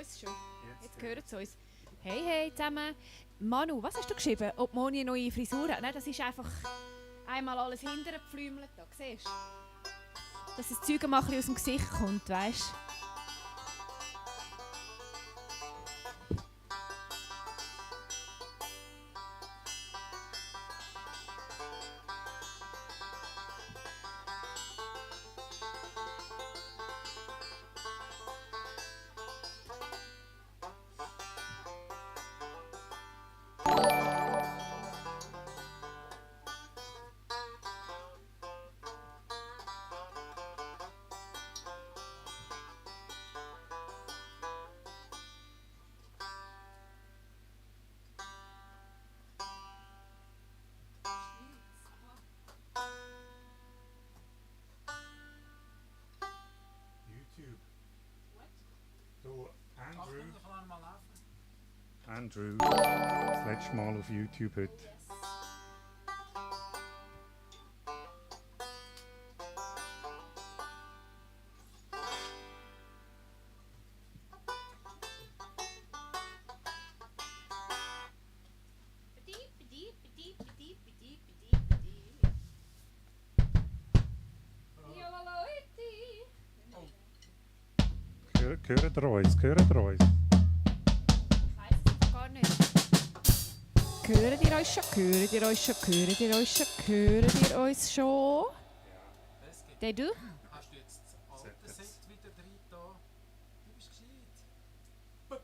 uns schon. Jetzt hören sie uns. Hey, hey zusammen. Manu, was hast du geschrieben? Ob Moni eine neue Frisur hat? Nein, das ist einfach einmal alles hinterher gepflümelt. Da, siehst du? Dass das Zeug mal ein bisschen aus dem Gesicht kommt, weißt du? Andrew, das letzte Mal auf YouTube heute. Hören ihr uns? Hören ihr uns? Ich weiss es gar nicht. Hören ihr uns schon? Hören ihr uns schon? Hören ihr uns schon? Hören ihr uns schon? Ja. Der du? Hast du jetzt das alte Set wieder drin da? Du bist gescheit.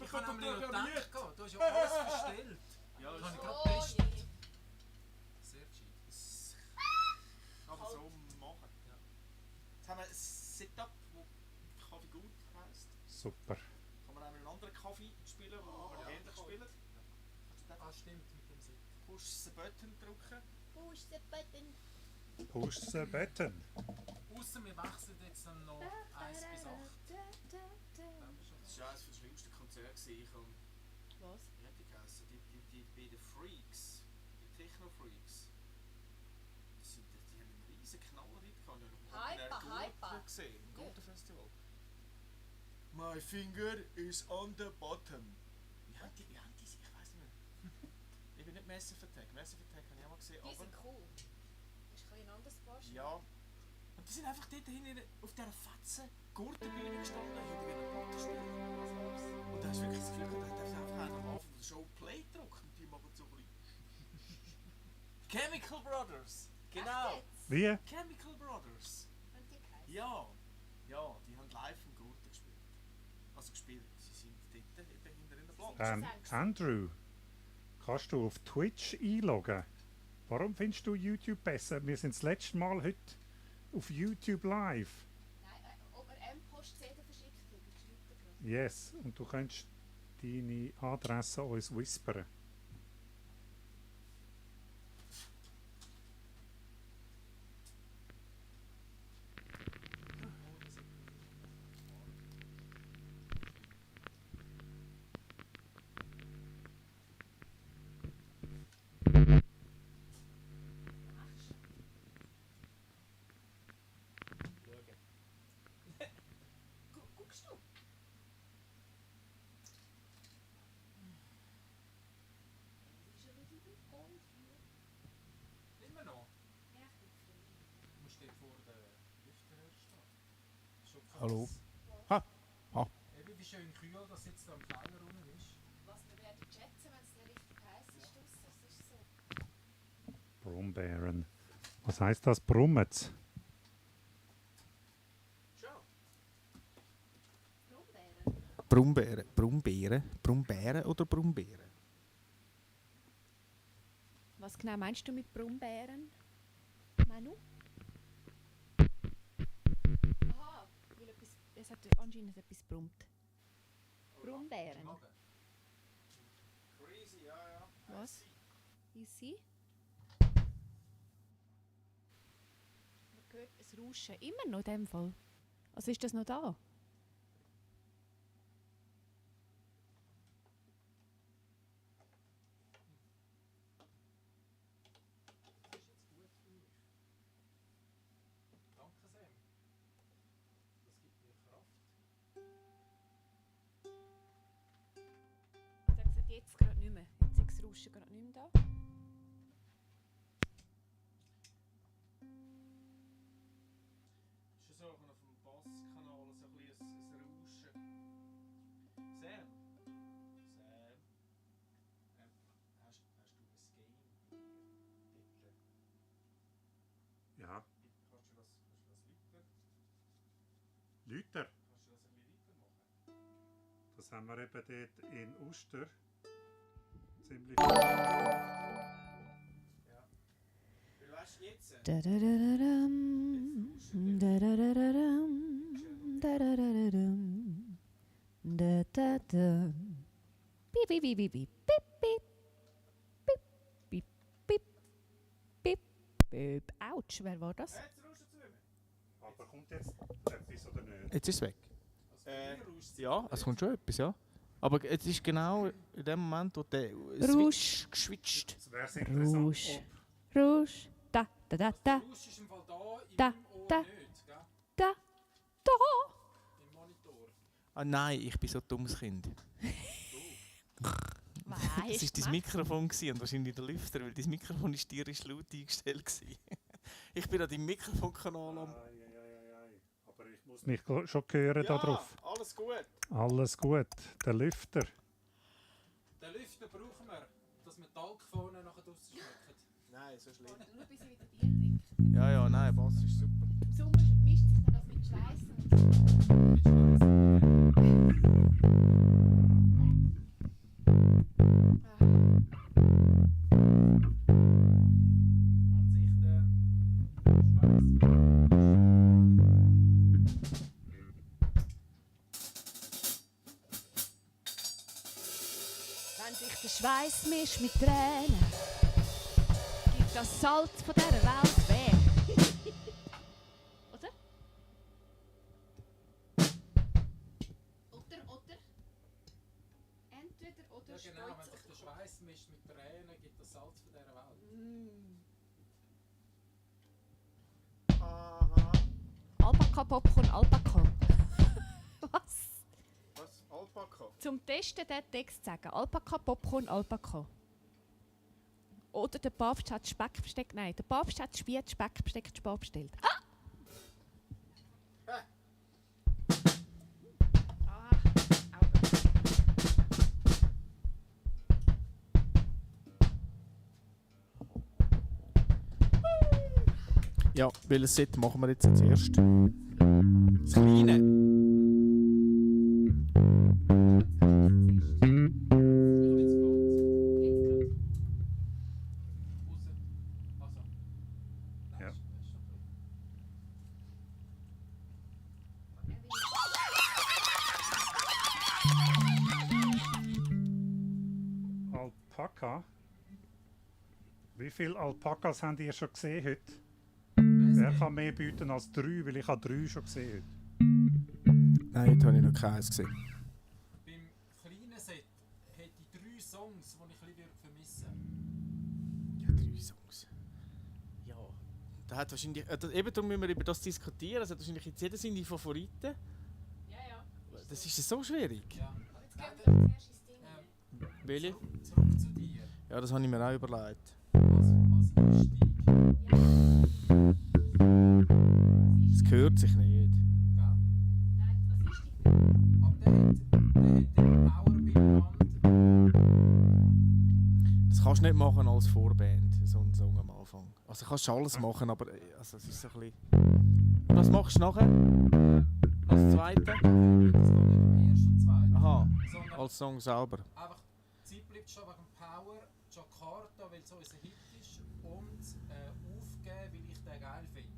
Ich habe nämlich noch gedacht, du hast ja alles verstellt. Ja, Das habe ich das gerade getestet. Sehr gescheit. kann man so machen. Ja. Jetzt haben wir ein Setup, wo Kaffee gut heisst. Super. Kann man auch mit einem anderen Kaffee spielen, wo wir ähnlich spielen. Ah, stimmt, mit dem Set. Push the Button drücken. Push the button. Push the button. Ausser wir wechseln jetzt dann noch 1 bis 8. Das war eines der schlimmsten Konzerte. Ich habe, Was? wie hat die geheißen? Die beiden Freaks, die Techno-Freaks. Die haben einen riesen Knaller dort gehabt. Ich habe noch gesehen, im Gurten-Festival. My finger is on the bottom. Wie haben die sich? Ich weiß nicht mehr. Ich bin nicht Massive Attack. Massive Attack habe ich auch mal gesehen, Die aber... sind cool. Das ist ein anderes Paar. Ja. Und die sind einfach dort hinten auf dieser fetzen Gurtenbühne gestanden, hinter einem Plattenspiel. Und da hast du wirklich das Gefühl, da hat einfach einer am Anfang der Show Play gedrückt und die machen so ein bisschen... Chemical Brothers! Genau! Wie? Chemical Brothers! Ja! Ja, die haben live im Gurten gespielt. Also gespielt, sie sind dort eben hinter in der Platz. Andrew, kannst du auf Twitch einloggen? Warum findest du YouTube besser? Wir sind das letzte Mal heute auf YouTube live. Nein, ob er M-Post-CD verschickt hat, schreibt er gerade. Yes, und du kannst deine Adresse uns whispern. Guckst du? Immer noch. Du musst dort vor der Lüfter stehen. Schon krass. Hallo. Ha. Ha. Eben, wie schön kühl das jetzt da im Keller rum ist. Was wir werden schätzen, wenn es dann richtig heiß ist, das ist so. Brombeeren. Was heißt das? Brummet's? Schon. Brombeeren. Brumbeeren oder Brumbeeren? Was genau meinst du mit Brombeeren, Manu? Aha, weil es hat anscheinend etwas brummt. Brombeeren. Crazy, ja. Was? Easy. Man hört es Rauschen. Immer noch in dem Fall. Also ist das noch da? Danke, Sam. Das gibt mir Kraft. Jetzt gerade nicht mehr. Jetzt ist das Rauschen gerade nicht mehr da. Schon so auf dem Basskanal so ein bisschen ein Rauschen. Sam? Sam? Hast du ein Game hier? Bitte. Ja, Kannst du das weiter? Lüter. Kannst du das ein bisschen weitermachen? Das haben wir eben dort in Uster. Ziemlich. Ja. Weil weißt du jetzt? Da-da-da-da-dum. Da-da-da-da-dum. Da-da-da-da-dum. Da-da-dum. Piep, piep, piep, piep, piep, piep. Piep, piep, piep, piep, piep. Autsch, wer war das? Jetzt rauschen zu mir. Aber kommt jetzt etwas oder nicht? Jetzt ist es weg. Also früher rauscht Ja, es kommt schon etwas, ja. Aber es ist genau in dem Moment, wo der Rausch. geschwitzt. Es wäre interessant, Rausch. Rausch. Da, da, da, da, Der Rausch ist im Fall da, in Da, meinem Ohr da. nicht, gell? da, da. Im Monitor. Ah nein, ich bin so ein dummes Kind. Nein, Es war dein Mikrofon gewesen und wahrscheinlich der Lüfter, weil dein Mikrofon ist tierisch laut eingestellt gewesen. Ich bin an deinem Mikrofonkanal am... Aber ich muss mich schon hören da drauf. alles gut. Alles gut. Der Lüfter. Den Lüfter brauchen wir, dass wir die Alkphonen nachher draussen schmecken. Nein, so schlimm. Nur bis ich wieder Bier trinke. Ja, ja, nein, Bass ist super. Im Sommer mischt sich dann das mit Schweissen. Wenn sich der Wenn sich der Schweiß mischt mit Tränen, gibt das Salz von dieser Welt weh. Oder? Oder? Entweder oder Ja genau, wenn Spitz sich der oder Schweiß mischt mit Tränen, gibt das Salz von dieser Welt. Aha. Alpaka Popcorn Alpaka. Was? Was? Alpaka? Zum Testen den Text sagen. Alpaka Popcorn Alpaka. Oder der Papst hat Speck bestellt. Nein, der Papst hat Spiet Speck bestellt, Spar bestellt. Ah! Ah, Ja, welches Set machen wir jetzt als erstes? Das Kleine. Ja. Alpaka. Wie viele Alpakas habt ihr schon gesehen heute? Wer kann mehr bieten als 3? Weil ich habe 3 schon gesehen Nein, heute habe ich noch keins gesehen. Beim kleinen Set hätte ich 3 Songs, die ich ein bisschen vermissen Ja, 3 Songs. Ja. Da hat wahrscheinlich, eben darum müssen wir über das diskutieren. Es hat wahrscheinlich jetzt jeder seine Favoriten. ja, ja. Das ist so schwierig. Ja. Aber jetzt gehen wir zuerst ins Ding. Welche? Zurück zu dir. Ja, das habe ich mir auch überlegt. Als Einstieg. Es gehört sich nicht. Gell? Nein, was ist die? Aber der hat den Power beim Band. Das kannst du nicht machen als Vorband, so einen Song am Anfang. Also kannst du alles machen, aber also, es ist so ein bisschen... Und was machst du nachher? Als Zweite? Das geht nicht im ersten und zweiten. Aha, Sondern als Song selber. einfach, die Zeit bleibt schon wegen Power, Jakarta, weil es so unser Hit ist, und aufgeben, weil ich den geil finde.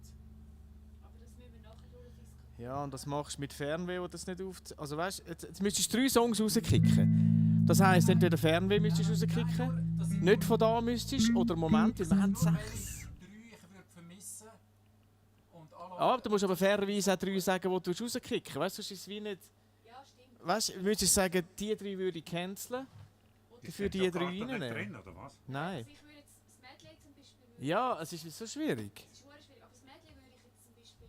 Aber das müssen wir nachher durchdiskutieren. Ja, und das machst du mit Fernweh, wo das nicht auf... Also weißt du, jetzt müsstest du 3 Songs rauskicken. Das heisst, entweder Fernweh müsstest du rauskicken, Das sind nicht von da müsstest, oder Moment, weil wir haben 6. 3, ich würde vermissen. Und alle Ah, du musst aber fairerweise auch 3 sagen, die du rauskicken. Weißt du, sonst ist es wie nicht... Ja, stimmt. Weißt du, würdest du sagen, die 3 würde ich canceln? Dafür die 3 reinnehmen? drin, oder was? Nein. Also ich würde jetzt das Medley zum Beispiel... Ja, es ist so schwierig. Es ist verdammt schwierig, aber das Medley würde ich jetzt zum Beispiel...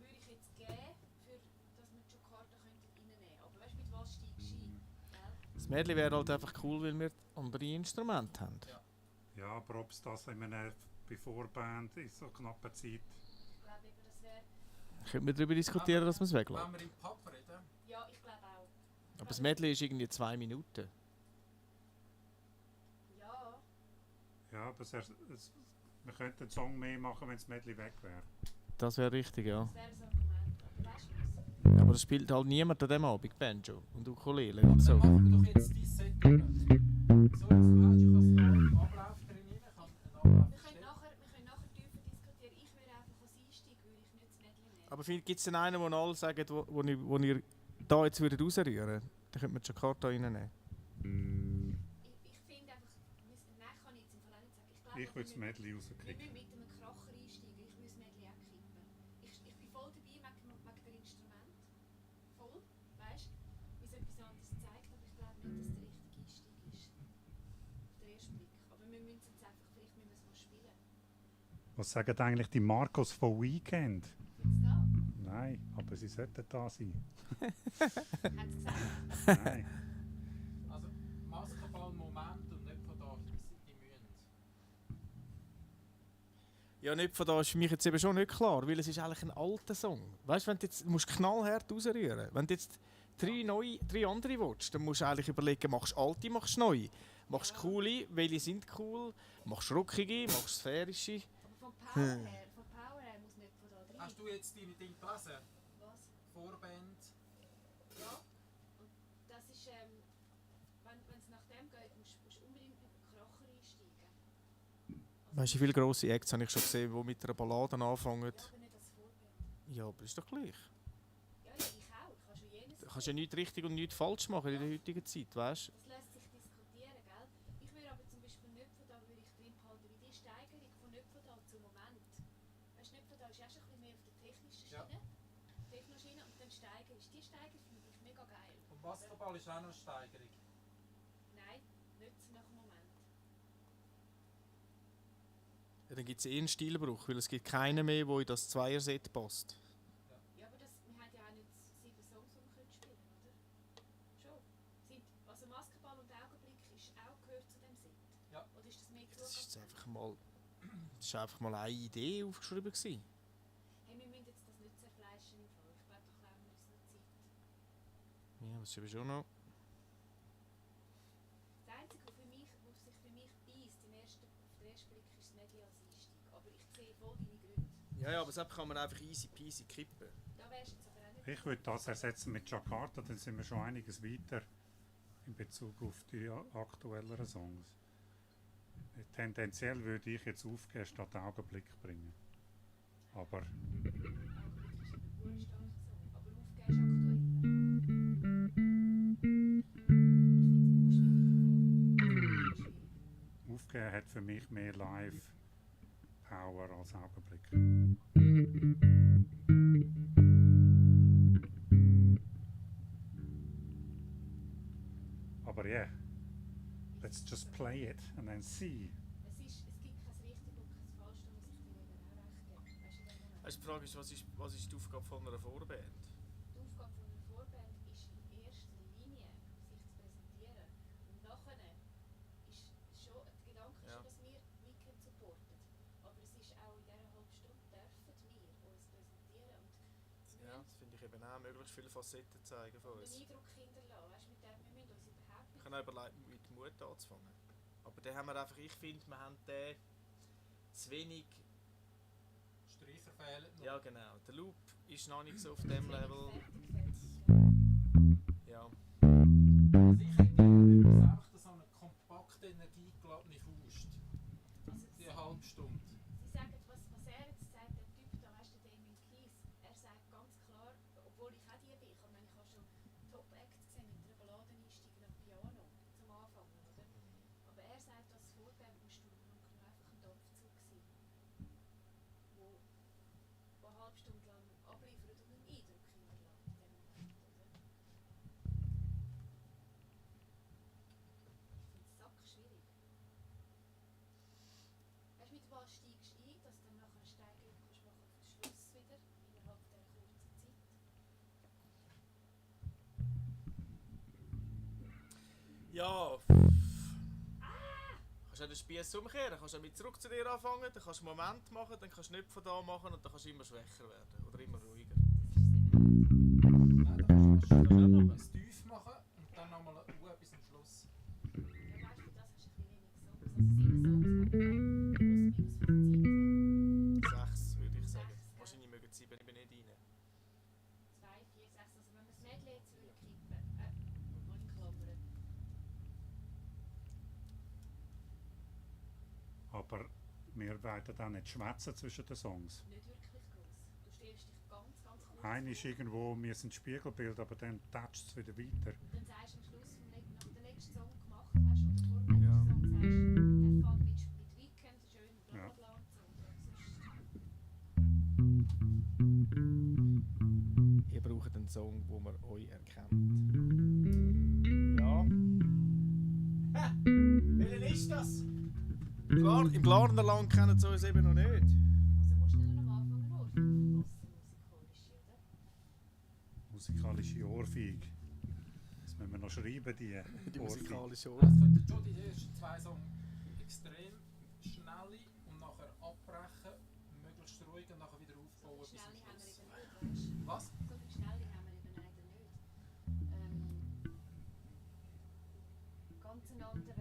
Würde ich jetzt geben, für, dass wir die Jakarta reinnehmen könnten. Aber weißt du, mit was steigst du ein? Gell? Das Das Medley wäre halt einfach cool, weil wir andere Instrumente haben. Ja, aber ob es das in einer Before-Band in so knapper Zeit... Ich glaube eben, das wäre... Könnten wir darüber diskutieren, dass man es Wenn weglässt. wir im Pub reden, Ja, ich glaube auch. Aber das Medley ist irgendwie 2 Minuten. Ja. Ja, aber wir könnten einen Song mehr machen, wenn das Medley weg wäre. Das wäre richtig, ja. Das wäre ein Argument. Aber weißt du was? Aber das spielt halt niemand an dem Abend, Banjo und Ukulele und so. dann machen wir doch jetzt dein Set durch. So, jetzt du kannst da einen Ablauf drin rein, kann einen Ablauf Wir können nachher tiefer diskutieren. Ich würde einfach als Einstieg würde ich nicht das Medley nehmen. Aber gibt es denn einen, wo alle sagen, wo ihr da jetzt würdet rausrühren? Dann könnte man die Jakarta reinnehmen. Ich finde einfach... Nein, kann ich jetzt im Fall auch nicht sagen. Ich würde das Medley Wir rauskicken. müssen mit einem Kracher einsteigen. Ich würde das Medley auch kippen. Ich bin voll dabei wegen dem Instrument. Voll. Weißt du? Wie es etwas anderes zeigt. Aber ich glaube nicht, dass der richtige Einstieg ist. Auf den ersten Blick. Aber wir müssen jetzt einfach... Vielleicht müssen wir es mal spielen. Was sagen eigentlich die Marcos von Weekend? Jetzt da. Nein, aber sie sollten da sein. Haben sie gesagt? Nein. Also, Maskenball-Moment und nicht von da, die mühen. Ja, nicht von da ist für mich jetzt eben schon nicht klar, weil es ist eigentlich ein alter Song. Weißt du, wenn du jetzt musst knallhart rausrühren, wenn du jetzt drei andere willst, dann musst du eigentlich überlegen, machst du alte, machst du neue. Machst du coole, welche sind cool, machst du rockige, machst du sphärische. Aber vom Power her muss nicht von da drin. Hast du jetzt deine Dinge gelesen? Was? Vorband? Ja. Und das ist, wenn es nach dem geht, musst du unbedingt mit dem Kracher einsteigen. Weißt du, wie viele grosse Acts habe ich schon gesehen, die mit einer Ballade anfangen? Ja, aber nicht als Vorband. Ja, aber ist doch gleich. Ja, ich auch. Ich kann schon jenes. Du kannst ja nichts richtig und nichts falsch machen in der heutigen Zeit, weißt du? Das lässt sich diskutieren, gell? Ich würde aber zum Beispiel nicht von da würde ich drin behalten, wie die Steigerung von nicht von da zum Moment. Weißt du, nicht von da ist ja schon ein bisschen mehr auf der technischen Schiene. Technoschiene und dann steigerst. Die Steigerung finde ich mega geil. Und Basketball ist auch noch eine Steigerung. Nein, nicht nach dem Moment. Ja, dann gibt es einen Stilbruch, weil es gibt keinen mehr, der in das Zweierset passt. Ja, aber wir haben ja auch nicht 7 Songs, die wir spielen können, oder? Schon. Also Maskenball und Augenblick ist auch gehört zu dem Set. Ja. Oder ist das mehr Das ist Zufall? jetzt einfach mal eine Idee aufgeschrieben gewesen. Hey, wir müssen jetzt das nicht zerfleischen im Fall. Ich glaube, da klauen wir uns noch Zeit. Ja, das ist eben schon noch. Das Einzige, was sich für mich beißt, auf den ersten Blick, ist das Medley als Einstieg. Aber ich sehe voll deine Gründe. Ja, aber das kann man einfach easy peasy kippen. Da wärst du jetzt aber auch nicht... Ich würde das ersetzen mit Jakarta, dann sind wir schon einiges weiter in Bezug auf die aktuelleren Songs. Tendenziell würde ich jetzt aufgehen statt Augenblick bringen. Aber Augenblick ist ein starker Song. Aber aufgeben ist aktuell. aufgehen hat für mich mehr Live-Power als Augenblick. Aber yeah, let's just play it and then see. Es gibt kein richtig und kein falsch, da muss ich dir eben auch recht geben. Weißt du, was Die Frage ist, was ist die Aufgabe von einer Vorband? Die Aufgabe von einer Vorband ist in erster Linie, sich zu präsentieren. Und nachher ist schon, der Gedanke ist Ja. schon, dass wir Weekend supporten. Aber es ist auch in dieser halben Stunde dürfen wir uns präsentieren und Ja, das finde ich eben auch, möglichst viele Facetten zeigen von einen uns. Eindruck hinterlassen. Weißt, wir müssen uns überhaupt Ich nicht... habe auch überlegt, mit Mut anzufangen. Aber dann haben wir einfach, ich finde, wir haben den zu wenig. Streicher fehlen noch. Ja, genau. Der Loop ist noch nicht so auf dem Level. Ja. Also ich hätte einfach so eine kompakte, energiegeladene Faust. Also, Die halbe Stunde. Sie sagen, was er jetzt sagt, der Typ da, weißt du, Damien Keys, er sagt ganz klar, obwohl ich auch die bin, ich habe schon Top-Acts gesehen mit einer Balladeneinstieg am Piano zum Anfang, oder? Aber er sagt, als Vorband musst du einfach ein Dampfzug sein, wo eine halbe Stunde lang abliefert und einen Eindruck hinterlässt in dem Moment, oder? Ich finde es sackschwierig. Weißt du, mit was steigst du ein, dass du dann nachher eine Steigerung kannst machen auf den Schluss wieder, innerhalb dieser kurzen Zeit? Ja. Kannst du den Spieß umkehren, kannst du mit zurück zu dir anfangen, dann kannst du einen Moment machen, dann kannst du nicht von da machen und dann kannst du immer schwächer werden oder immer ruhiger. Nein, da kannst du ein Tief machen und dann nochmal eine Uhr bis zum Schluss. Ja, weißt du, das hast du ein bisschen wenig Songs. Also 7 Songs, plus minus 5 Zeit. 6 würde ich sagen. Wahrscheinlich mögen 7 eben nicht rein. 2, 4, 6, also wenn man es nicht lädt, würde ich kippen. Und klammern. Aber wir werden auch nicht schwätzen zwischen den Songs. Nicht wirklich groß. Du stellst dich ganz, ganz kurz. Einer ist irgendwo, wir sind Spiegelbild, aber dann toucht es wieder weiter. Und dann sagst du am Schluss, nach dem letzten Song gemacht hast, oder vor dem letzten Song sagst, have fun mit Weekend, schön, bla Ja. bla und so. Sonst Ihr braucht einen Song, wo man euch erkennt. Ja. Welcher ist das? Klar, im Glarnerland kennen sie uns eben noch nicht. also musst du nicht am Anfang einen Ort passen, musikalisch, oder? Musikalische Ohrfeige. Das müssen wir noch schreiben, die Die Ohrfeige. musikalische Das Ohr. könnten schon die ersten 2 Songs extrem schnelle und nachher abbrechen, möglichst ruhig und nachher wieder aufbauen So bis viel zum Schnelle haben wir Schluss. eben nicht, weißt du? Was? So viel Schnelle haben wir eben leider nicht. Ganz einen anderen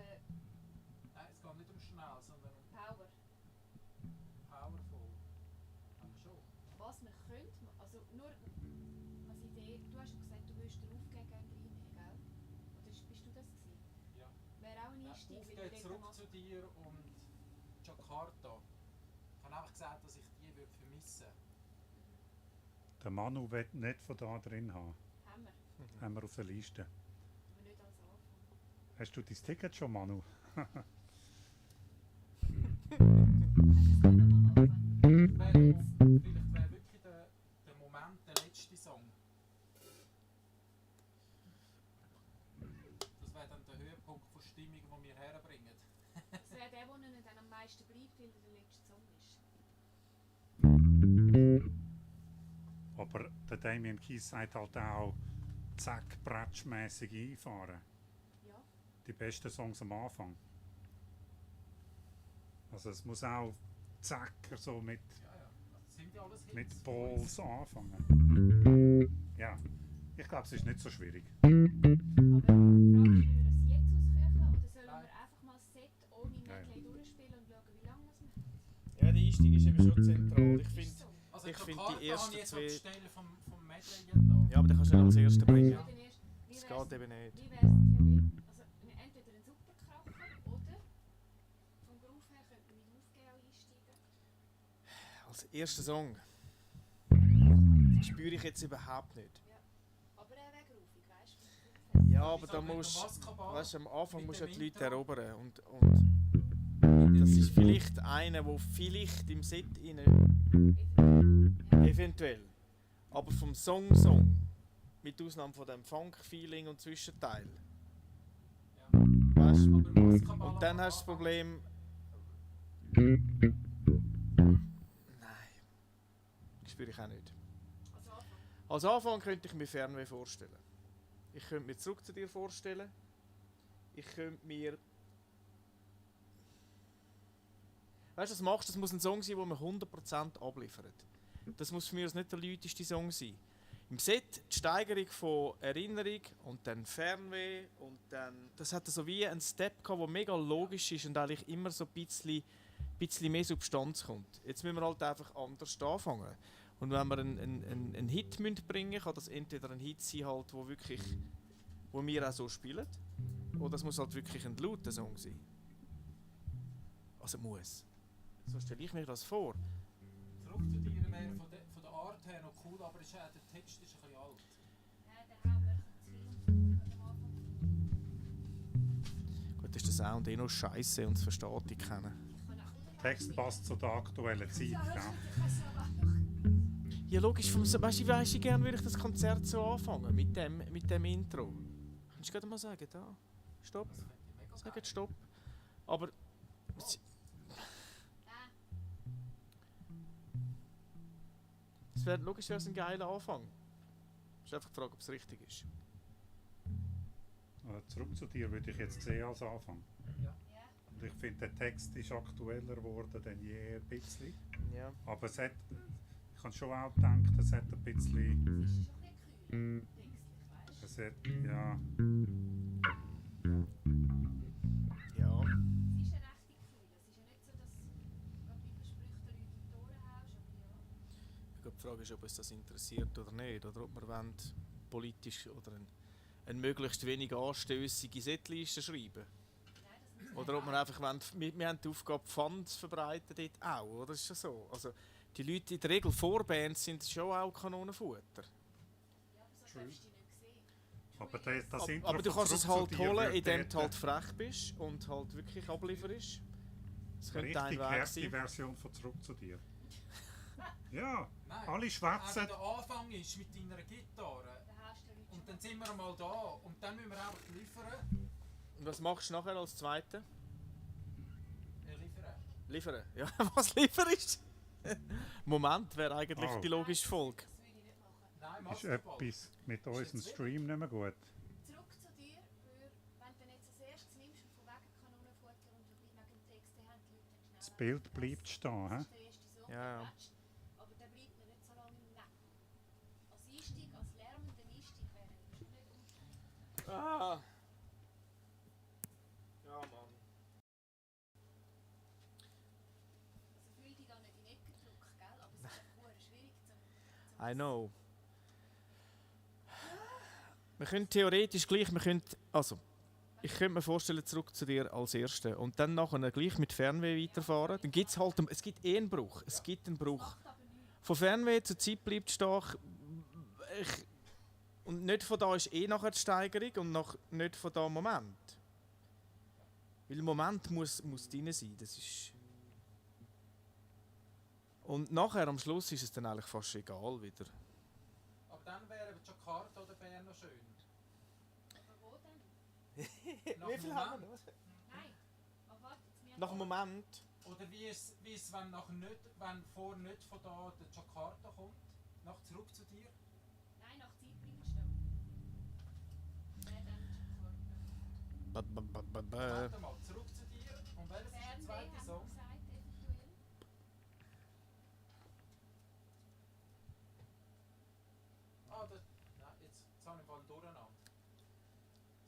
Nein, es geht nicht um schnell, sondern um Power. powerful. Aber schon. Was wir können, also nur als Idee, du hast gesagt, du willst den Aufgehen reinnehmen, gell? Oder bist du das gewesen? Ja. Wäre auch ein Einstieg, weil Aufgeht wir zurück dort zu dir und Jakarta. Ich habe einfach gesagt, dass ich die würde vermissen. Der Manu will nicht von da drin haben. haben wir, Haben wir auf der Liste. aber nicht als Anfang. Hast du dein Ticket schon, Manu? Vielleicht wäre wirklich der Moment, der letzte Song. Das wäre dann der Höhepunkt von Stimmung, den wir herbringen. Das wäre der, der ihnen dann am meisten bleibt, weil er der letzte Song ist. Aber der Damien Keys sagt halt auch, zack, bratschmässig einfahren. Ja. Die besten Songs am Anfang. Also es muss auch zack, so mit Ja, ja. Das sind ja alles Hits. Balls anfangen. Ja, ich glaube, es ist nicht so schwierig. Aber fragst du, wie wir das jetzt auskücheln oder sollen Nein. wir einfach mal das Set ohne Ja, ja. Medley durchspielen und schauen, wie lange wir haben? Ja, der Einstieg ist eben schon zentral. Ich Ist finde, so. Also Ich finde, Jakarta die ersten habe ich jetzt zwei- anstelle vom Medley hier da. ja, aber den kannst du nicht als Erster bringen. Ja. Dann erst, wie Das wär's- geht eben nicht. Wie wäre es theoretisch? Also entweder ein Superkracher oder vom Groove her könnte man mit Aufgehen auch einsteigen. Als erster Song spüre ich jetzt überhaupt nicht. Aber er wäre groovig, weißt du? Ja, aber Ich da sag, wenn musst der Maskenball weißt, du, am Anfang mit musst du dem ja die Leute Intro- erobern. Und das ist vielleicht einer, der vielleicht im Set rein, eventuell, aber vom Song, mit Ausnahme von dem Funk-Feeling und Zwischenteil. Ja. Weißt du? Aber Maskenball Und dann am hast du das Anfang- Problem. Nein. Das spüre ich auch nicht. Also Anfang. Als Anfang könnte ich mir Fernweh vorstellen. Ich könnte mir zurück zu dir vorstellen. Ich könnte mir. Weißt du, was machst du? Das muss ein Song sein, den man 100% abliefert. Das muss für mich nicht der lauteste Song sein. Im Set die Steigerung von Erinnerung und dann Fernweh und dann. Das hat so wie einen Step gehabt, der mega logisch ist und eigentlich immer so ein bisschen mehr Substanz kommt. Jetzt müssen wir halt einfach anders anfangen. Und wenn wir einen Hit bringen müssen, kann das entweder ein Hit sein, halt, wo wir auch so spielen, oder es muss halt wirklich ein lauter Song sein. Also muss. So stelle ich mir das vor. Zurück zu dir wäre von der Art her noch cool, aber der Text ist ein bisschen alt. Ja, dann haben wir zu viel am Anfang. Gut, ist der Sound eh noch scheiße und das versteht ich kennen. Ich kann auch Der Text passt zu der aktuellen Zeit. Ja. Ja, logisch, weißt du, gerne würde ich das Konzert so anfangen, mit dem Intro. Kannst du gerade mal sagen, da, stopp, Das fände ich mega sag geil. jetzt stopp. Aber logisch wäre es ein geiler Anfang. Es ist einfach die Frage, ob es richtig ist. Zurück zu dir würde ich jetzt sehen als Anfang. Ja. Und ich finde, der Text ist aktueller geworden denn je ein bisschen. Ja. Aber es hat, ich habe schon auch gedacht, es hat ein bisschen... Es ist schon ein bisschen kühl, textlich, weißt du? Es hat, ja, Ja. Es ist eine rechte Gefühl. Es ist ja nicht so, dass du gerade Bibelsprüche den Leuten in die Ohren haust, aber ja. Die Frage ist, ob uns das interessiert oder nicht. Oder ob wir wollen, politisch oder eine möglichst wenig anstößige Setliste schreiben. Oder ob wir einfach wollen, wir haben die Aufgabe, Fun zu verbreiten dort auch, oder? Ist das so? Also, die Leute in der Regel Vorbands sind schon auch Kanonenfutter. Ja, aber so darfst du dich nicht sehen. aber das Intro Aber du von kannst es Zurück halt zu dir holen, wird indem du dort halt frech bist und halt wirklich ablieferst. Das könnte ein richtig Weg harte sein. Version von Zurück zu dir. Ja, Nein. alle schwätzen. Wenn der Anfang ist mit deiner Gitarre Da hast du den Leuten und schon dann sind wir einmal da und dann müssen wir einfach liefern. Und was machst du nachher als Zweite? Liefern. Liefern. Ja, was lieferst du? Moment, wäre eigentlich Oh. die logische Folge. Das würde ich nicht machen. Nein, Ist Masterball. etwas mit unserem Stream nicht mehr gut. Zurück zu dir, wenn du jetzt als erstes nimmst und von wegen Kanonenfutter und wegen dem Text, dann haben die Leute dann schnell... Das Bild bleibt stehen. Das He? ist der erste Song, Ja, ja. der matcht, aber der bleibt mir nicht so lange im Nacken. Als Einstieg, als lärmender Einstieg wäre ich schon nicht unschön. Ah. Ja, Mann. Also fühl dich da nicht in die Ecke gedrückt, gell? Aber es ist einfach verdammt schwierig zum I know. Wir können theoretisch gleich, ich könnte mir vorstellen, zurück zu dir als Erste und dann nachher gleich mit Fernweh weiterfahren. Dann gibt's halt, es gibt einen Bruch. Es gibt einen Bruch. macht aber nichts. Von Fernweh zur Zeit bleibt stark. Und nicht von da ist nachher die Steigerung und nicht von da Moment. Weil der Moment muss drin sein. Das ist. Und nachher am Schluss ist es dann eigentlich fast egal wieder. Aber dann wäre Jakarta oder Bern noch schön. Aber wo denn? Nach dem Moment. Nein. Aber warte, jetzt wir Nach dem Moment. Oder wie es wenn, wenn vor nicht von da der Jakarta kommt, nach zurück zu dir. Nein, nach Zeit bleiben stehen. Nein, dann Jakarta. Warte mal, zurück zu dir. Und welches ist der Fernweh zweite haben wir Song? gesagt, eventuell. Ah, nein, jetzt habe ich mal durcheinander.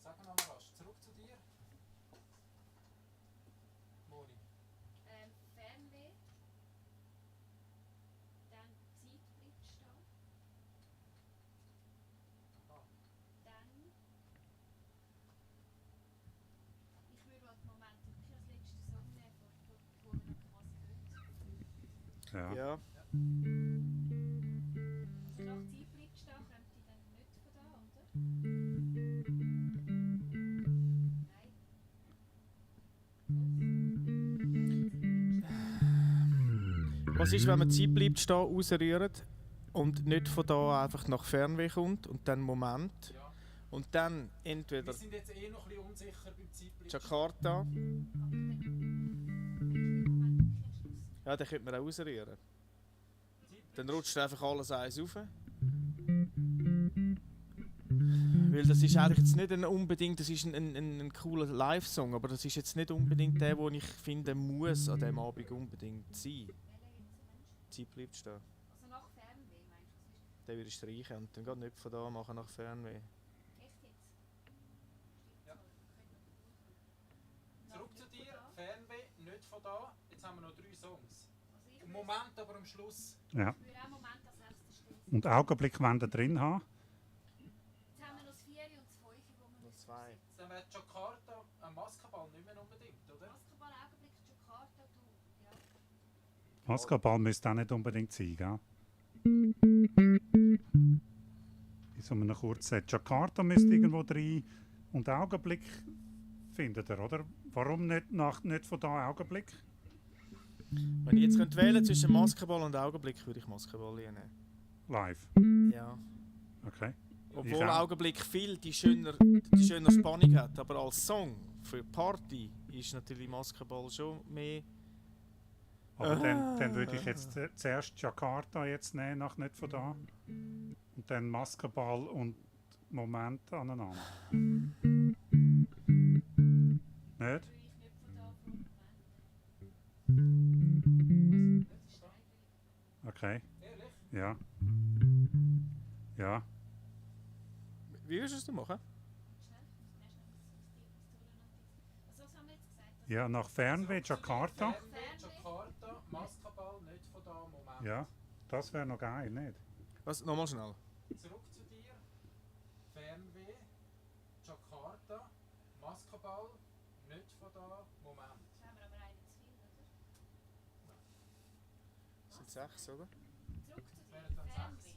Sag mal rasch, zurück zu dir. Moni. Fernweh. Dann Zeit bleibt stehen. Ah. Dann... Ich würde halt den Moment wirklich als letzten Song nehmen, wo wir noch quasi hören. Ja. Ja. Also nach Zeit bleibt stehen, kommt die dann nicht von da, oder? Nein. Was ist, wenn man Zeit bleibt stehen, rausrührt und nicht von da einfach nach Fernweh kommt und dann Moment Ja. und dann Wir entweder sind jetzt noch ein bisschen unsicher beim Zeitblick. Jakarta, Aber ich denke, ich will den Moment wirklich am Schluss. ja, dann könnte man auch rausrühren. Dann rutscht einfach alles eins rauf. Weil das ist eigentlich jetzt nicht unbedingt, das ist ein cooler Live-Song, aber das ist jetzt nicht unbedingt der, den ich finde, muss an diesem Abend unbedingt sein. Welcher jetzt, Mensch? Zeit bleibt stehen. Also nach Fernweh, meinst du? Was ist Den würde ich streichen und dann geht nicht von da machen nach Fernweh. echt jetzt? Ja. Nach Zurück nicht zu von dir, da. Fernweh, nicht von da. Jetzt haben wir noch 3 Songs. Also ich Im würde Moment aber am Schluss. Ja. ich würde auch einen Moment als erstes stellen. Und Augenblick wollen wir drin haben. Jetzt haben wir noch das 4 und das 5, wo wir Noch müssen 2. aufsetzen. Dann wäre Jakarta ein Maskenball nicht mehr unbedingt, oder? Basketball, Augenblick, Jakarta, du. Ja. Basketball müsste auch nicht unbedingt sein, gell? In so einem Kurzset. Jakarta müsste irgendwo drin und Augenblick findet ihr, oder? Warum nicht von da Augenblick? Wenn ich jetzt wählen könnte zwischen Maskenball und Augenblick, würde ich Maskenball nehmen. Live. Ja. Okay. Obwohl auch. Augenblick viel die schöner Spannung hat, aber als Song für Party ist natürlich Maskenball schon mehr. Aber dann würde ich jetzt zuerst Jakarta jetzt nehmen, nach nicht von da. Und dann Maskenball und Moment aneinander. Nicht? Okay. Ehrlich? Ja. Ja. Wie willst du es denn machen? Ja, nach Fernweh, Jakarta. Fernweh, Jakarta, Maskenball, nicht von da, Moment. Ja, das wäre noch geil, nicht? Was? Nochmal schnell. Zurück zu dir. Fernweh, Jakarta, Maskenball, nicht von da, Moment. Das sind 6, oder? Das wären dann 6.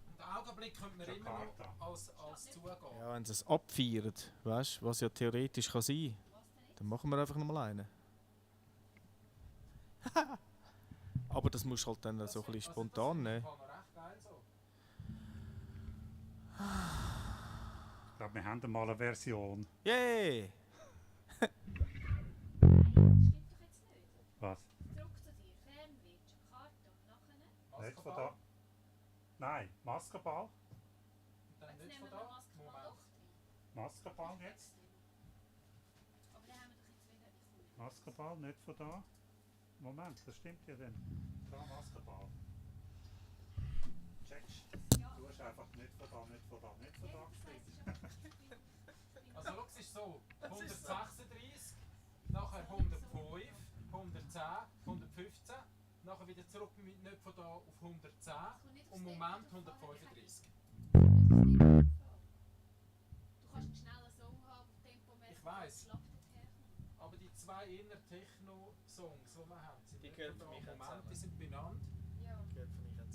Und den Augenblick könnte man immer Jakarta. noch als zugehen. Ja, wenn sie es abfeiern, weißt du, was ja theoretisch kann sein, dann machen wir einfach nochmal einen. Aber das musst du halt dann so ein bisschen spontan nehmen. Das ist recht geil so. Ich glaube, wir haben mal eine Version. Yay! Was? Nicht von da. Nein, Maskenball. Und dann nicht von da, Moment. Maskenball jetzt. Maskenball, nicht von da. Moment, das stimmt ja dann. Da, Maskenball. Checkst. Du hast einfach nicht von da, nicht von da, nicht von da geschrieben. Also schau, es ist so, 136, nachher 105, 110, 115, nachher wieder zurück mit nicht von da auf 110 und Moment 135. Ich weiss. Aber die zwei inner Techno-Songs, die wir haben, sind Die nicht gehören von für mich da. auch Moment, die zusammen. sind benannt.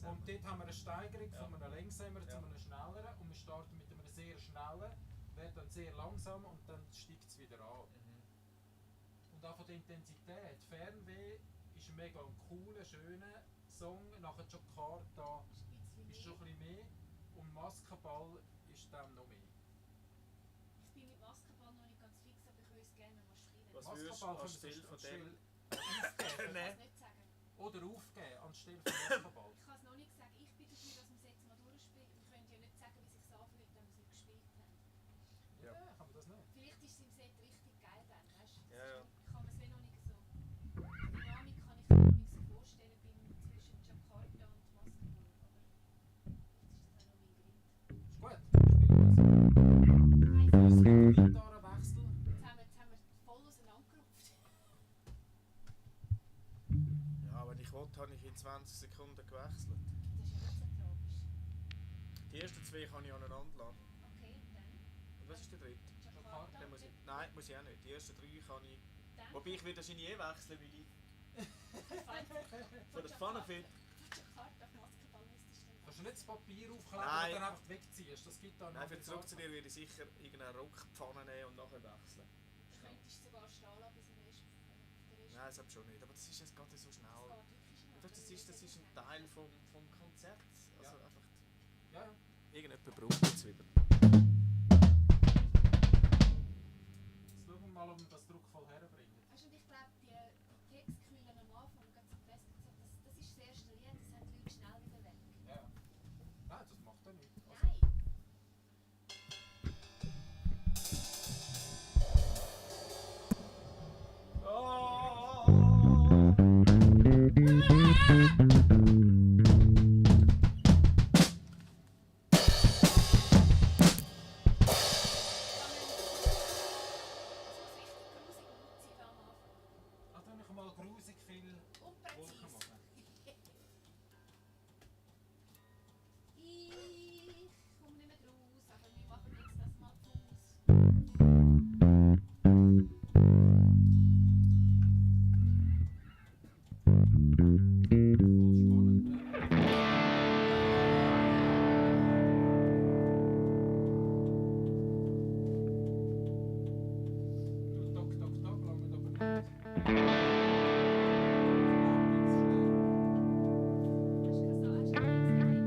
Und dort haben wir eine Steigerung von einem langsameren zu einem schnelleren und wir starten mit einem sehr schnellen, wird dann sehr langsam und dann steigt es wieder an. Und auch von der Intensität. Fernweh ist mega ein cooler, schöner Song. Nachher Jakarta ist schon ein bisschen mehr und Maskenball ist dann noch mehr. Ich bin mit Maskenball noch nicht ganz fix, aber ich würde es gerne mal schreiben. Was Maskenball würdest du können anstelle von dem? aufgeben. Nein. Ich kann es nicht sagen. Oder aufgeben anstelle von Maskenball. Ich kann es noch nicht sagen. Ich bin dafür, dass wir es jetzt mal durchspielen. Wir können ja nicht sagen, wie es sich anfühlt, wenn wir es nicht gespielt haben. Ja, kann man das nicht. Vielleicht ist es im Set richtig geil dann, weißt du? Ja, ja. Ich kann mir es wie noch nicht so... Die Dynamik kann ich mir noch nicht so vorstellen zwischen Jakarta und Maskenball. Aber vielleicht ist das auch noch mein Grind. Ist gut, spielen wir das. Weiss ich. Gitarrenwechsel. Jetzt haben wir voll auseinandergerupft. Ja, wenn ich wollte, habe ich in 20 Sekunden gewechselt. Das ist ja nicht so tragisch. Die ersten 2 kann ich aneinander lassen. Okay, dann Und was ist der dritte? Jakarta. Den muss ich, nein, muss ich auch nicht. Die ersten 3 kann ich... Dann Wobei ich will wahrscheinlich wechseln, weil ich von der Jakarta Pfanne finde. Jakarta auf Maskenball müsstest du Kannst du nicht das Papier aufkleben Nein. und dann einfach wegziehst? Das gibt dann Nein, für zurück zu dir würde ich sicher irgendeine Rockpfanne nehmen und nachher wechseln. Du könntest sogar stehen lassen bis im Rest. Nein, das habe schon nicht. Aber das ist jetzt gerade so schnell. Das ist ein Teil vom Konzert. Also Ja. einfach... Ja, ja. Irgendjemand braucht es wieder. Jetzt schauen wir mal, ob wir das druckvoll herbringen. Weißt du, und ich glaube, die Textkühlen am Anfang, gerade so fest gesagt, das ist das erste Lied, das haben die Leute schnell wieder weg. Ja. Nein, das macht er nicht. Also, Nein! ach, dann ich mal grusig viel Wolken Unpräzise. machen. Ich komme nicht mehr raus, aber wir machen jetzt das mal Pause. Voll spannend. Du, Doc, lange aber nicht. Hast du das so anständig gesagt?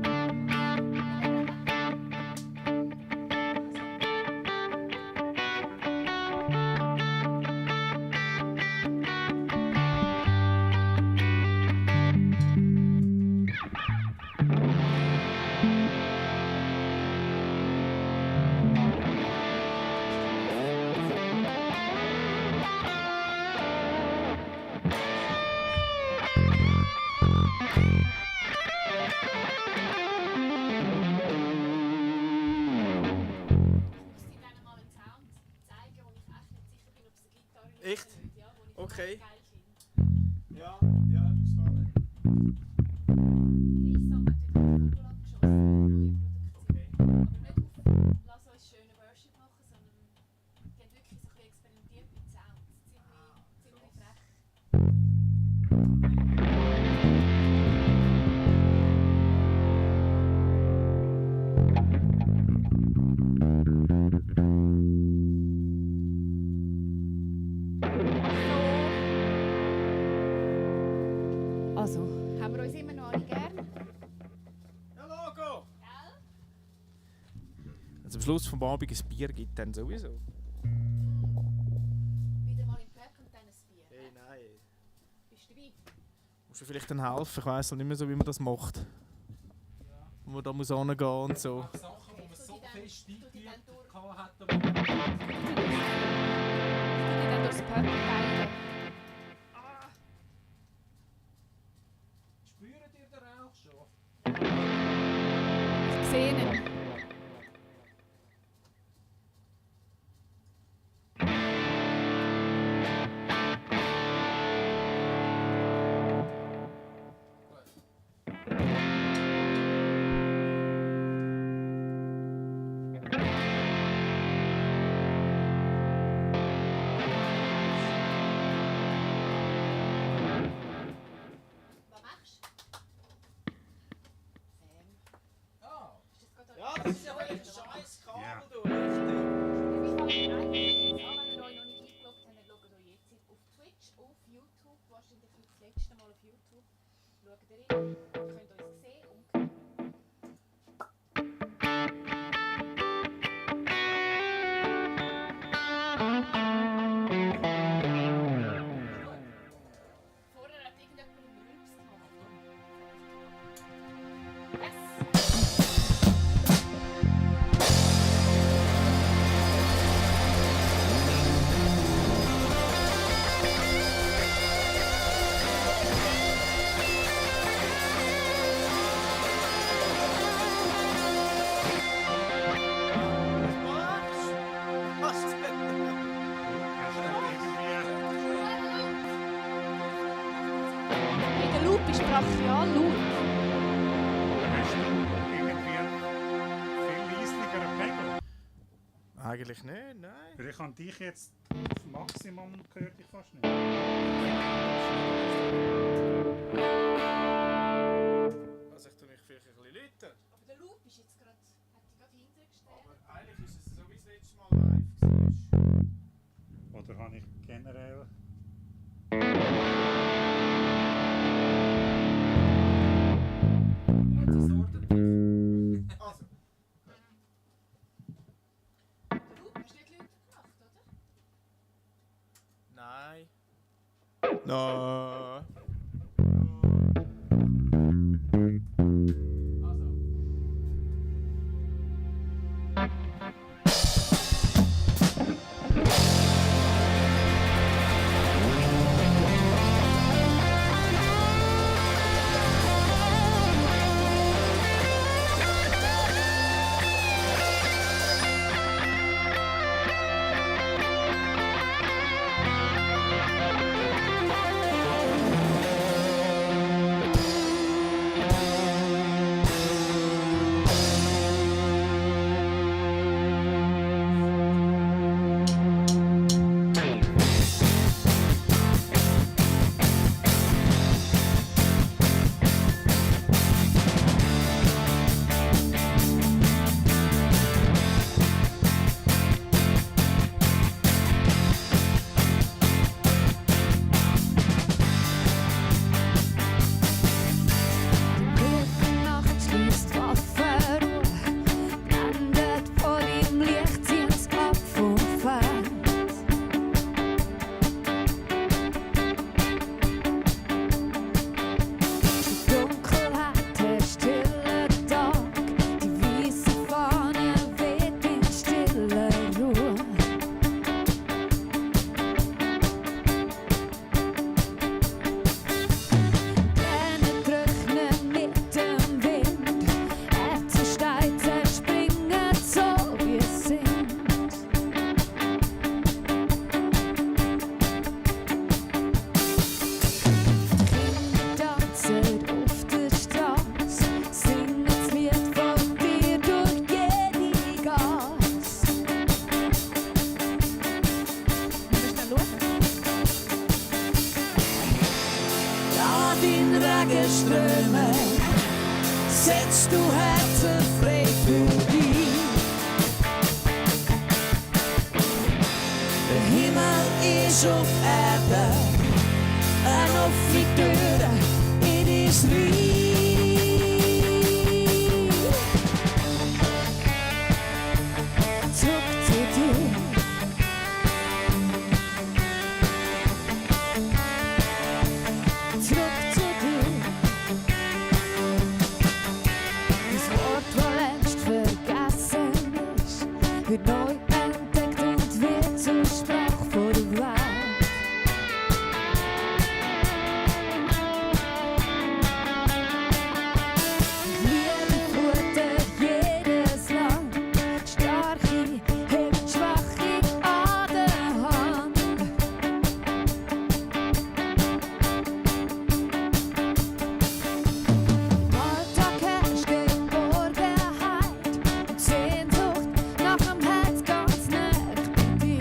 Echt? Okay. Ja, spannend. Also, haben wir uns immer noch alle gern? Ja, Logo! Wenn es am Schluss vom Abend ein Bier gibt, dann sowieso. Wieder mal im Pöck und dann ein Bier. Hey, nein. Bist du dabei? Musst du vielleicht dann helfen? Ich weiss noch nicht mehr so, wie man das macht. Wo man da muss hingehen und so. Sachen, wo man so fest eingeübt hat, Ich tue dich dann durchs Pöck teilen. spüren ihr den Rauch schon? Ich sehe ihn. Was machst du? Sam, Ah, ist das gerade Ja, das ist aber ein scheiß Kabel, Ja. du, richtig. Ich fange rein. Wenn ihr euch noch nicht eingeloggt habt, dann schaut euch jetzt auf Twitch, auf YouTube, wahrscheinlich das letzte Mal auf YouTube. Schaut ihr rein, ihr könnt uns sehen und hören. Vorher hat irgendjemand einen Rülps gemacht. Yes! Was denn? Hast du irgendwie... Hey, der Loop ist brachial laut. Hast du irgendwie viel leisligeren Pegel? Eigentlich nicht, nein. Weil ich habe dich jetzt auf Maximum gehört, ich fast nicht. Also ich tue mich vielleicht ein bisschen läuten. Aber der Loop ist jetzt gerade, hat die gerade hintergestellt. Aber eigentlich ist es so wie das letzte Mal live war. Oder habe ich generell... jetzt ist ordentlich. Also, Der Loop hast du nicht lauter gemacht, oder? nein. No. Also, Hey, den Regenströmen setzt du Herzen frei für dich. Der Himmel ist auf Erde, eine offene Tür in dein Reich. Zurück zu dir. Zurück zu dir. Das Wort, das längst vergessen ist, wird neu entdeckt und wird zur Sprache vor der Welt. Liebe flutet jedes Land, Starke hebt Schwache an der Hand. Im Alltag herrscht Geborgenheit und Sehnsucht nach dem Herz ganz nah bei dir.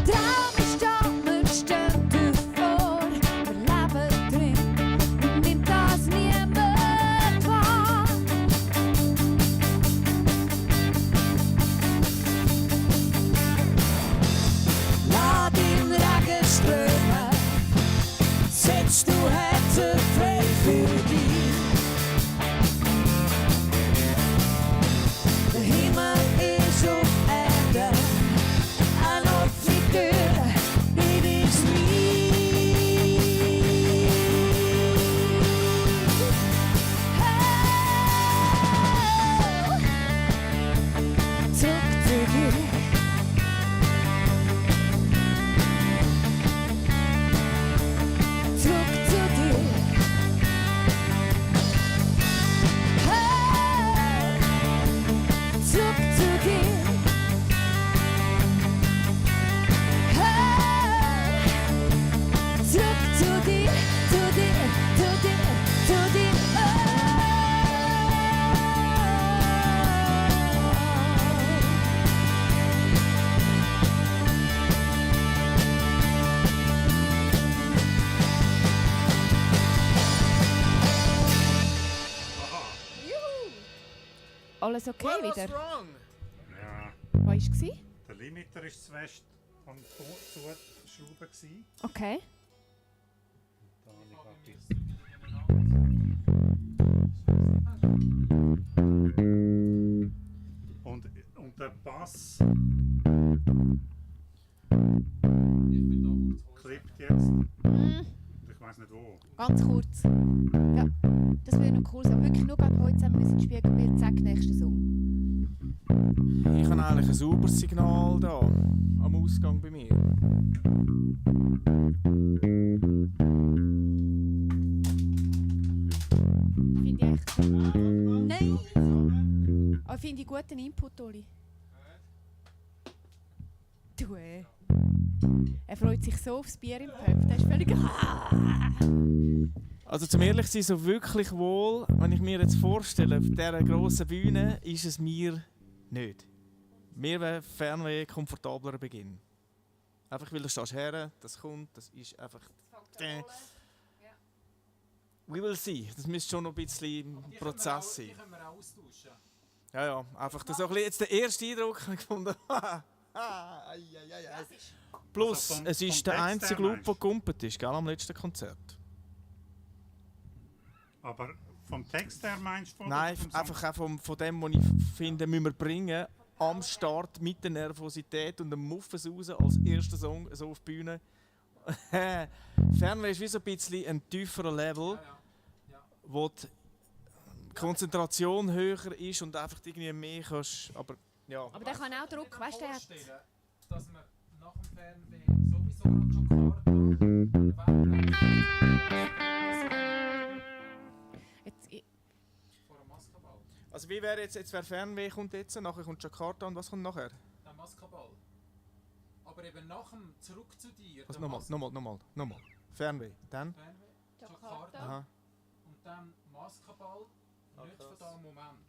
Der Traum ist da, wir stehen davor, wir leben drin und nimmt das niemand wahr. Lass den Regen strömen, setzt du Herzen frei für dich. Der Himmel ist auf Erde, eine offene Tür in dein Reich. Zurück zu dir. Zurück zu dir. Hey, zurück zu dir. Hey, zurück zu dir, zu dir, zu dir, zu dir. Juhu! Alles okay What was wieder? wrong? Ja, Was war es? der Limiter war zu fest am Zuschrauben gewesen. Okay. Da habe ich etwas. Und der Bass klippt jetzt. Mm, Ich weiß nicht wo. ganz kurz. Ja, das wäre noch cool. Aber wirklich nur gerade heute zusammen müssen spielen wir zack, nächsten Song. Ich habe eigentlich ein sauberes Signal da am Ausgang bei mir. Finde ich echt. Nein! Aber finde ich guten Input, Oli. Du, er freut sich so aufs Bier im Pub. Der ist völlig. Also zum ehrlich sein, so wirklich wohl, wenn ich mir jetzt vorstelle, auf dieser grossen Bühne ist es mir nicht. Mir wäre Fernweh komfortabler Beginn. Einfach weil du stehst her, das kommt, das ist einfach... We will see. Das müsste schon noch ein bisschen ein Prozess sein. Die können wir auch austauschen. Ja, ja, einfach das ist auch ein bisschen jetzt der erste Eindruck, den ich gefunden habe. Plus, Also vom- es ist vom der Text einzige her Loop, meinst der gegumpelt ist, gell, am letzten Konzert. Aber vom Text her meinst du? oder Nein, vom Song? einfach auch von dem, was ich finde, müssen wir bringen, am Start mit der Nervosität und dem Muffens raus als erster Song so auf die Bühne. Fernweh ist wie so ein bisschen ein tieferer Level, Ja. wo die Konzentration höher ist und einfach irgendwie mehr kannst, aber ja. Aber der kann auch Druck, weißt du, der hat. Vorstellen, dass wir nach dem Fernweh sowieso noch Jakarta Jetzt, vor dem Maskaball. Also wie wäre jetzt wäre Fernweh kommt jetzt, nachher kommt Jakarta und was kommt nachher? Der Maskaball. Aber eben nach dem Zurück zu dir. Also der nochmal. Fernweh, dann? Fernweh, Jakarta. Jakarta. Aha. Und dann Maskaball. Nicht von diesem Moment.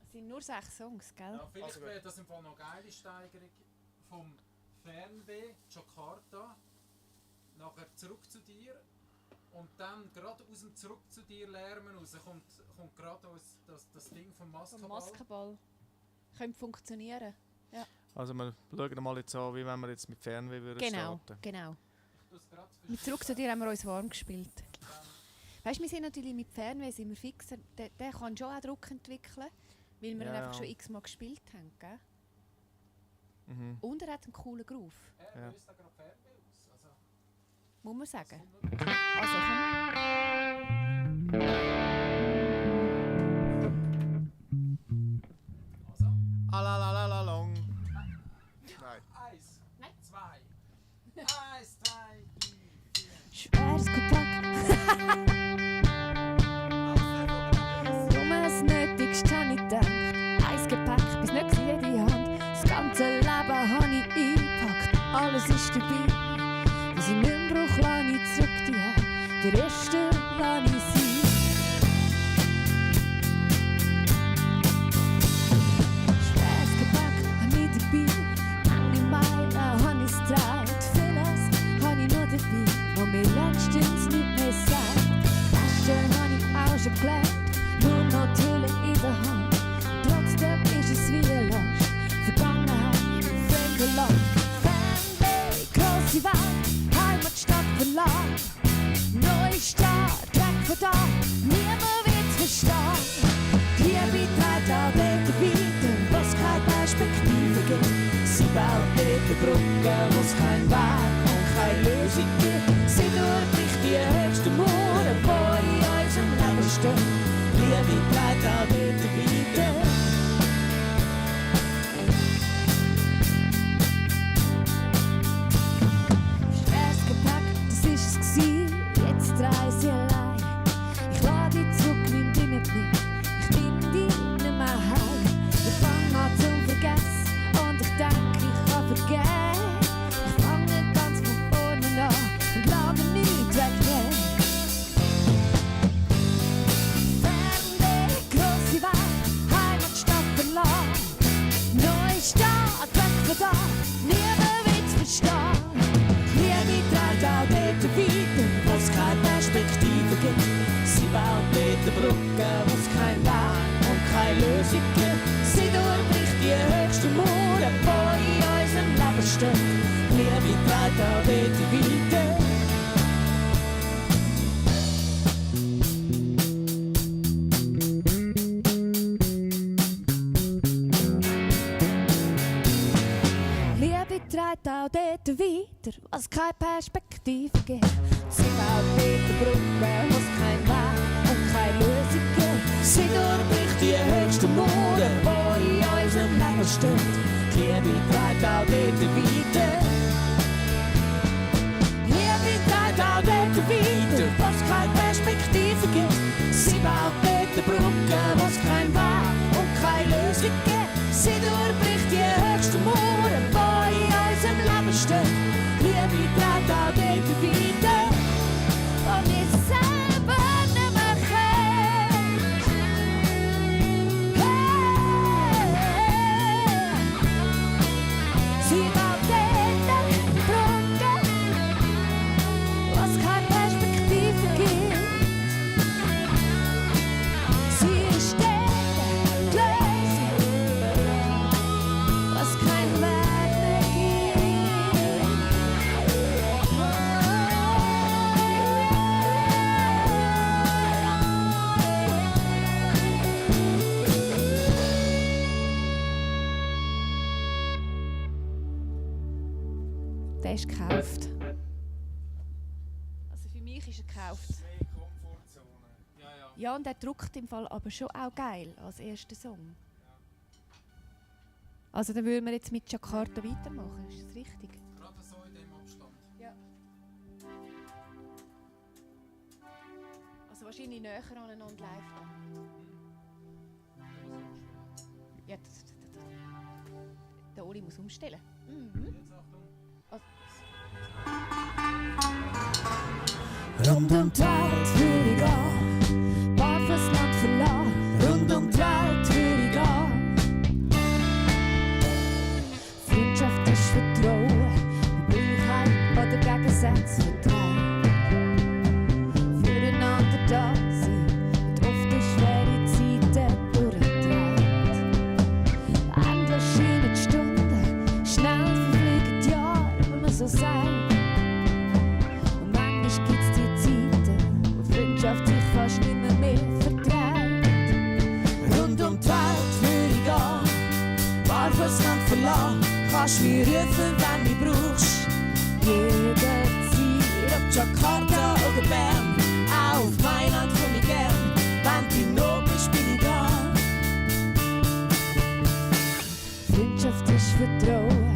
Es sind nur 6 Songs, gell? Ja, vielleicht Also gut. wäre das im Fall noch eine geile Steigerung. vom Fernweh Jakarta nachher zurück zu dir und dann gerade aus dem Zurück zu dir Lärmen raus kommt gerade das Ding vom Maskenball. Maskenball. Könnte funktionieren. Also wir schauen mal jetzt an, wie wenn wir jetzt mit Fernweh würden starten. Genau. Ich tu's grad Mit Zurück zu dir haben wir uns warm gespielt. Weißt du, wir sind natürlich mit Fernweh sind wir fix. Der kann schon auch Druck entwickeln, weil wir ihn einfach schon x-mal gespielt haben. Gell? Mhm. Und er hat einen coolen Groove, Er löst da gerade Fernweh aus. Also, muss man sagen. das kommt Also komm. Also, Alalalalong. Nein. 1, 2, 1, 2, 3, 4. Schweres Gepäck, um das Nötigste habe ich gedacht. Ein Gepäck bis nicht jede Hand. Das ganze Leben habe ich eingepackt. Alles ist dabei. Was ich nicht mehr brauche, lasse ich zurück die Hände. Der Reste lasse ich sein. Schweres Gepäck habe ich dabei. Alle Meilen habe ich es getragen. Vieles habe ich noch dabei, wo mir letztens nicht mehr sagt. Taschen habe ich auch schon gelernt, nur noch die Hülle in der Hand. Trotzdem ist es wie ein Last, Vergangenheit im Völkerland. Fernweh, grosse Welt, Heimatstadt verlassen. Neustart, weg von da, niemand wird's verstehen. Liebe trägt auch dort weiter, was keine Perspektive gibt. Sie baut nicht eine Brücke, wo's kein Weg und keine Lösung gibt. Sie durchbricht die höchsten Mauern, die in unserem Leben stehen. Liebe trägt auch dort weiter. Schweres Gepäck, das ist es gewesen, jetzt reise ich allein. Ich lade dich zurück, nimm dich nicht mit, ich nimm dich nicht mehr heim. Ich fange an zum Vergessen und ich denke, ich kann vergehen. Ich fange ganz von vorne an und lasse mir nichts wegnehmen. Fernweh, grosse Welt, Heimatstadt verlassen. Neustart, weg von da, niemand wird's verstehen. Liebe trägt auch dort weiter, wo's keine Perspektive gibt. Sie baut nicht eine Brücke, wo's kein Weg und keine Lösung gibt. Sie durchbricht die höchsten Mauern, die in unserem Leben stehen. Liebe trägt auch dort weiter. Liebe trägt auch dort weiter, was keine Perspektive gibt. Sie baut nicht eine Brücke, was kein Weg und keine Lösung gibt. Sie durchbricht die höchsten Mauern, die in unserem Leben stehen. Liebe trägt auch dort weiter. Liebe trägt auch dort weiter, was keine Perspektive gibt. Sie baut nicht eine Brücke, was kein Weg und keine Lösung gibt. Sie durchbricht die höchsten Mauern, die in unserem Leben stehen. Liebe trägt auch dort weiter, wo wir selber nicht mehr können. Hey. Sie baut dort eine Brücke, was keine Perspektive gibt. Sie ist dort die Lösung, was kein Weg mehr gibt. Der ist gekauft. Also für mich ist er gekauft. Mehr Komfortzone. Ja, ja. Ja, und der druckt im Fall aber schon auch geil als erster Song. Also dann würden wir jetzt mit Jakarta weitermachen, ist das richtig? gerade so in dem Abstand. Ja. Also wahrscheinlich näher aneinander live dann. Ja, der Oli muss umstellen. Mhm. Jetzt Achtung. Rund um die Welt würde ich gehen, bald das Land verlassen. Rund um die Welt würde ich gehen. Freundschaft ist für Gesetze vertreibt. Füreinander da sein und oft durch schwere Zeiten durchtreibt. Endlich scheinen die Stunden, schnell verfliegen die Jahre, wenn man so sagt. Und manchmal gibt's die Zeiten, wo Freundschaft sich fast nicht mehr vertreibt. Rund um die Welt würde ich gehen, barfuß Land verlassen, kannst mich rufen, wenn du mich brauchst. Jederzeit, ob Jakarta oder Bern, auch auf Mailand komm ich gern, wenn du noch bist, bin ich da. Freundschaft ist Vertrauen,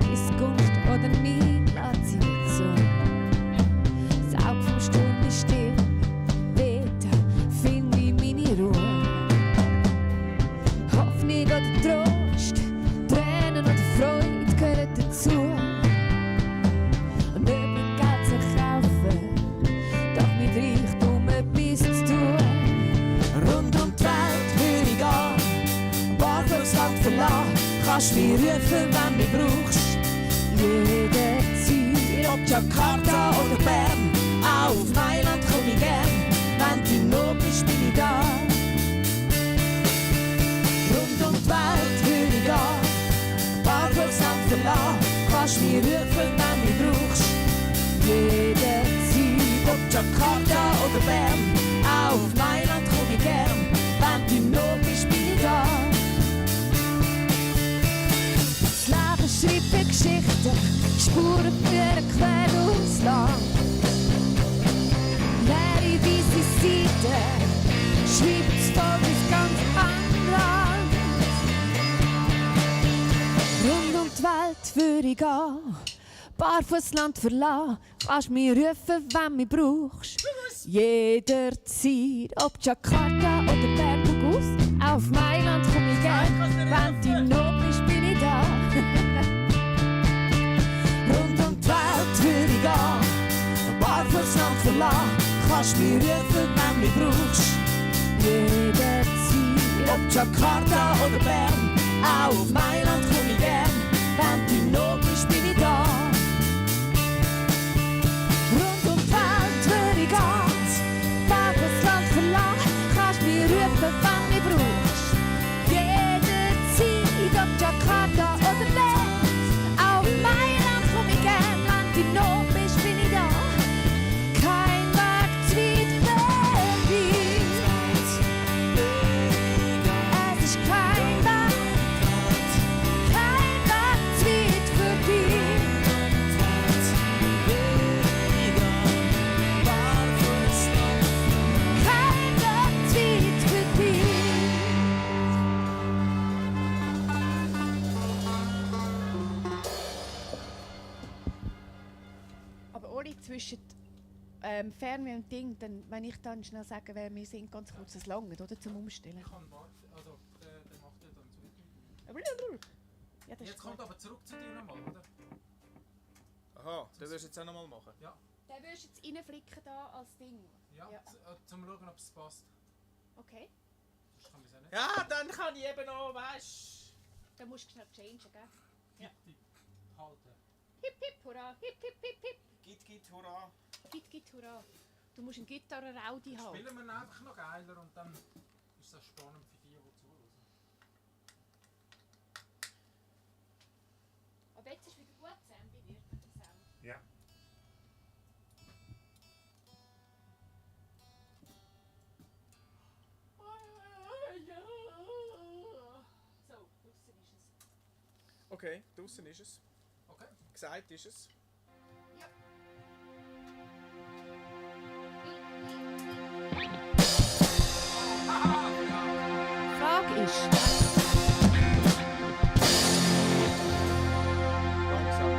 Missgunst oder Neid lässt sie nicht so. Das Auge vom Sturm ist still, weiter finde ich meine Ruhe. Hoffnung oder Trost, Tränen oder Freude gehören dazu. Und nicht mit Geld zu kaufen, doch mit Reichtum etwas zu tun. Rund um die Welt würde ich gehen, barfuß Land verlassen, kannst mich rufen, wenn du mich brauchst. Jederzeit, ob Jakarta oder Bern, auch auf Mailand komm ich gern, wenn du noch bist, bin ich da. Rund um die Welt würde ich gehen, barfuß Land verlassen, kannst mich rufen, wenn du mich brauchst. Jederzeit, ob Jakarta oder Bern, auch auf Mailand komm ich gern, wenn du noch bist, bin ich da. Das Leben schreibt Geschichten, Spuren führen quer durchs Land. Leere weisse Seiten, schreibt das Volk ins ganz Land. Rund um die Welt würde ich gehen, barfuß Land verlassen, kannst mich rufen, wenn du mich brauchst. Jederzeit, ob Jakarta oder Berghaus, auf Mailand komm ich gern, wenn du noch bist, bin ich da. Rund um die Welt würde ich gehen, barfuß Land verlassen, kannst mich rufen, wenn du mich brauchst. Jederzeit, ob Jakarta oder Bern, auch auf Mailand komm ich gern, wenn du noch bist, bin ich da. Rund um die Welt würde ich gehen, barfuß Land verlassen, kannst mich rufen, wenn du mich brauchst. Jederzeit, ob Jakarta oder Bern, auch auf Mailand komm ich gern, wenn du noch bist, bin ich da. Kein Weg zu weit für dich. Es ist kein Weg zu weit für dich. Kein Weg zu weit für dich. Aber ohne zwischen Fernweh und Ding, dann, wenn ich dann schnell sagen, wer wir sind, ganz kurz das lange, oder? Zum Umstellen. Ich kann warten, also der macht ja dann zurück. Ja, das Jetzt ist kommt gut. aber zurück zu dir nochmal, oder? Aha, das wirst du jetzt auch nochmal machen. Ja, Den würdest du jetzt reinflicken da als Ding. ja, Ja. zum schauen, ob es passt. Okay. Sonst kann ich es auch nicht. Ja, dann kann ich eben noch, weißt Dann musst du schnell changen, gell? Ja. Tipp, halten. Hip hip hurra, hip hip hip hip. Git, hurra. Git git hurra. Du musst eine Gitarre-Raudi haben. Spielen wir ihn einfach noch geiler und dann ist das spannend für die, die zuhören. Aber jetzt ist wieder gut, Sam, bei dir, mit dem Sound. Ja. So, draussen ist es. Okay, draußen ist es. Okay. Gesagt ist es. Die Frage ist, Langsam.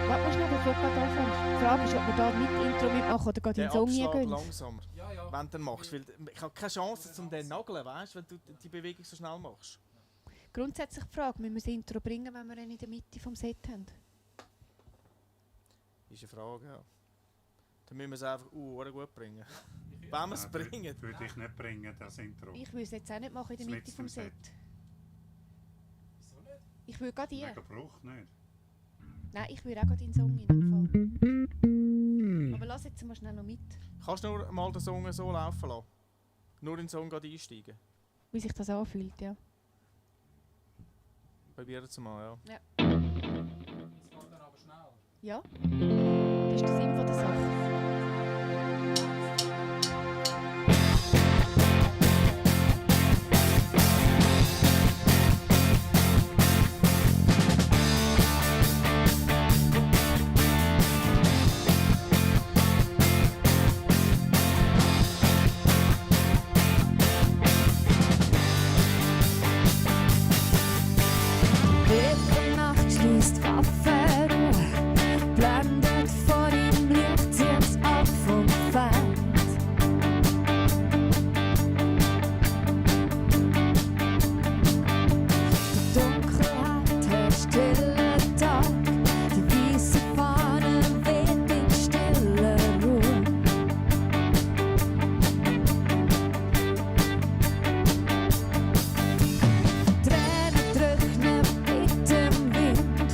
warte mal schnell, bevor du gerade anfängst. Die Frage ist, ob wir da mit Intro mitmachen oder gerade Der den Song Abschlag gehen. langsamer, Ja, ja. wenn du den machst. Weil ich habe keine Chance zum den nageln, weißt du, wenn du die Bewegung so schnell machst. Grundsätzlich die Frage, müssen wir das Intro bringen, wenn wir ihn in der Mitte vom Set haben? Ist eine Frage, ja. Dann müssen wir es einfach gut bringen. Wenn wir es bringen. Würde ich nicht bringen, das Intro. Ich will es jetzt auch nicht machen in der Das Mitte vom letzte Set. Wieso nicht? Ich will gerade die. Mega Bruch nicht. Nein, ich will auch gerade in den Song in dem Fall. höre jetzt mal schnell noch mit. Kannst du nur mal den Song so laufen lassen? Nur in den Song gerade einsteigen? Wie sich das anfühlt, ja. Probieren es mal, ja. Es geht dann aber schnell. Ja. Das ist der Sinn von der Sache. Jede Nacht schließt Waffenruhe, blendet vor ihm Licht, zieht's ab vom Feind. Die Dunkelheit, der stille Tag, die weiße Fahne weht in stiller Ruhe. Tränen trocknen mit dem Wind,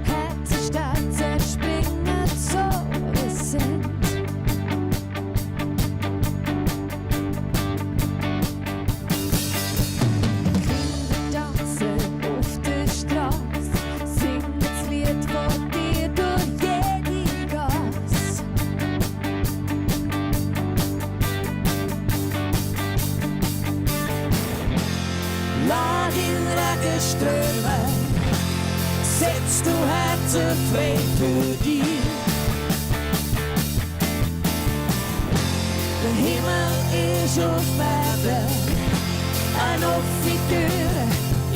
Herzen stark zerspringen, so wie sie sind. Kinder tanzen auf der Straße, singen das Lied von dir durch jede Gasse. Lass den Regen strömen, setz du Herzen frei für dich. Der Himmel ist auf Erden, eine offene Tür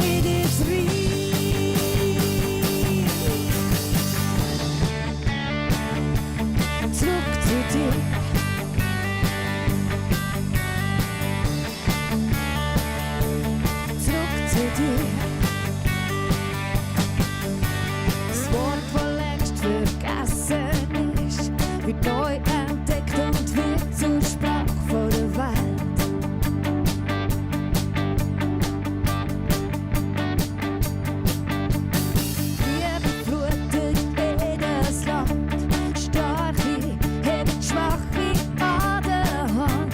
in dein Reich. Zurück zu dir. Zurück zu dir. Das Wort, das längst vergessen ist, wird neu entdeckt und wird zur Sprache von der Welt. Liebe flutet jedes Land, Starke hebt Schwache an der Hand.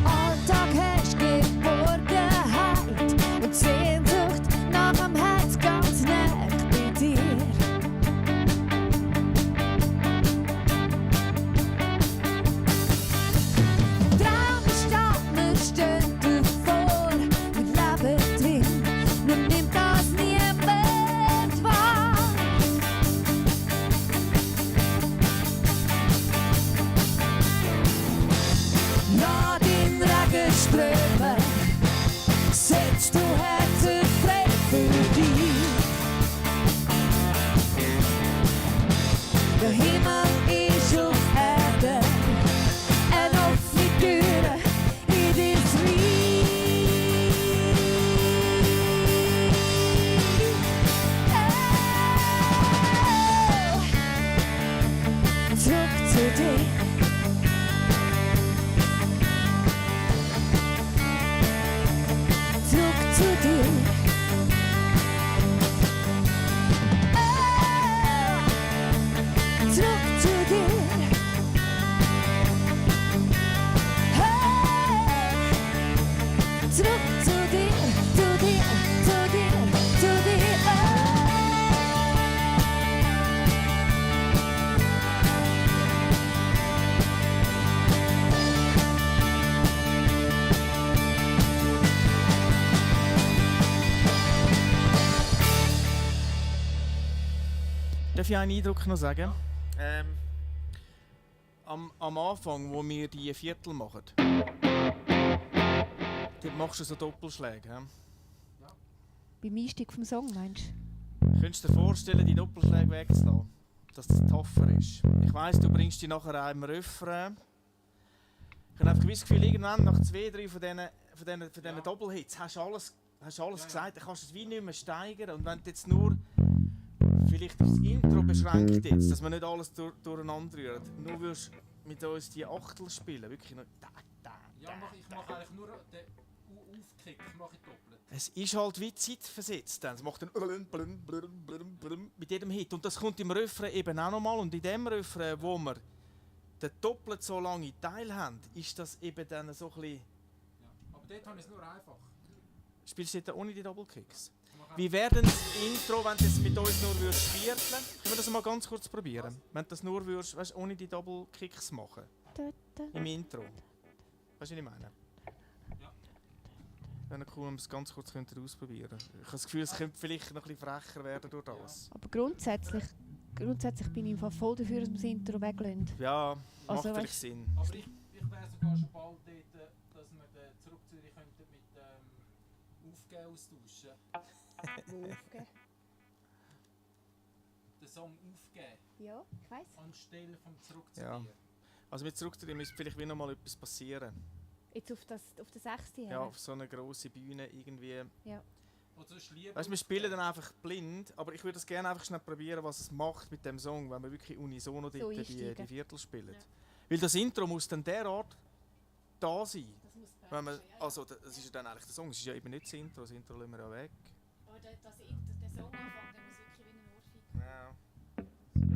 Alltag hast Geborgenheit und Sehnsucht nach dem Herz ganz nah bei dir. Traum steht, wir stehen davor, wir leben drin, nur nimmt das niemand wahr. Lass den Regen strömen, setz du Herzen frei für dich. Der Himmel ist auf Erden, eine offene Tür in dein Reich. Zurück zu dir. Zurück zu dir. Zurück zu dir. Zurück zu dir, zu dir, zu dir, zu dir. Darf ich einen Eindruck noch sagen? Am Anfang, wo wir die Viertel machen, dort machst du so Doppelschläge. He? Beim Einstieg vom Song, meinst du? Könntest du dir vorstellen, die Doppelschläge wegzulassen? Dass das tougher ist. Ich weiss, du bringst die nachher auch im Refrain. Ich habe einfach das Gefühl, irgendwann nach 2-3 von diesen Doppelhits hast du alles gesagt, dann kannst du es wie nicht mehr steigern. Und wenn du jetzt nur vielleicht das Intro beschränkt jetzt, dass man nicht alles durcheinander rührt, nur würdest mit uns die Achtel spielen, wirklich noch Ja, ich mache eigentlich nur den Doppelkick mache ich doppelt. Es ist halt wie zeitversetzt. Es macht dann mit jedem Hit. Und das kommt im Refrain eben auch nochmal. Und in dem Refrain, wo wir den doppelt so lange Teil haben, ist das eben dann so ein bisschen... Ja. Aber dort habe ich es nur einfach. Spielst du dort ohne die Doppelkicks? Ich mache Wie wäre denn das Intro, wenn du es mit uns nur würdest vierteln? Können wir das mal ganz kurz probieren? Wenn du das nur würdest, weißt, ohne die Doppelkicks machen. Im Intro. Weißt du, was ich meine? Ja. Wäre cool, wenn wir es ganz kurz ausprobieren könnten. Ich habe das Gefühl, es könnte vielleicht noch ein bisschen frecher werden durch das. Aber grundsätzlich bin ich im Fall voll dafür, dass wir das Intro weglassen. Ja, macht Also, vielleicht weißt- Sinn. Aber ich wäre sogar schon bald dort, dass wir den zurück zu Zürich könnten mit Aufgehen austauschen. Aufgeben. Den Song Aufgehen Ja, ich weiss. anstelle vom Zurück zu Ja. dir. Also mit zurück zu dir müsste vielleicht wieder noch mal etwas passieren. Jetzt auf das 6. Ja, auf so einer grossen Bühne irgendwie. Und sonst lieber Weißt, wir spielen dann einfach blind, aber ich würde das gerne einfach schnell probieren, was es macht mit dem Song, wenn wir wirklich unisono So dort die einsteigen. Viertel spielen. Ja. Weil das Intro muss dann derart da sein. Das muss Wenn man, also das ist ja dann eigentlich der Song, es ist ja eben nicht das Intro lassen wir ja weg. Aber der Song anfängt, der muss wirklich wie ein Ohrfeige. Ja.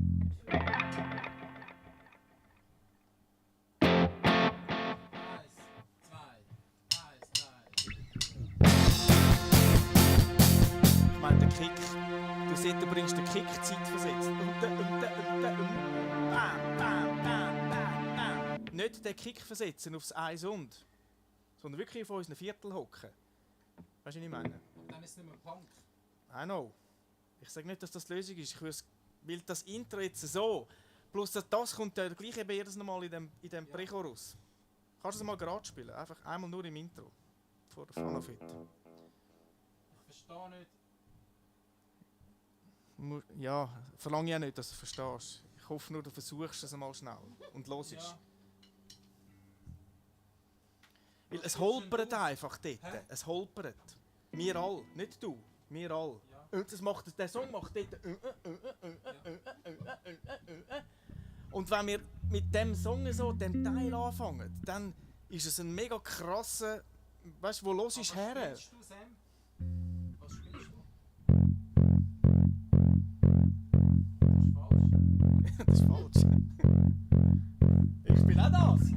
Eins, zwei, eins, zwei. Ich meine, der Kick, du bringst den Kick zeitversetzt. Bam, bam, bam, bam, bam. Nicht den Kick versetzen aufs Eins und, sondern wirklich auf unseren Viertel hocken. Weißt du, was ich meine? Aber dann ist es nicht mehr Punk. I know. Ich sage nicht, dass das die Lösung ist. Ich will das Intro jetzt so. Plus das kommt ja gleich eben jedes Mal in dem Pre-Chorus. Kannst du es mal gerade spielen? Einfach einmal nur im Intro. Vor der Fun of It. Ich verstehe nicht. Ja, verlange ich auch nicht, dass du es verstehst. Ich hoffe nur, du versuchst es einmal schnell und hörst. Ja. Weil es holpert einfach dort. Hä? Es holpert. Wir alle, nicht du. Wir alle. Ja. Und das macht, der Song macht dort. Und wenn wir mit dem Song so den Teil anfangen, dann ist es ein mega krasser. Weißt du, wo los ist Aber her? was spielst du, Sam? Was spielst du? Das ist falsch. Das ist falsch. Ich spiele auch das.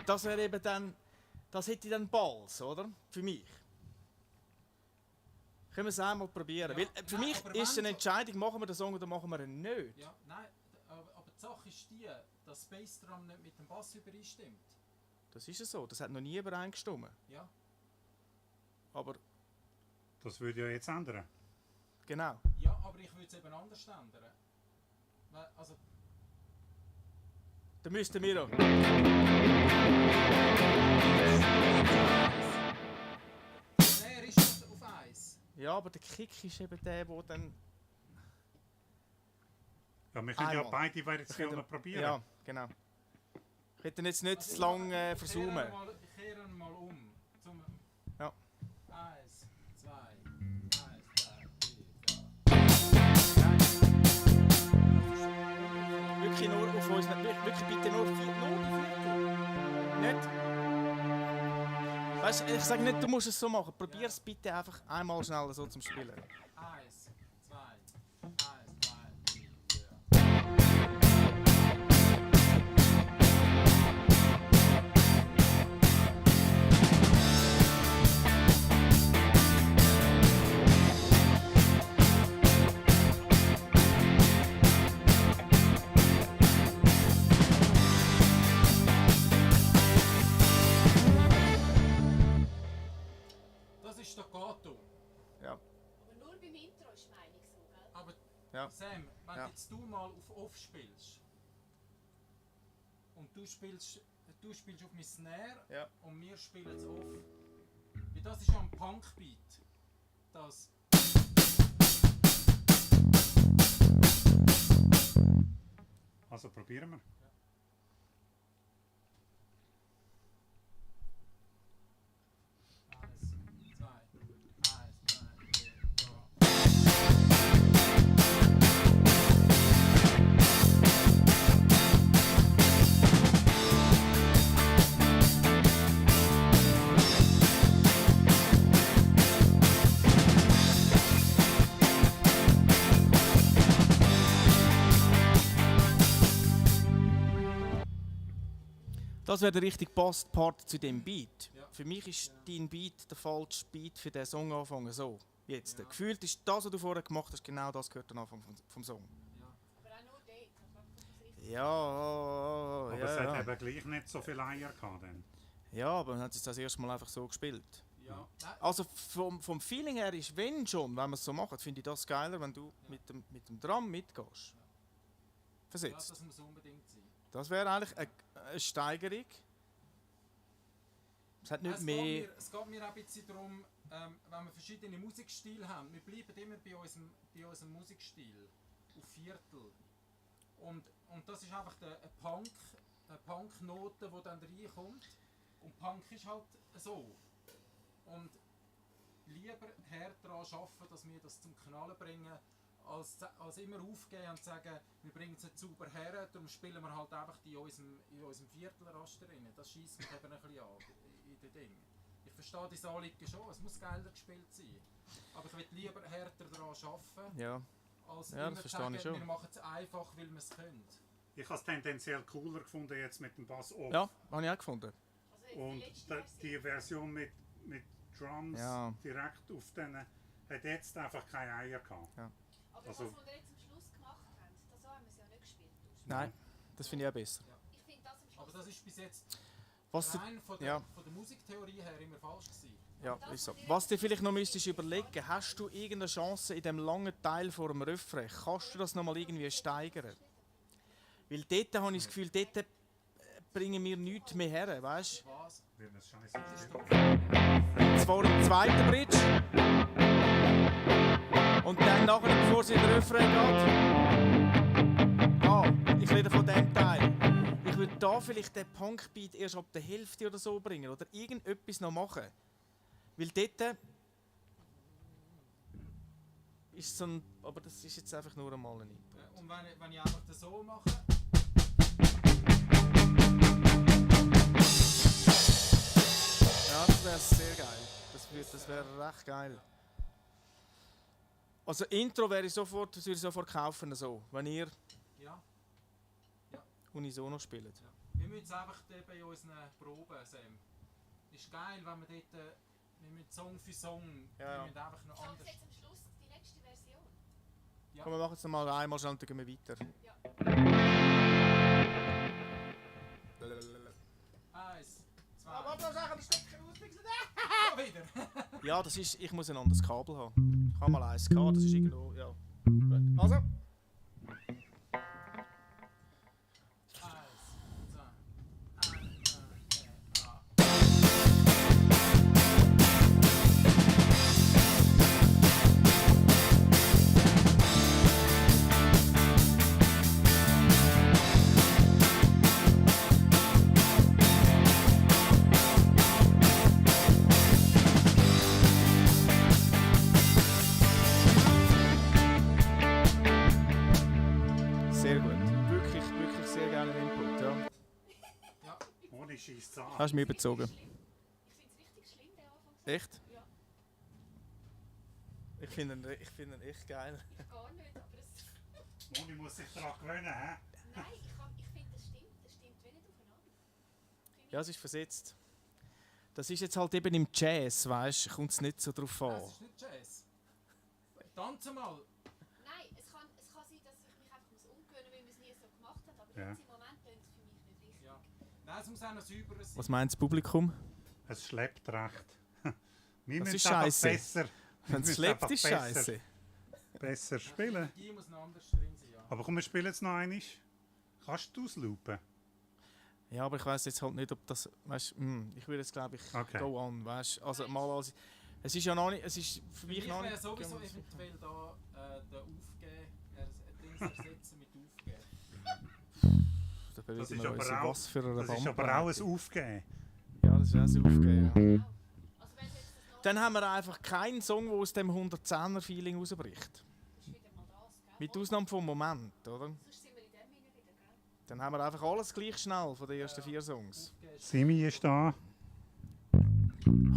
Das wäre eben dann, das hätte dann Balls, oder? Für mich. Können wir es einmal probieren? Ja. Weil, für Nein, mich aber ist wenn eine so- Entscheidung, machen wir den Song oder machen wir ihn nicht. Ja, nein, aber die Sache ist die, dass das Bassdrum nicht mit dem Bass übereinstimmt. Das ist es so, das hat noch nie übereingestimmt. Ja. Aber Das würde ja jetzt ändern. genau. Ja, aber ich würde es eben anders ändern. Weil, also, Dann müssten wir auch. wer ist das auf 1? Ja, aber der Kick ist eben der, der dann... Ja, wir können ja Einmal. beide Variationen probieren. Ja, genau. Ich hätte ihn jetzt nicht zu lange versummen. Ich kehre ihn mal um. Zum Ja. 1, 2, 1, 2, 3, Wirklich nur auf uns, wirklich bitte nur die Viertel. Nicht? Weißt du, ich sage nicht, du musst es so machen. Probier es bitte einfach einmal schnell so zum Spielen. 1, 2, 1, 2, 3, 4. Das ist Staccato. Ja. Aber nur beim Intro ist die Meinung so, gell? Aber Ja. Sam, wenn Ja. jetzt du mal auf Off spielst und du spielst auf mein Snare Ja. und wir spielen es Off. Weil das ist ja ein Punkbeat. Das. Also probieren wir. Ja. Das wäre der richtige Part zu dem Beat. Ja. Für mich ist dein Beat der falsche Beat für den Song anfangen. So, jetzt. Ja. Gefühlt ist das, was du vorher gemacht hast, genau das gehört am Anfang vom Song. Ja. Aber auch nur dort. Ja, Aber es hat ja. eben gleich nicht so viele Eier gehabt dann. Ja, aber dann hat es das erste Mal einfach so gespielt. Ja. Nein, Also vom Feeling her ist, wenn man es so macht, finde ich das geiler, wenn du mit dem Drum mitgehst. ja, Versetzt. das muss unbedingt sein. Das wäre eigentlich eine Steigerung. Es hat nicht mehr... Es geht mir auch ein bisschen darum, wenn wir verschiedene Musikstile haben. Wir bleiben immer bei unserem Musikstil auf Viertel. Und das ist einfach eine Punk-Note, die dann reinkommt. Und Punk ist halt so. Und lieber härter daran arbeiten, dass wir das zum Knallen bringen, als immer aufgeben und sagen, wir bringen es nicht sauber her, darum spielen wir halt einfach in unserem Viertelraster rein. Das schießt mich eben ein bisschen an in den Dingen. Ich verstehe das Anliegen schon, es muss geiler gespielt sein. Aber ich will lieber härter daran arbeiten, Ja, als Ja, immer das zu verstehe sagen, ich schon. wir machen es einfach, weil wir es können. Ich habe es tendenziell cooler gefunden jetzt mit dem Bass off. ja, habe ich auch gefunden. Und die Version mit Drums Ja. direkt auf den hat jetzt einfach keine Eier gehabt. Aber Also- das, was wir jetzt am Schluss gemacht haben, das haben wir es ja nicht gespielt. Nein, das finde ich auch besser. Ich finde das am Schluss. Aber das ist bis jetzt Was rein von der Musiktheorie her immer falsch gewesen. Ja, ist so. Was dir vielleicht noch müsstest überlegen, hast du irgendeine Chance in dem langen Teil vor dem Refrain, kannst du das noch mal irgendwie steigern? Weil dort habe ich das Gefühl, dort bringen wir nichts mehr her, weißt Was? Wird das scheiße gespielt. du? Zwar im zweiten Bridge und dann nachher, bevor sie in den Refrain geht. Ich rede von dem Teil. Ich würde da vielleicht den Punkbeat erst ab der Hälfte oder so bringen oder irgendetwas noch machen. Weil dort ist so ein. Aber das ist jetzt einfach nur einmal ein Input. Und wenn ich einfach das so mache, Ja, das wäre sehr geil. Das wäre recht geil. Also Intro wäre ich sofort, das würde ich sofort kaufen, so, wenn ihr ja, unisono spielt. wir müssen es einfach bei unseren Proben sehen. Ist geil, wenn wir dort, wir müssen Song für Song, Ja, wir ja. müssen einfach noch Ich habe anders. jetzt am Schluss die letzte Version. Ja. Komm, wir machen es mal einmal schnell und dann gehen wir weiter. Eins, zwei, wieder. Ja, das ist, ich muss ein anderes Kabel haben. Ich habe mal eins gehabt, das ist irgendwo, ja. Gut. Also. Sehr gut. Wirklich, wirklich sehr gerne Input, ja. Ohne schießt an. Hast du mich überzogen? Ich finde es richtig schlimm, der Anfang. Echt? Ja. Ich finde ihn echt geil. Ich gar nicht, aber es... Moni muss sich daran gewöhnen, hä? Nein, ich finde, das stimmt wie nicht aufeinander. Ja, es ist versetzt. Das ist jetzt halt eben im Jazz, weißt du, kommt es nicht so drauf an. Das ist nicht Jazz. Tanze mal. Nein, es kann sein, dass ich mich einfach umgewöhnen muss, weil wir es nie so gemacht haben, aber Ja. jetzt im Moment klingt es für mich nicht richtig. Ja. Nein, es muss auch noch sauberer sein. Was meint das Publikum? Es schleppt recht. Wir Das müssen ist einfach scheisse. besser. wir Wenn es müssen schleppt, einfach ist scheiße. Besser spielen. Die muss noch anders drin sein, ja. Aber komm, wir spielen jetzt noch einmal. Kannst du ausloopen? Ja, aber ich weiß jetzt halt nicht, ob das. Weißt, ich würde jetzt glaube ich Okay. go on, weißt also mal als. Es ist ja noch nicht. Es ist für mich Ich noch wäre nicht. sowieso eventuell da den Aufgeben, Dings ersetzen mit Aufgeben. Da bewegen Das ist wir uns in aber auch, was für eine das ist aber auch ein Aufgeben. Ja, das ist auch ein Aufgeben. Ja. Genau. Also wenn du jetzt das noch... Dann haben wir einfach keinen Song, der aus dem 110er-Feeling rausbricht. ist wieder mal das, gell? Mit Ausnahme vom Moment, oder? Sonst sind wir in dem hinein wieder, gell? Dann haben wir einfach alles gleich schnell von den ersten 4 Songs. Aufgeben ist Simi ist da.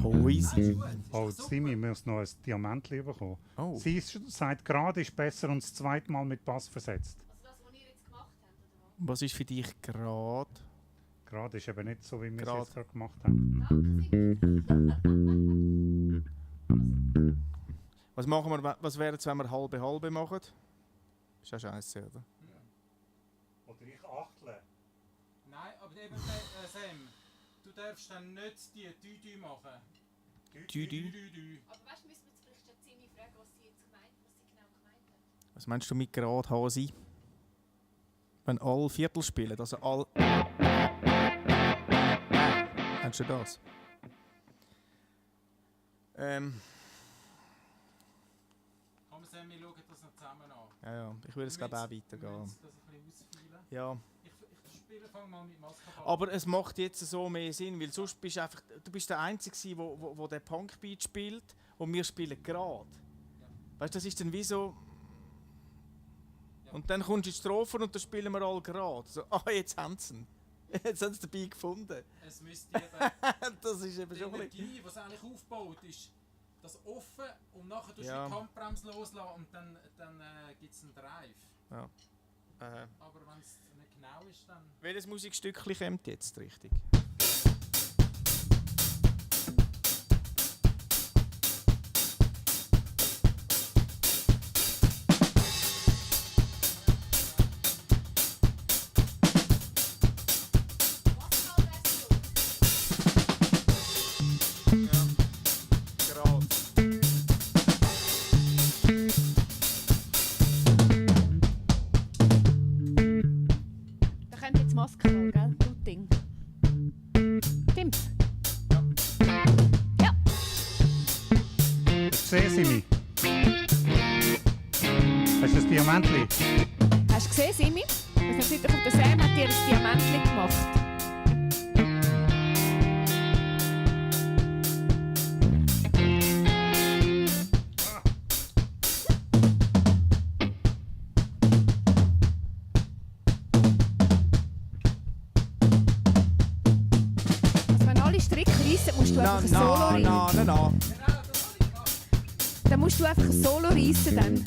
Hoisi. gut. Oh, Ist doch Simi super. muss noch ein Diamantli bekommen. Oh. Sie sagt gerade, ist besser und das zweite Mal mit Bass versetzt. Also das, was ihr jetzt gemacht habt, oder was? Was ist für dich gerade? Gerade ist eben nicht so, wie wir es Gerade. jetzt gerade gemacht haben. Was machen wir, was wäre es, wenn wir halbe machen? Ist ja scheiße, oder? Oder ich achtle. Nein, aber eben, Sam, du darfst dann nicht die Dü machen. Dü-dü. Aber weißt du, müssen wir jetzt vielleicht schon ziemlich fragen, was sie jetzt genau gemeint hat. Was meinst du mit gerade Hasi? Wenn alle Viertel spielen, also all. Kennst du das? Komm, Sam, wir schauen das noch zusammen an. Ja, ich würde es glaube auch Wir weitergehen. müssen das ein bisschen ausfeilen. Ja. Ich spiele, fang mal mit Maskenball. Aber es macht jetzt so mehr Sinn, weil sonst bist du bist der Einzige, wo den Punkbeat spielt und wir spielen gerade. Weißt du, das ist dann wie so. Ja. Und dann kommst du in die Strophe und dann spielen wir alle gerade. So, jetzt haben sie ihn. Jetzt haben sie den Beat gefunden. Es müsste eben Das ist eben die schon ein bisschen. Energie, die es eigentlich aufbaut, ist das offen und nachher tust du Ja. die Handbremse loslassen und dann gibt es einen Drive. Ja. Aber wenn es nicht genau ist, dann... Welches Musikstückchen kommt jetzt richtig? Gerade. Da kommt jetzt Maske an, gell? Routing. Stimmt's? Ja. Jetzt sehen Sie mich. Hast du das Diamantli? Hast du gesehen, Simi? Das hat auf der Sam hat dir ein Diamantchen gemacht. Also wenn alle Stricke reissen, musst du einfach ein Solo reissen. na. Dann musst du einfach ein Solo reissen dann.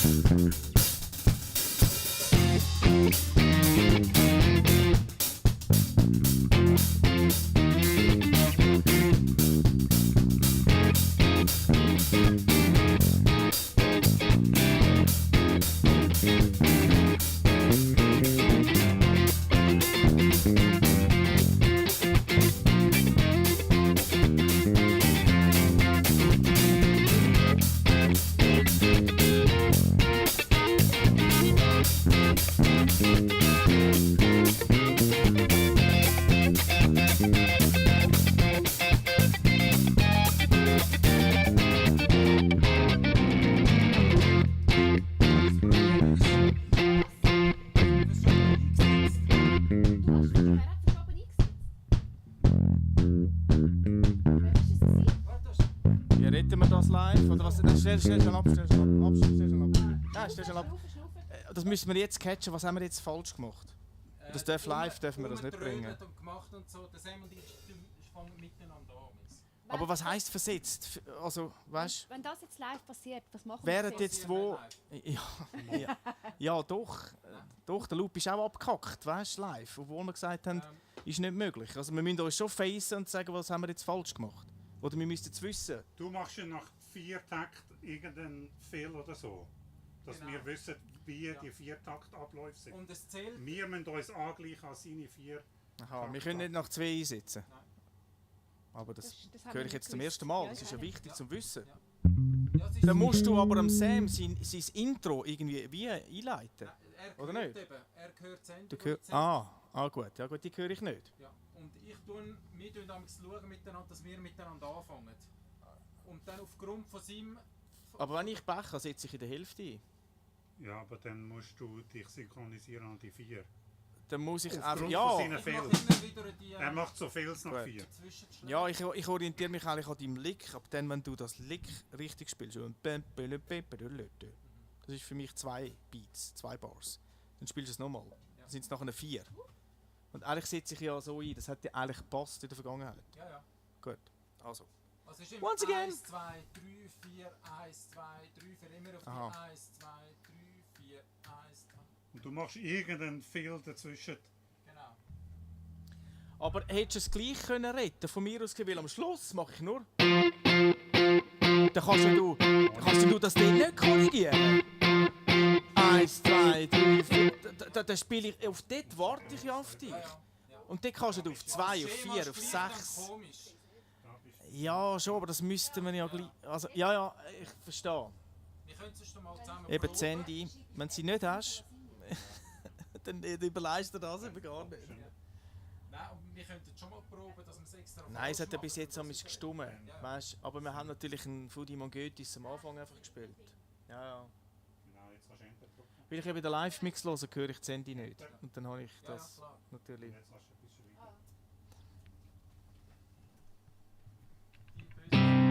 Wie retten wir das live? Oder was? Stell schon ab. Nein, stell schon ab. Das müssen wir jetzt catchen. Was haben wir jetzt falsch gemacht? Das darf live, dürfen wir das nicht bringen. Und gemacht und so, der Sam und ich fangen miteinander an. Aber was heisst versetzt? Also, weißt Wenn das jetzt live passiert, was machen während wir jetzt wo. Ja, doch. Doch, der Loop ist auch abgekackt, weißt du, live. Obwohl wir gesagt haben, ist nicht möglich. Also, wir müssen uns schon facen und sagen, was haben wir jetzt falsch gemacht. Oder wir müssen es wissen. Du machst ja nach 4 Takten irgendeinen Fehler oder so. Dass Genau. wir wissen, wie Ja. die 4-Takt-Abläufe sind. Und es zählt... Wir müssen uns angleichen an seine 4. Aha, wir können nicht nach 2 einsetzen. Nein. Aber das Das haben höre wir ich jetzt nicht zum gewusst. ersten Mal. Ja, Das ist ja ja. wichtig Ja. zu wissen. Ja, es ist Dann musst du aber am Sam sein Intro irgendwie wie einleiten. Er Oder hört nicht? eben, er hört die Sendung. Du hör und gut. Ja gut, die höre ich nicht. Ja. Und wir schauen schauen miteinander, dass wir miteinander anfangen. Und dann aufgrund von seinem... Aber wenn ich Pech habe, setze ich in der Hälfte ein. Ja, aber dann musst du dich synchronisieren an die 4. Dann muss ich Aufgrund einfach. von Ja, seinen Ich mache Fehlern. immer wieder die Er macht so vieles nach Gut. 4. Zwischenschläge. ja ich orientiere mich eigentlich an deinem Lick. Aber dann, wenn du das Lick richtig spielst, und das ist für mich 2 Beats, 2 Bars. Dann spielst du es nochmal. Dann sind es nachher 4. Und eigentlich setze ich ja so ein, das hat ja eigentlich gepasst in der Vergangenheit. Ja, ja. Gut, also. Also es ist immer Once again. 1, 2, 3, 4, 1, 2, 3, für immer auf Aha. die 1, 2, 3, 4, 1, 2. Und du machst irgendeinen Fehler dazwischen. Genau. Aber hättest du es gleich können retten von mir aus, weil am Schluss mache ich nur... Dann kannst du das Ding nicht korrigieren. 1, 2, 3, 4... Dann spiele ich... Auf dort warte ich ja auf dich. Und dann kannst du auf 2, auf 4, auf 6... Komisch. Ja, schon, aber das müsste man ja gleich... Also, ja, ich verstehe. Wir können es mal zusammen Eben proben. das Handy. Wenn du sie nicht hast, dann überleist du das eben gar nicht. Nein, aber wir könnten schon mal proben, dass wir es extra Nein, es hat ja falsch bis jetzt machen. auch gestummen. Weißt, aber wir haben natürlich einen Fudi Mongetis am Anfang einfach gespielt. Ja. Genau, jetzt kannst du Enter drücken. Weil ich eben den Live-Mix höre, höre ich das Handy nicht. Und dann habe ich Ja, das klar. natürlich... Jetzt kannst du ein bisschen weiter. Die böse-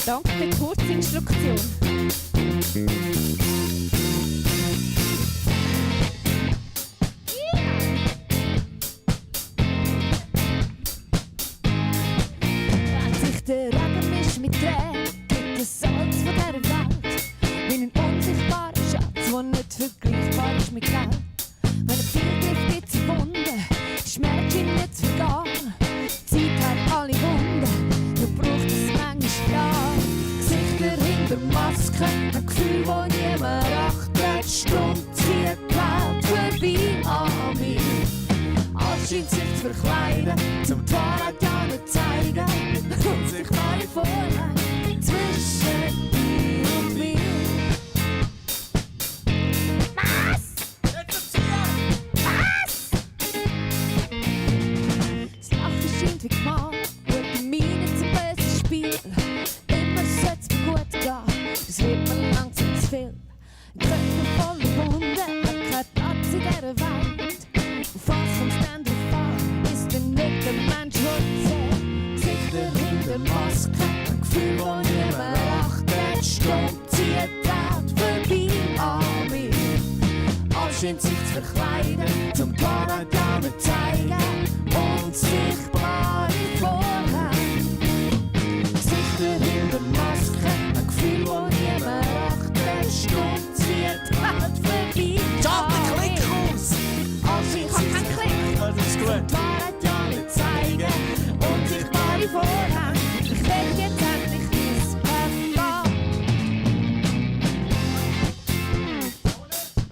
Danke für die Kurzinstruktion. Wenn sich der Regen mischt mit Tränen, gibt es Salz von dieser Welt. Wie ein unsichtbarer Schatz, der nicht vergleichbar ist mit Geld. Wenn er viel Gift gibt in Wunden, Schmerz ihm nicht vergehen. Die Zeit hat alle Wunden, nur braucht es manchmal Jahr. Gesichter hinter Masken, ein Gefühl, das niemand achtet. Stummt wie ein Cloud vorbei an mir. Alles scheint sich zu verkleiden, zum die Wahrheit ja nicht zeigen. Und sich alle vorhängen zwischen dir und mir. Was? Was? Das Lachen scheint wie gemalt, gute Miene zum bösen Spiel. Immer soll's mir gut gehen, es wird mir langsam zu viel. Ein Körper voller Wunden hat keinen Platz in dieser Welt. Und was kommt's denn drauf an, ist denn nicht der Mensch, der zählt. Gesichter hinter Masken, ein Gefühl, das niemand achtet. Stumm zieht die vorbei an mir. Alles scheint sich zu verkleiden, zum Wahrheit ja nicht zeigen. Unsichtbare Vorhänge. Gesichter hinter Masken, ein Gefühl, das niemand achtet. Stumm zieht die vorbei an mir. Alles scheint sich zu verkleiden. Das ist gut. Wahrheit ja nicht zeigen, unsichtbare Vorhänge. Ich will jetzt endlich wissen,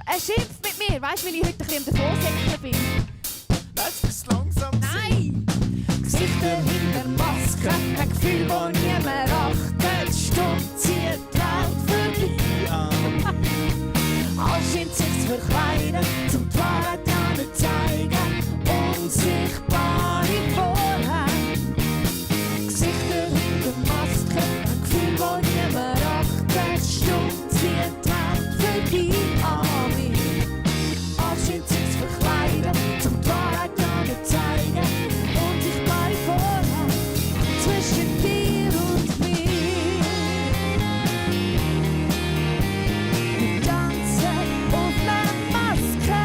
Er schimpft mit mir, weißt du, weil ich heute ein bisschen am Davonsäckeln bin. Weißt du, es langsam Nein! Gesichter hinter Masken, ein Gefühl, das niemand achtet. Stumm zieht die Welt vorbei. Alles scheint sich zu verkleiden, zum die Wahrheit ja nicht zeigen. Unsichtbare Vorhänge. Gesichter hinter Masken, ein Gefühl, das niemand achtet. Stumm zieht die Welt vorbei an mir. Alles scheint sich zu verkleiden, zum die Wahrheit ja nicht zeigen. Unsichtbare Vorhänge zwischen dir und mir. Wir tanzen auf einer Maske.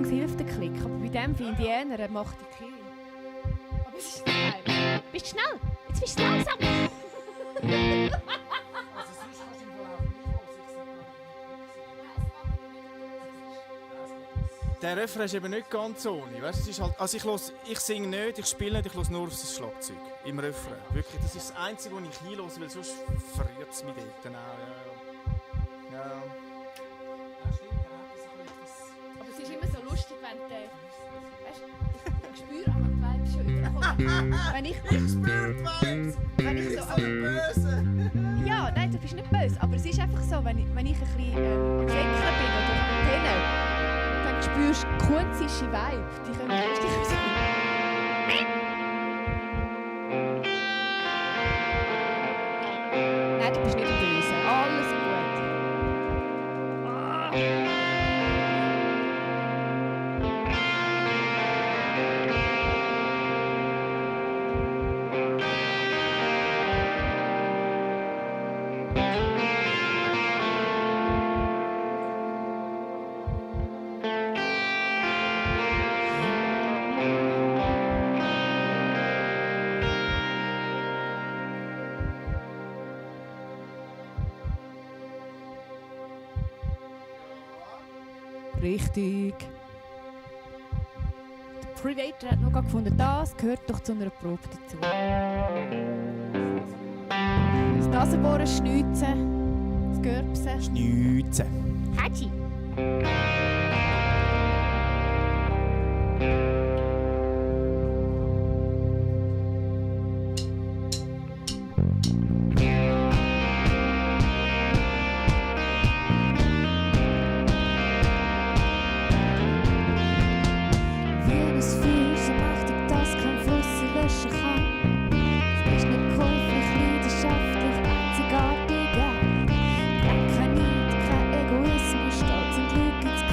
Songs hilft der Klick, aber bei dem finde ich eher, er macht die Kill. Aber es ist geil. Bist du schnell? Jetzt bist du langsam! Also sonst kannst du im Verlauf nicht los. Der Refrain ist eben nicht ganz ohne. Weißt, es ist halt, also ich singe nicht, ich spiele nicht, ich höre nur auf das Schlagzeug im Refrain. Wirklich, das ist das Einzige, was ich hinhöre, weil sonst verrührt es mich dort. Ja. Ja, stimmt, er hat das ein bisschen etwas... Aber es ist immer so lustig, wenn du... Weißt du, ich spüre aber die Vibes schon überkommen. Wenn ich so... böse! Ja, nein, du bist nicht böse, aber es ist einfach so, wenn ich ein bisschen am Feckeln bin oder am Pennen, dann spürst du kunzische Vibe. Die können richtig so... Nein, du bist nicht böse. Alles gut. Richtig. Der Predator hat noch gefunden, das gehört doch zu einer Probe dazu. Das Nasenbohren, Schneuzen, das Görbsen. Schneuzen. Hatschi! Wenn es viel so mächtig, dass kein Fluss sie löschen kann. Es ist nicht käuflich, leidenschaftlich, einzigartig. Kein Neid, kein Egoismus, Stolz und Lüge ins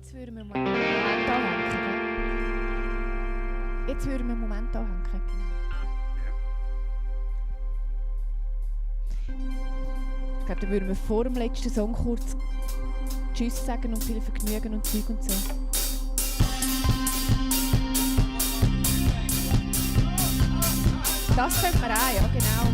Jetzt würden wir mal einen Moment anhängen. Jetzt würden wir einen Moment anhängen. Ich glaube, dann würden wir vor dem letzten Song kurz Tschüss sagen und viel Vergnügen und Zeug und so. Das könnte man auch, ja, genau.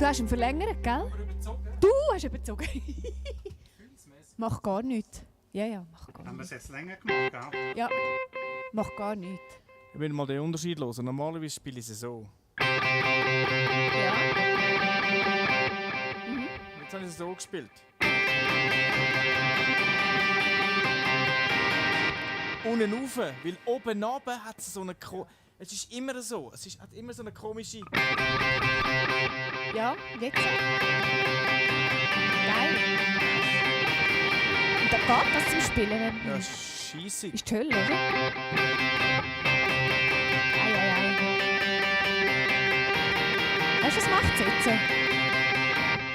Du hast ihn verlängert, gell? Aber überzogen. Du hast überzogen. Gefühlsmäßig. Mach gar nichts. Ja, mach gar Haben wir es nichts. jetzt länger gemacht, gell? Ja, mach gar nichts. Ich will mal den Unterschied hören. Normalerweise spiele ich sie so. Ja. Jetzt habe ich sie so gespielt. Unten rauf, weil oben runter hat es so eine... Es ist immer so. Hat immer so eine komische... Ja, jetzt. Geil. Und da geht das zum Spielen, wenn Ja, scheissig. ist die Hölle, oder? Ei. Weißt du, was macht es jetzt?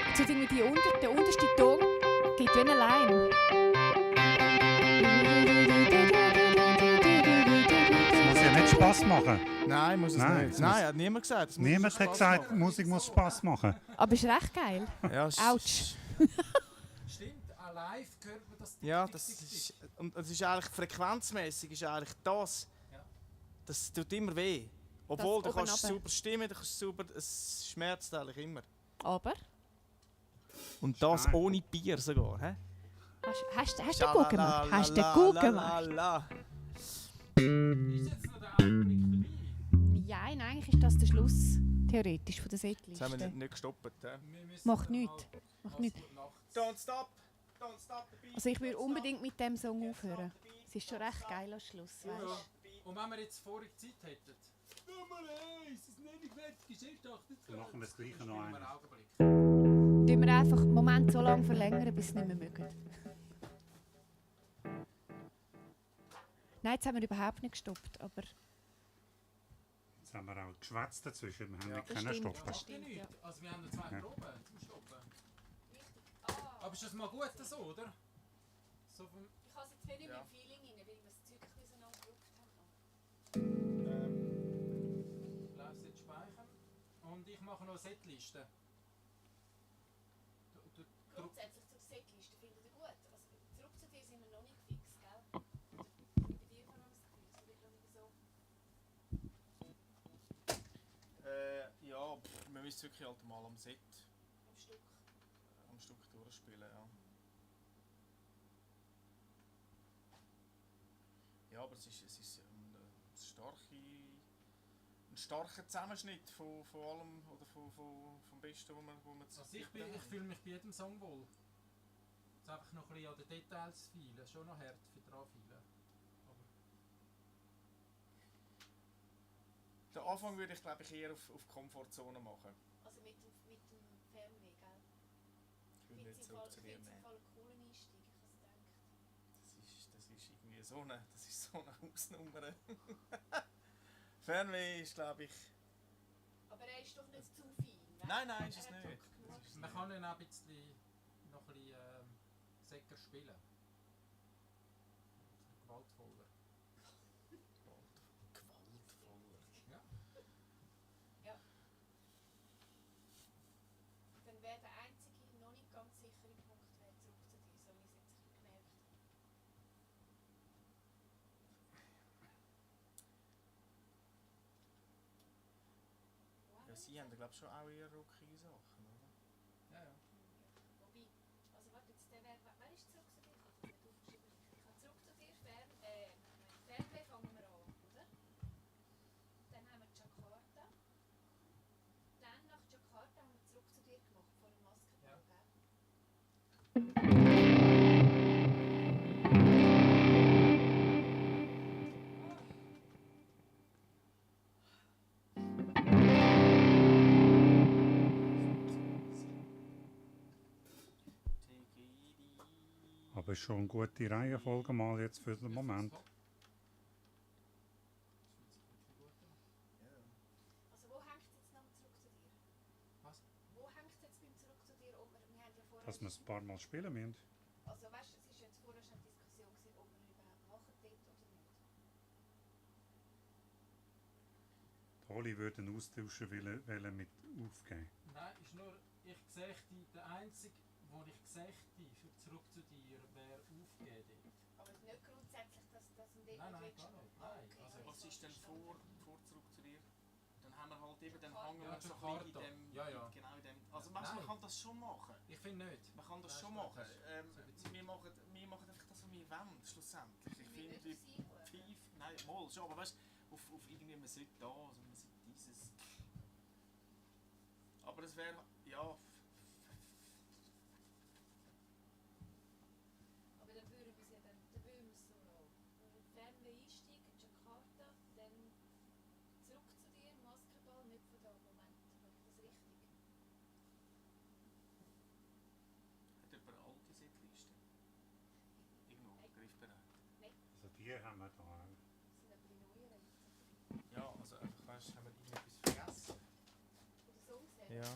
Jetzt tut irgendwie der unterste Ton geht wie eine Line. Das muss ja nicht Spass machen. Nein, muss es Nein, nicht. es Nein, muss- hat niemand gesagt. Es muss Niemand Spaß hat gesagt, machen. Musik muss Spass machen. Aber ist recht geil. Ja, Autsch. Stimmt, auch live hört man das. Ja, Tick, das tick, tick, ist, tick. und es ist eigentlich frequenzmäßig ist eigentlich das. Ja. Das tut immer weh. Obwohl, du oben kannst runter. super stimmen, du kannst super, es schmerzt eigentlich immer. Aber Und das Stark. ohne Bier sogar. Hä? hast du den gut gemacht? Hast du den gut gemacht? Ist jetzt noch der Augenblick dabei? Ja, eigentlich ist das der Schluss, theoretisch, von der Jetzt haben wir Setliste. nicht gestoppt. Hä? Wir müssen Macht dann nichts. halt Macht nichts. nachts- Don't stop the beat. Also ich würde unbedingt mit dem Song aufhören. Es ist schon recht geil am Schluss, weißt du? Und wenn wir jetzt vorige Zeit hätten. Nummer 1, es ist nicht fertig, ist erst 28. Dann machen wir das Gleiche Dann noch spielen wir einmal. Augenblick. Tun wir einfach einen Moment so lange verlängern, bis sie nicht mehr mögen. Nein, jetzt haben wir überhaupt nicht gestoppt, aber Jetzt haben wir auch geschwätzt dazwischen. Wir haben Ja. nicht Das können stimmt. stoppen. Macht ja stimmt, nichts. Also wir haben noch 2 Ja. Proben zum Stoppen. Aber ist das mal gut so, oder? So vom ich habe jetzt viel Ja. Feeling rein, weil wir das Zeug ein bisschen gedruckt haben. Lass jetzt speichern. Und ich mache noch eine Setliste. Grundsätzlich zur Setliste findet ihr gut. Also zurück zu dir sind wir noch nicht fix, gell? Bei dir haben wir das Gefühl, es wird noch nicht so. Ja, wir müssen wirklich halt mal am Set, Am Stück. am Stück durchspielen. Ja. Ja, aber es ist ein starker Zusammenschnitt von allem oder vom Besten, wo man Also ich fühle mich bei jedem Song wohl. Jetzt einfach noch ein bisschen an den Details feilen. Schon noch hart für dran feilen. Aber Den Anfang würde ich glaube ich eher auf Komfortzone machen. Also mit dem Fernweh, gell? Ich will nicht zurück zu dir Ich finde es nehmen. einen coolen Einstieg, ich habe es gedacht. Das ist irgendwie so eine Hausnummer. Fernweh ist glaube ich... Aber er ist doch nicht zu fein, ne? Nein, ist es Er hat nicht. doch genug. Das ist man nicht. kann ihn auch ein bisschen, noch ein bisschen säcker spielen. Gewaltvoller. Gewaltvoller. Dann wäre der einzige, noch nicht ganz sichere Punkt wäre zurück zu dir, so wie ich es jetzt gemerkt habe. Ja, sie haben glaube ich schon auch eher rockige Sachen, oder? Ja, ja. Wobei, also warte, jetzt der wäre, wer ist zurück zu dir? Ich habe es nicht aufgeschrieben. Ich habe zurück zu dir, Fernweh fangen wir an, oder? Dann haben wir Jakarta. Dann nach Jakarta haben wir zurück zu dir gemacht, vor dem Maskenball, Ja. gell? Aber ist schon eine gute Reihenfolge mal jetzt für den Moment. Also wo hängt es jetzt noch zurück zu dir? Was? Wo hängt es jetzt beim zurück zu dir? Ob wir haben ja vorher... Dass wir es ein paar Mal spielen müssen. Also weißt du, es ist jetzt vorher schon eine Diskussion gewesen, ob wir ihn überhaupt machen dort oder nicht. Holly würde einen Austauschen wollen mit aufgeben. Nein, ist nur, ich sehe der einzige, wo ich sehe, für zurück zu dir, wäre aufgegeben. Aber nicht grundsätzlich, dass ein dort Nein, nein, willst. gar nicht. Ah, Nein, okay, also- habe ich Was so ist denn verstanden. vor zurück zu dir? Dann haben wir halt eben, dann hängen Ja, wir so ein bisschen Jakarta. in dem, Ja, ja. genau in dem Also man Nein. kann das schon machen. Ich finde nicht. Man kann das Nein, schon das machen. ist- Wir machen einfach das, was wir wollen, schlussendlich. Ich finde, wie Pfeif... Nein, mal schon, aber weißt du, auf irgendwie, man sollte da, also man sollte dieses... Aber es wäre, ja... Aber dann würden wir es ja dann würden wir es so lassen. Fernweh einsteigen, Jakarta, dann zurück zu dir, Basketball, nicht von da. Moment, mache ich das richtig? Hat jemand eine alte Setliste? Irgendwo, griffbereit. Also die haben wir da auch. Das sind aber die neueren jetzt. Ja, also einfach, weißt du, haben wir irgendetwas vergessen? Oder so gesehen. Ja.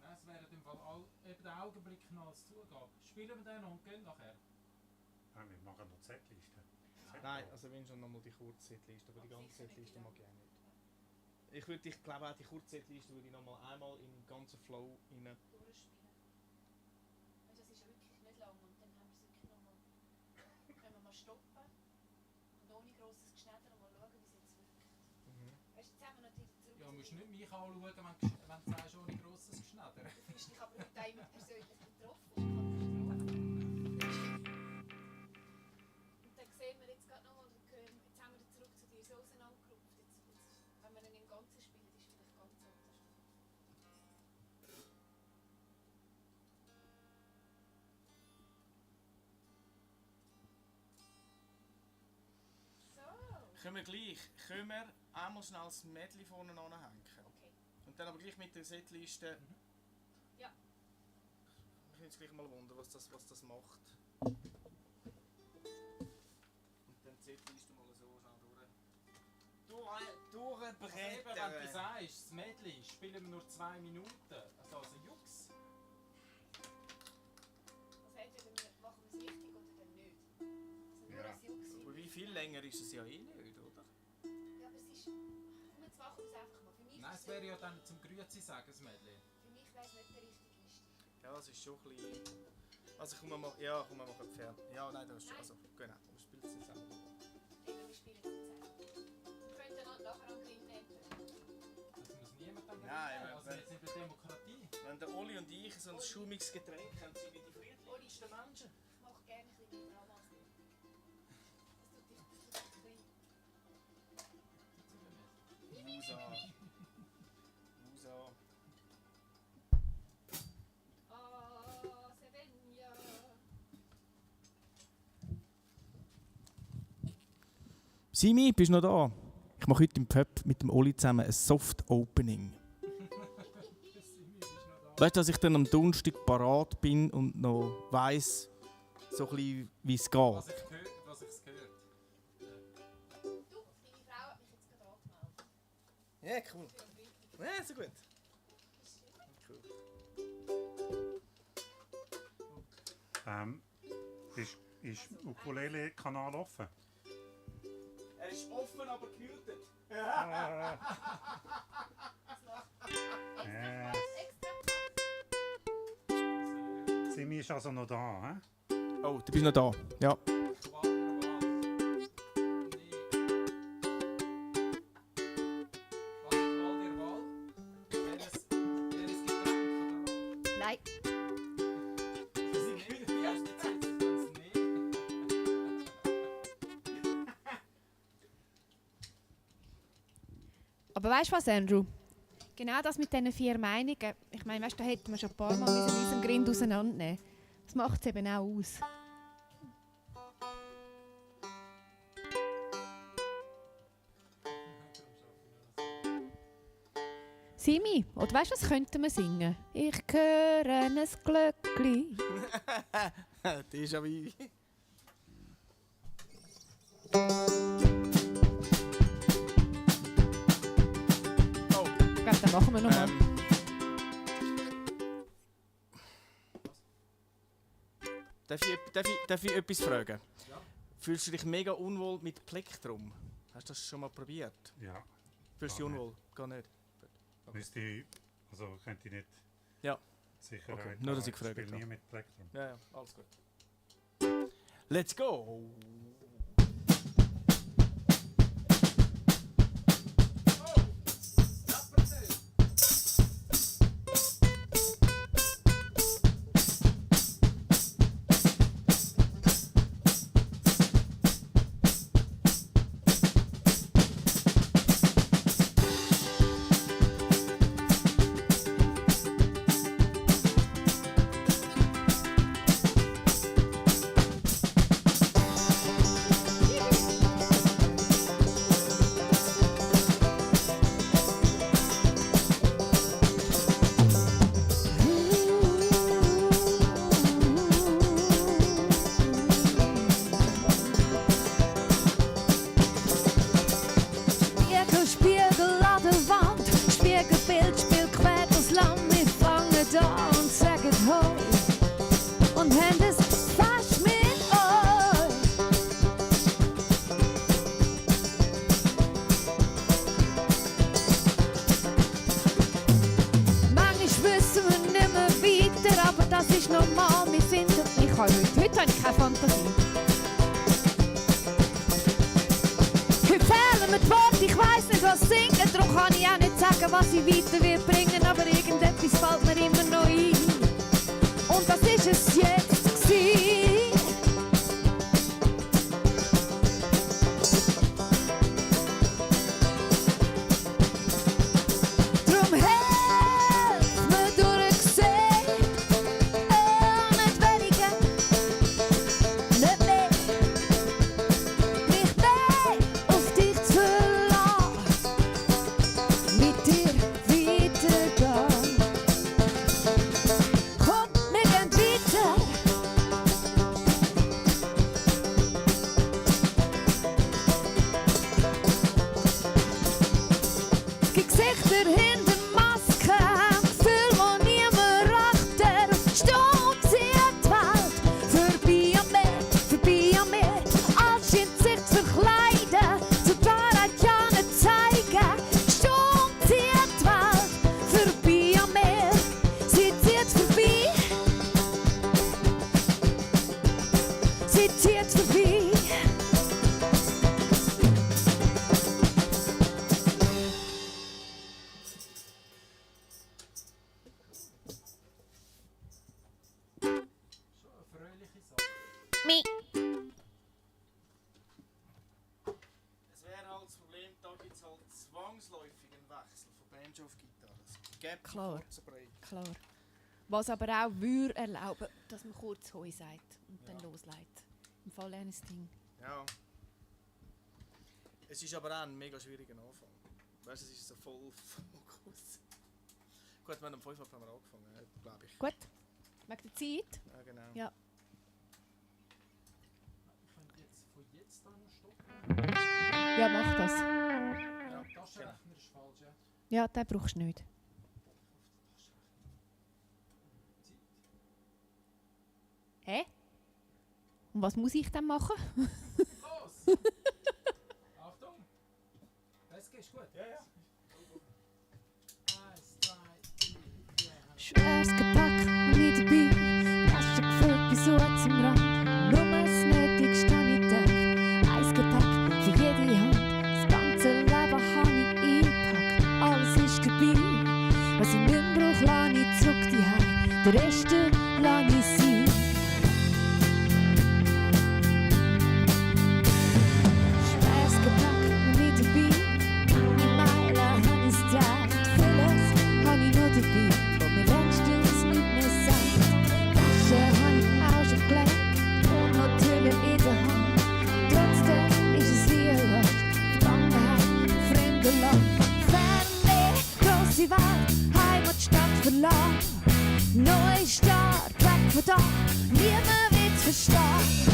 Nein, es wäre im Fall eben der Augenblick noch als Zugabe. Spielen wir den und gehen nachher. Nein, wir machen noch Z-Liste. Nein, also wenn schon nochmal die Kurzsetliste, aber die ganze Setliste mag ich auch nicht. Ich glaube auch die Kurzsetliste würde ich nochmal einmal im ganzen Flow rein. Durchspielen. Und das ist wirklich nicht lang und dann haben wir es wirklich nochmal. Können wir mal stoppen und ohne grosses Geschneider mal schauen, wie es jetzt wirkt. Weißt du, jetzt haben wir natürlich zurück. Ja, du musst nicht mich anschauen, wenn du sagst, ohne grosses Geschneider. Du fühlst dich aber heute auch immer persönlich betroffen. Ich kann verstehen. Und dann sehen wir jetzt gerade nochmal, jetzt haben wir zurück zu dir so auseinandergerupft. Wenn wir ihn im Ganzen spielen, ist es vielleicht ganz anders. So, Können wir einmal schnell das Medley vorne anhängen? okay. Und dann aber gleich mit der Setliste. Ja. Ich finde es gleich mal wundern, was das macht. Und dann die Setliste mal so schnell Eben, wenn du durchbrettern. sagst, das Medley spielen wir nur 2 Minuten. Also Jux. Also entweder machen wir es richtig oder dann nicht. Also nur Ja. als Jux. Aber wie viel länger ist es ja eh nicht, oder? Ja, aber es ist... Komm, jetzt machen wir es einfach mal. Für mich Nein, ist es wäre ja dann zum Grüezi sagen, das Medley. Für mich wäre es nicht der richtige Einstieg. Ja, es ist schon ein bisschen... Also komm mal, ja, komm mal fern. Ja, nein, das ist schon... Also, genau, wir spielen es jetzt auch. Eben, wir spielen es jetzt einfach. Wir können dann nachher an Green nehmen. Das muss niemand dann Nein, reden. Also jetzt in der Demokratie. Wenn der Oli und ich so ein schummiges Getränk haben, sind wir die friedlichsten Menschen. Ich mache gerne ein bisschen mehr Dramas. Das tut dich ein bisschen... Musa. Ah, Sevenia. Simi, bist du noch da? Ich mache heute im Pub mit dem Oli zusammen ein Soft Opening. Weißt du, dass ich dann am Donnerstag parat bin und noch weiss, so ein bisschen, wie es geht? Was ich gehört. Du, deine Frau hat mich jetzt gerade angemeldet. Ja, cool. Für ein Bild. Ja, so gut. Cool. Ist Ukulele-Kanal offen? Er ist offen, aber gemutet. Yes. Extra. Simi ist also noch da, hä? Oh, du bist noch da. Ja. Nein. Aber weißt du was, Andrew? Genau das mit diesen 4 Meinungen. Ich meine, weißt du, da hätten wir schon ein paar Mal in unserem Grind auseinandernehmen. Das macht es eben auch aus. Simi, oder weißt du, was könnten wir singen? Ich höre ein Glöckli. Déjà vu. Oh, Ich glaube, das machen wir nochmal. Darf ich etwas fragen? Ja. Fühlst du dich mega unwohl mit Plektrum? Hast du das schon mal probiert? Ja. Fühlst du dich Gar nicht. unwohl? Gar nicht. Müsste ich, also könnte ich nicht. Ja. Sicherheit. Okay, nur, dass ich haben. gefragt spiele habe. nie mit Plektrum. Ja, ja, alles gut. Let's go! ist normal, wir finden mich auch heute habe ich keine Fantasie. Heute fehlen mir die Worte, ich weiss nicht was singen, darum kann ich auch nicht sagen, was ich weiter will bringen, aber irgendetwas fällt mir immer noch ein. Und das ist es jetzt gewesen. Drum helf mir durchsehen, nicht weniger, nicht mehr, mich mehr auf dich zu verlassen, mit dir weitergehen. Komm, wir gehen weiter. Die Gesichter hinter Masken, Gefühl, wo niemand achter. Sturm zieht die Welt vorbei an mir. Alles scheint sich zu verkleiden, zur Wahrheit ja nicht zeigen. Sturm zieht die Welt vorbei an mir. Sie zieht vorbei. Sie zieht vorbei. Schon eine fröhliche Sache. Es wäre halt das Problem, da gibt es halt zwangsläufig einen Wechsel von Banjo auf Gitarre. Es gibt Klar. kurzen Break. Klar. Was aber auch würde erlauben, dass man kurz Hoi sagt und dann Ja. losleitet. Im Fall eines Ding. Ja. Es ist aber auch ein mega schwieriger Anfang. Weißt du, es ist so voll Fokus. Gut, wir haben um 5 Uhr haben wir angefangen, glaube ich. Gut. Wegen der Zeit? Ja, genau. Ja. Ich könnte jetzt von jetzt an noch stoppen. Ja, mach das. Ja, Taschenrechner ist falsch, ja. Ja, den brauchst du nicht. Hä? Und was muss ich dann machen? Los! Achtung! Das geht gut. Ja, ja. 1, 2, 3, 4. Schweres Gepäck und nicht dabei, Tasche gefüllt bis so zum Rand. Nur das Nötigste habe ich gedacht, ein Gepäck für jede Hand. Das ganze Leben habe ich eingepackt, alles ist dabei. Was ich nicht mehr brauche, lasse ich zurück daheim, den Rest lasse ich sein. Schweres Gepäck und nicht dabei, in Meilen habe ich es getragen. Vieles habe ich nur dabei, wo mir längstens nicht mehr sagt. Tasche habe ich auch schon gelegt und natürlich in der Hand. Trotzdem ist es wie ein Lust, Vergangenheit, fremde Land. Ferne, grosse Welt, Heimatstadt verlassen. Neu Start, weg von da, niemand wird's verstehen.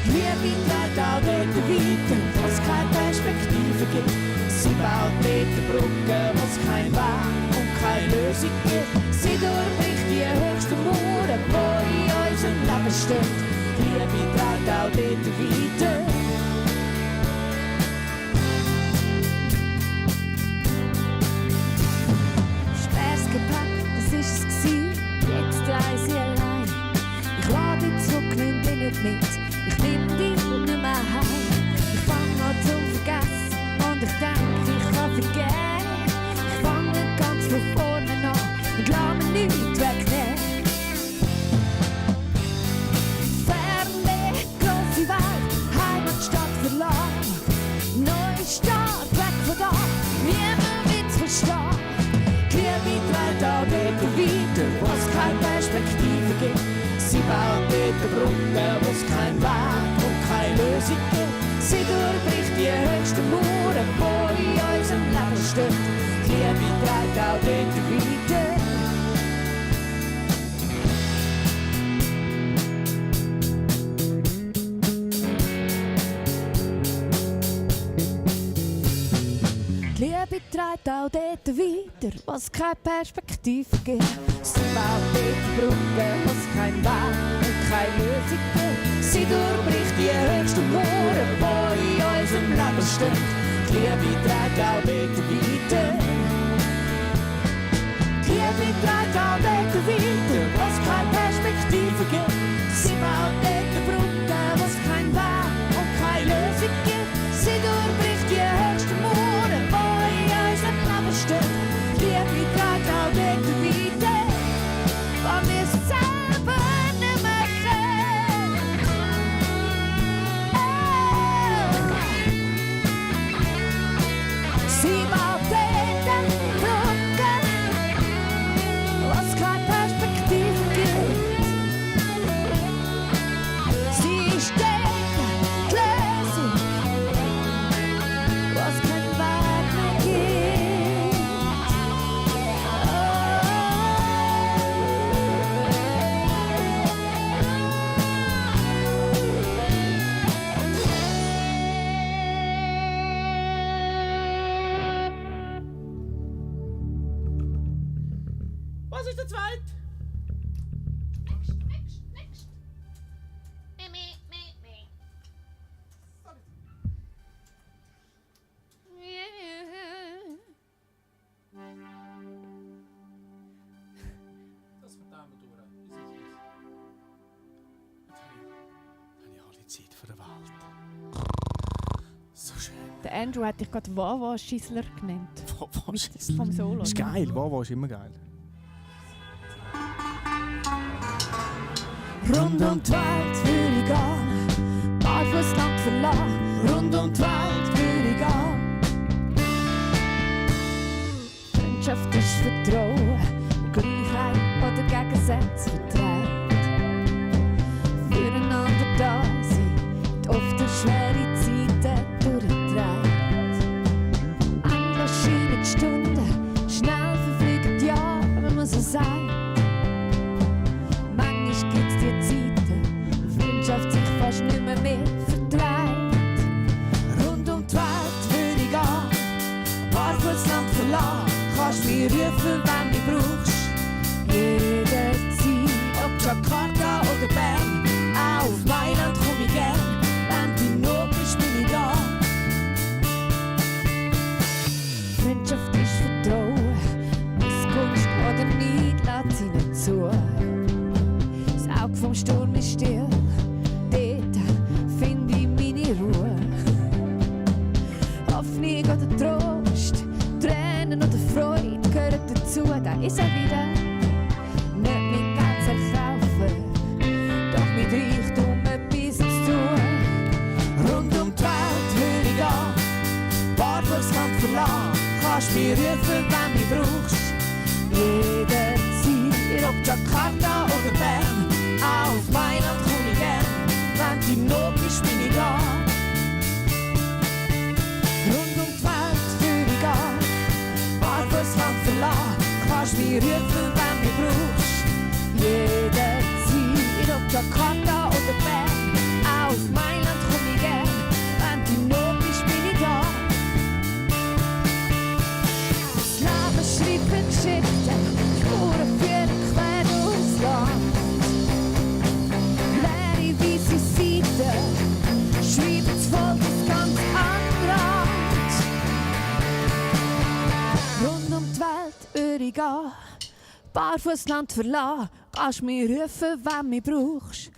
Liebe trägt auch dort weiter, wo es keine Perspektive gibt. Sie baut mit der Brücke, wo es kein Weg und keine Lösung gibt. Sie durchbricht die höchsten Mauern, die in unserem Leben stehen. Liebe trägt auch dort weiter. Schweres Gepäck, das ist es gewesen, jetzt reise ich allein. Ich lade dich zurück, nimm dich nicht mit, ich nehm dich nicht mehr heim. Ich fang an zu vergessen und ich denke, ich kann vergehen. Ich fange ganz von vorne an und lass mir nichts wegnehmen. Ferne, grosse Welt, Heimatstadt verlassen. Neu Start, weg von da, niemand wird's verstehen. Die Liebe trägt auch dort weiter, wo es keine Perspektive gibt. Sie baut dort Brücken, wo es kein Weg und keine Lösung gibt. Sie durchbricht die höchsten Mauern, die in unserem Leben stehen. Die Liebe trägt auch dort weiter. Die Liebe trägt auch dort weiter, wo es keine Perspektive gibt. Sie baut dort Brücken, wo es kein Weg und keine Lösung gibt. Sie durchbricht die höchsten Mauern, die in unserem Leben stehen. Die Liebe trägt auch dort weiter. Die Liebe trägt auch dort weiter, wo es keine Perspektive vergeht. Sie baut dort eine Brücke, wo es kein Weg und keine Lösung gibt. Sie durchbricht die höchsten Mauern, wo in unserem Leben stehen. Liebe geht auch dort weiter, wo wir es selber nicht mehr sehen. Sie baut dort eine Brücke, wo es keine Perspektive gibt. Sie steht die Lösung, wo es keinen Weg mehr gibt. Was ist der zweite? Das mit dem durch. Habe ich alle Zeit für die Welt. So schön. Der Andrew hat dich gerade Wawa-Schissler genannt. Was Vom Solo. ist geil, Wawa ist immer geil. Rund um die Welt würde ich gehen, barfuß Land verlassen. Rund um die Welt würde ich gehen. Freundschaft ist Vertrauen, Gleichheit oder Gegensätze verträgt. Füreinander da sein, die oft durch schwere Zeiten durchträgt. Endlich scheinen die Stunden, schnell verfliegen die Jahre, wenn man so sagt. Manchmal gibt's die Zeiten, wo Freundschaft sich fast nicht mehr verträgt. Rund um die Welt würde ich gehen, barfuß Land verlassen. Kannst mich rufen, wenn du brauchst. Jederzeit, ob Jakarta oder Bern, auch auf Mailand komm ich gern. Wenn du in Not bist, bin ich da. Freundschaft ist Vertrauen, Missgunst oder Neid lässt sie nicht zu. Das Auge vom Sturm ist still, dort finde ich meine Ruhe. Hoffnung oder Trost, Tränen oder Freude gehören dazu, da ist er wieder. Nicht mit Geld zu kaufen, doch mit Reichtum etwas zu tun. Rund um die Welt würde ich gehen, barfuß Land verlassen. Kannst mich rufen, wenn du brauchst. Jederzeit, ob Jakarta oder Bern, auch auf Mailand komm ich gern. Wenn du in Not bist, bin ich da. Rund um die Welt würde ich gehen, barfuß Land verlassen. Kannst mich rufen, wenn du brauchst. Jederzeit, ob Jakarta oder Bern, auch auf Mailand komm ich gern. Wenn du in Not bist, bin ich da. Das Leben schreibt Geschichten, Spuren führen quer durchs Land. Leere weisse Seiten, schreiben das Volk das ganz anders. Rund um die Welt würde ich gehen, barfuß Land verlassen. Kannst mich rufen, wenn du mich brauchst.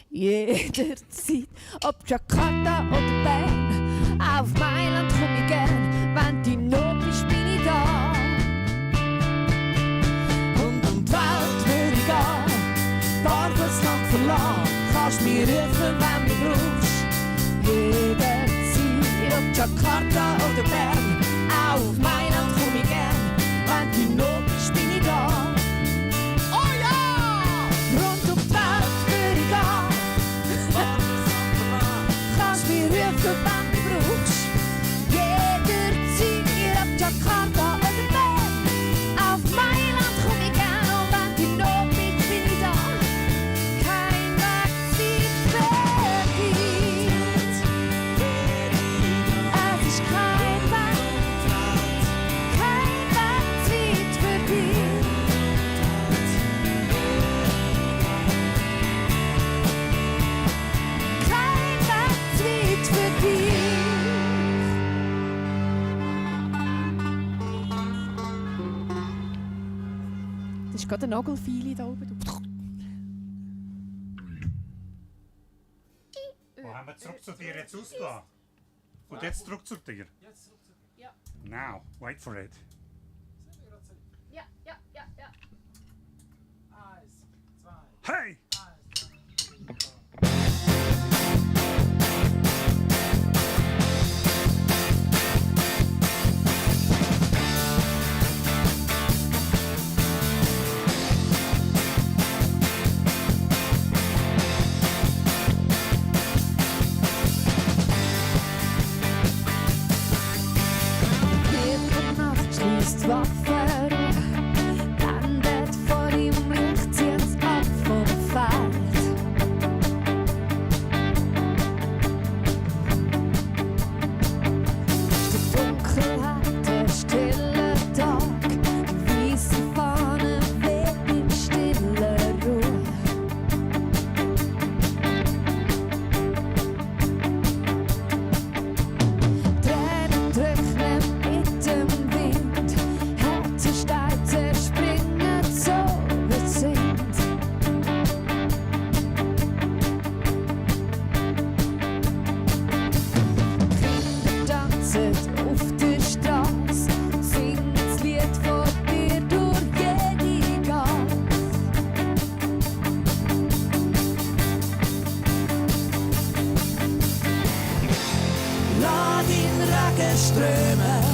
Jederzeit, ob Jakarta oder Bern, auf Mailand komm ich gern. Wenn du in Not bist, bin ich da. Rund um die Welt würde ich gehen, barfuß Land verlassen. Kannst mich rufen, wenn du mich brauchst. Jederzeit, ob Jakarta oder Bern, auch auf Mailand komm ich gern. Wenn du in Not bist, bin ich da. Oh ja! Rund um die Welt würde ich gehen. Kannst mich rufen, wenn du brauchst. Jederzeit, ob Jakarta oder Bern, auf Mailand komm ich gern. Und wenn du in Not bist, bin ich da. Kein Weg zieht vergeht. Es ist kein Weg zieht vergeht. Kein Weg zieht vergeht. Das ist gerade ein Nagelfeili da oben. aber zurück zu dir jetzt auslassen. Und jetzt zurück zu dir. Jetzt zurück zu dir. Ja. Now, wait for it. Sind wir gerade zurück? Ja. 1, 2, Hey! 1, 2, 3. Jede Nacht schließt Waffe landet vor ihm, Licht zieht's ab vom Feld. Die Dunkelheit, der stille Tag, die weiße Fahne weht in stiller Ruhe. Tränen trocknen mit dem Wind, Herzen steil zerspringen, so wie es sind. Kinder tanzen auf der Straße, singen das Lied von dir durch jede Gasse. Lass den Regen strömen,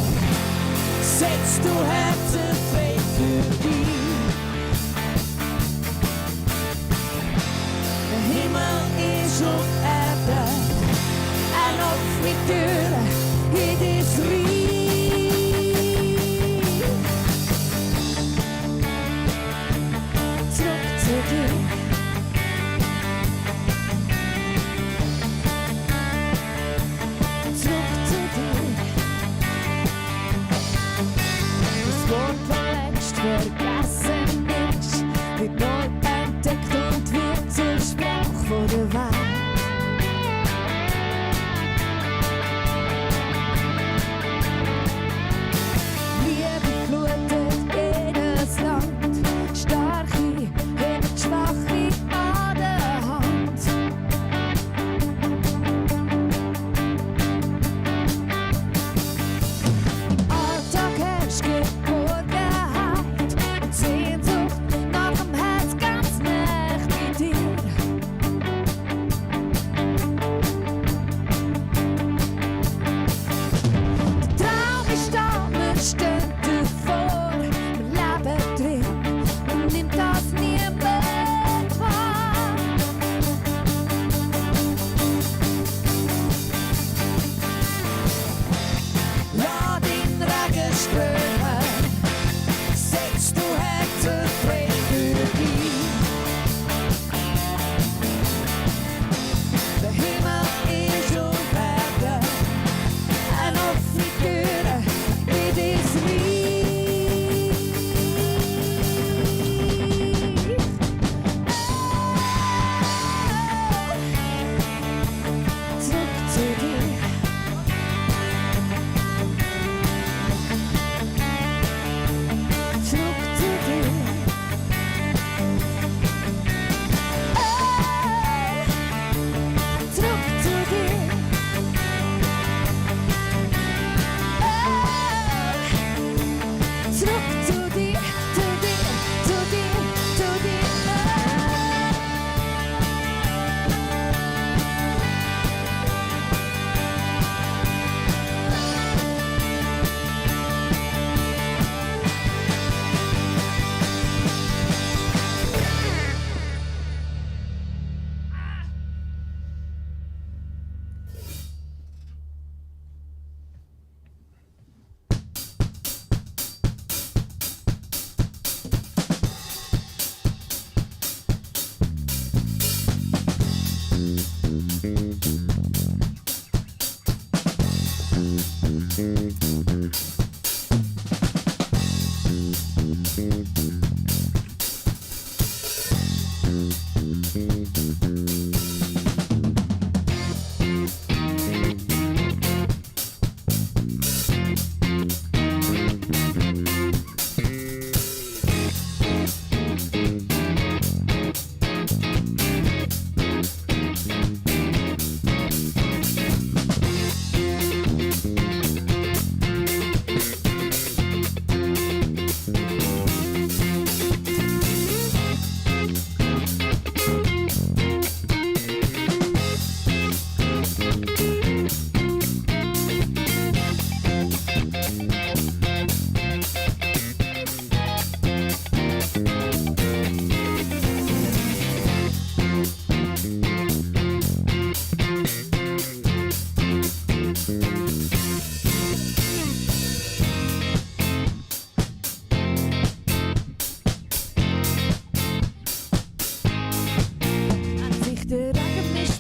setz du Herzen frei für dich. Der Himmel ist auf Erde, eine offene Tür in dein Reich. Zurück zu dir. Zurück zu dir. Das Wort, das längst vergessen ist, wird neu entdeckt und wird zur Sprache von der Welt. Liebe flutet jedes Land, Starke hebt Schwache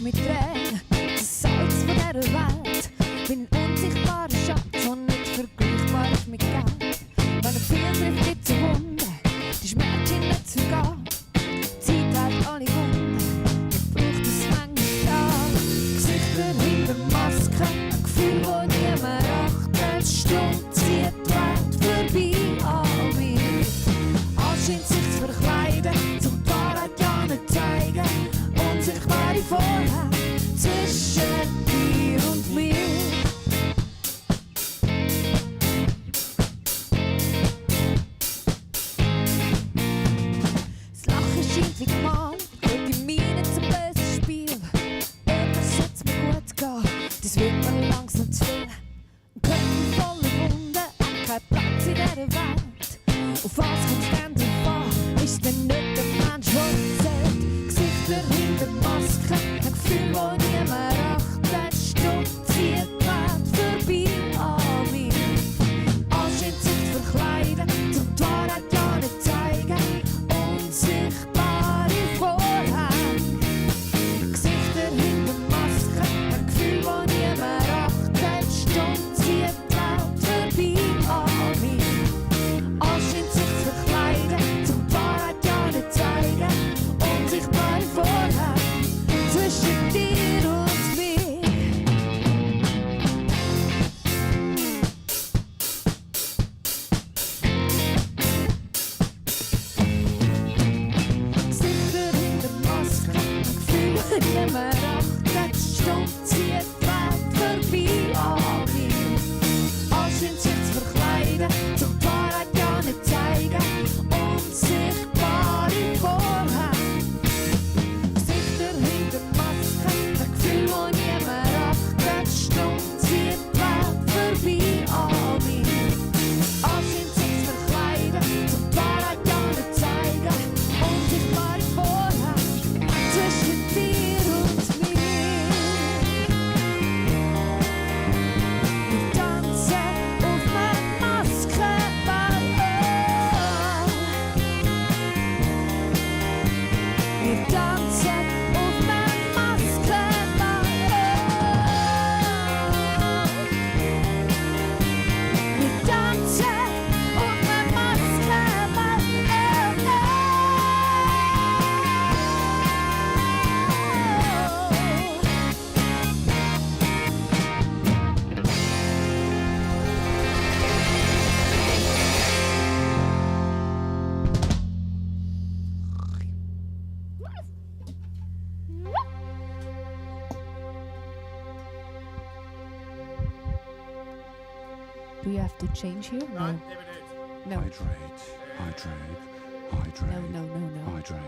mit Tränen, das Salz von dieser Welt. Bin ein unsichtbarer Schatz und nicht vergleichbar mit Geld. Wenn ein Pfeil trifft, gibt's eine Wunde, die Schmerz in nicht zu gehen. Die Zeit heilt alle Wunden, ich brauch das manchmal. Gesichter hinter Masken, ein Gefühl, wo niemand achtet. Stumm zieht die Welt vorbei an mir. Anscheint sich zu verkleiden, zum die Wahrheit ja nicht zeigen. Unsichtbare Vorhänge zwischen dir und mir. Das Lachen scheint wie gemalt, und die Miene zum bösen Spiel. Irgendwas soll's mir gut gehen, das wird mir langsam zu viel. Ein Körper voller Wunden, kein Platz in dieser Welt. Auf was kommt's denn drauf an? Ist denn nicht der Mensch, der zählt? Gesichter hinter Masken, ein Gefühl, wo niemand achtet. Stumm zieht die Welt vorbei an mir. Anscheint sich zu verkleiden, zum die Wahrheit ja nicht zeigen. Unsichtbare Vorhänge, Gesichter hinter Masken, ein Gefühl, wo niemand achtet. Stumm zieht die Welt vorbei an mir. Anscheint sich zu verkleiden, zum die Wahrheit ja nicht zeigen. Unsichtbare Vorhänge zwischen dir und mir. Gesichter hinter Masken, ein Gefühl, wo niemand achtet. Stumm zieht die Welt vorbei an mir. Anscheint sich zu verkleiden, zum die Wahrheit ja nicht zeigen. Unsichtbare Vorhänge, Gesichter hinter Masken, ein Gefühl, wo niemand achtet. Stumm zieht die Welt vorbei an mir. Anscheint sich zu verkleiden, zum die Wahrheit ja nicht zeigen. Unsichtbare Vorhänge zwischen dir und mir. Wir tanzen auf einer Maskenball. Wir tanzen auf einer Maskenball. Wir tanzen auf einer Maskenball. Do you have to change here? No. Nein, eben nicht. No. Hydrate, hydrate, hydrate, No. hydrate,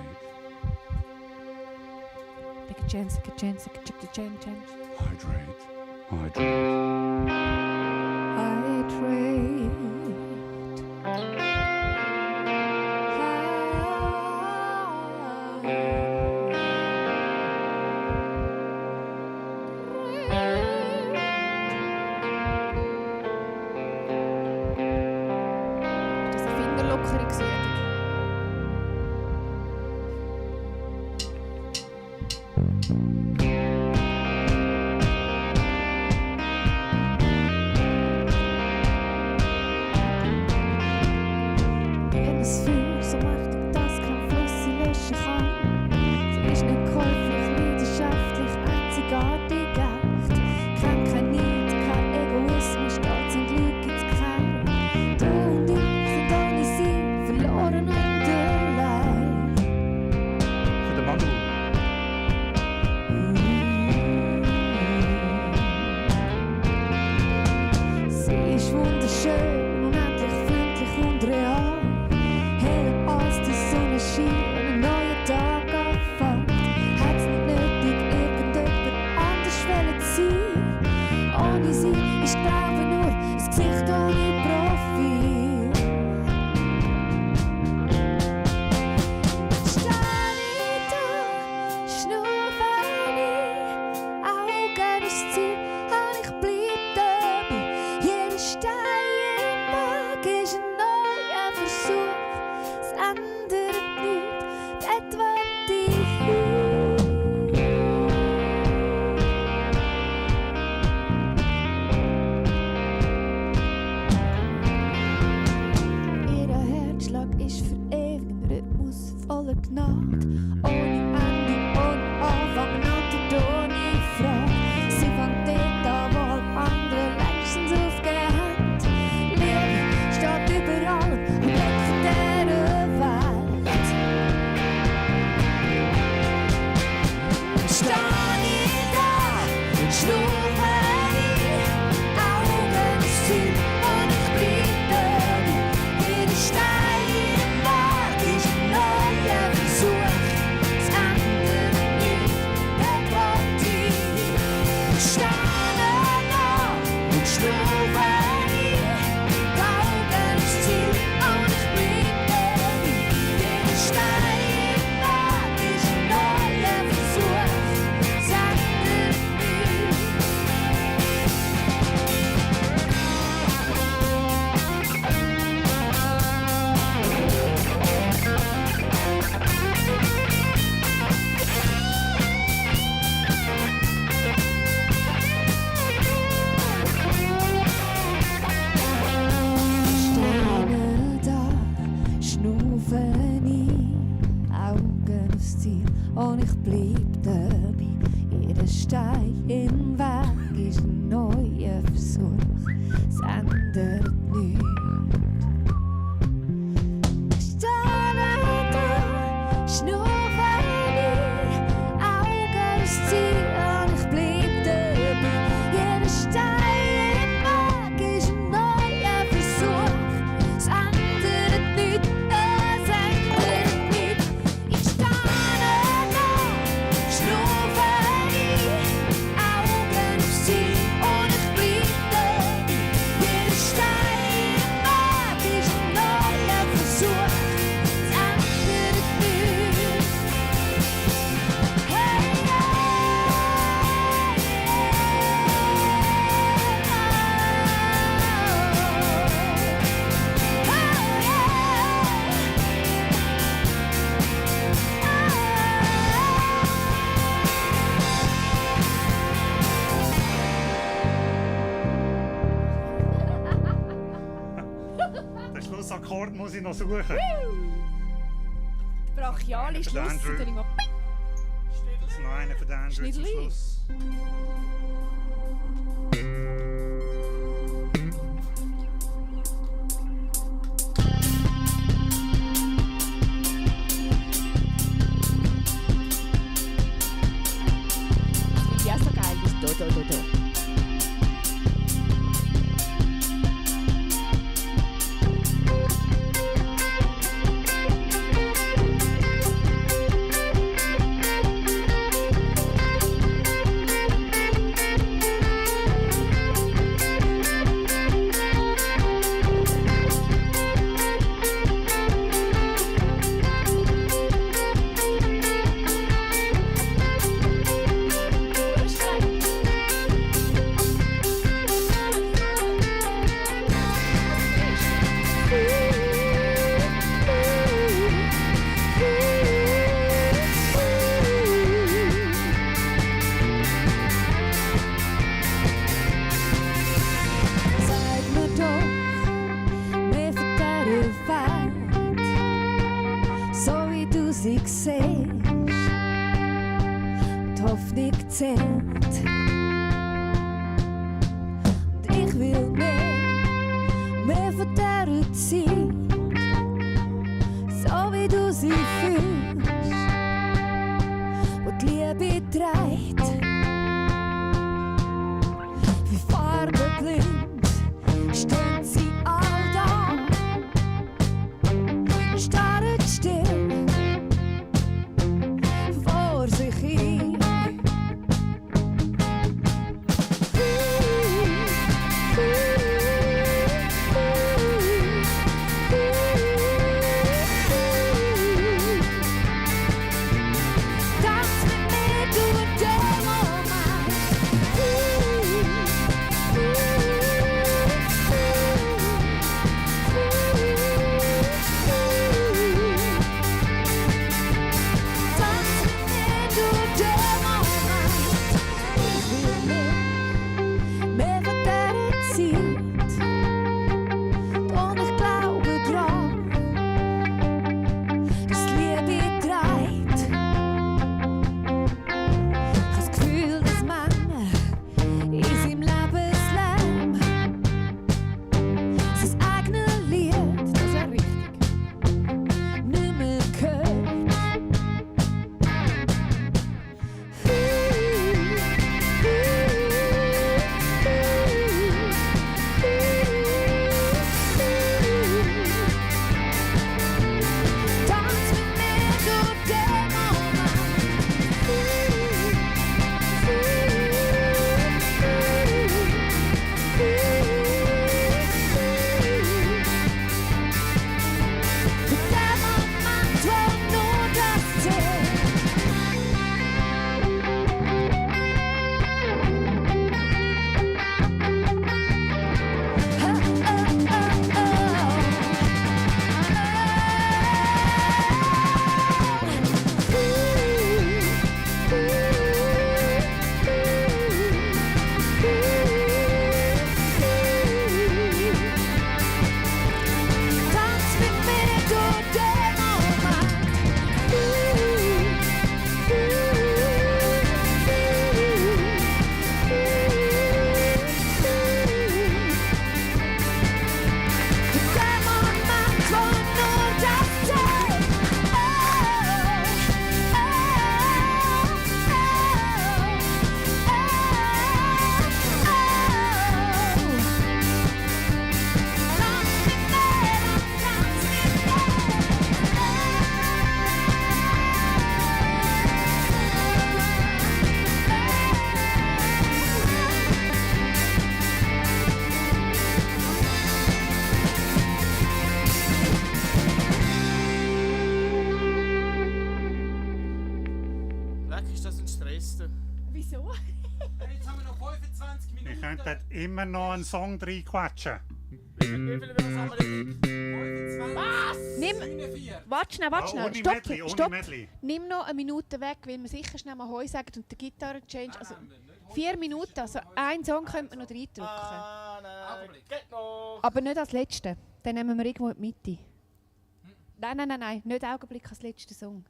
Take a chance, take a chance, take a chance. hydrate, hydrate. Das ist eine Fingerlockerungsübung. Jedes Feuer so mächtig, dass kein Fluss sie löschen kann. Sie ist nicht käuflich, leidenschaftlich, einzigartig echt. Kennt kein Neid, kein Egoismus, Stolz und Glück gibt's kein. Du und ich sind ohne sie verloren und allein. Für den Manu. Ziel und ich bleib dabei. Jeder Stein im Weg ist ein neuer Versuch, es ändert nichts. Den Schlussakkord muss ich noch suchen. Brachiale Für den Schluss. Andrew. Dann ich mal Das ist noch einer für den Andrew zum Schniedli. Schluss. finde ich auch so geil. Das do. Sag mir doch, mir verderben Welt, so wie du sie siehst. Die Hoffnung zählt. Und ich will mehr verderben sein, so wie du sie fühlst, wo die Liebe trägt. Wie farbenblind stehen sie all da, starren still vor sich hin. Leck, ist das ein Stress? Du? Wieso? Hey, jetzt haben wir noch 25 Minuten. Wir könnten immer noch einen Song reinquatschen. Wie viele haben wir denn? 25. Nimm- 49. Warte schnell, Ohne Stopp, Medley, ohne stopp. Medley. Nimm noch eine Minute weg, weil wir sicher schnell mal Heu sagen und den Gitarren-Change. Also Nein, nein, nicht 4 Minuten, also einen Song könnte man noch reindrücken. Ah, nein, Augenblick. geht noch. Aber nicht als letzten. Dann nehmen wir irgendwo in die Mitte. Nein. Nicht Augenblick als letzten Song.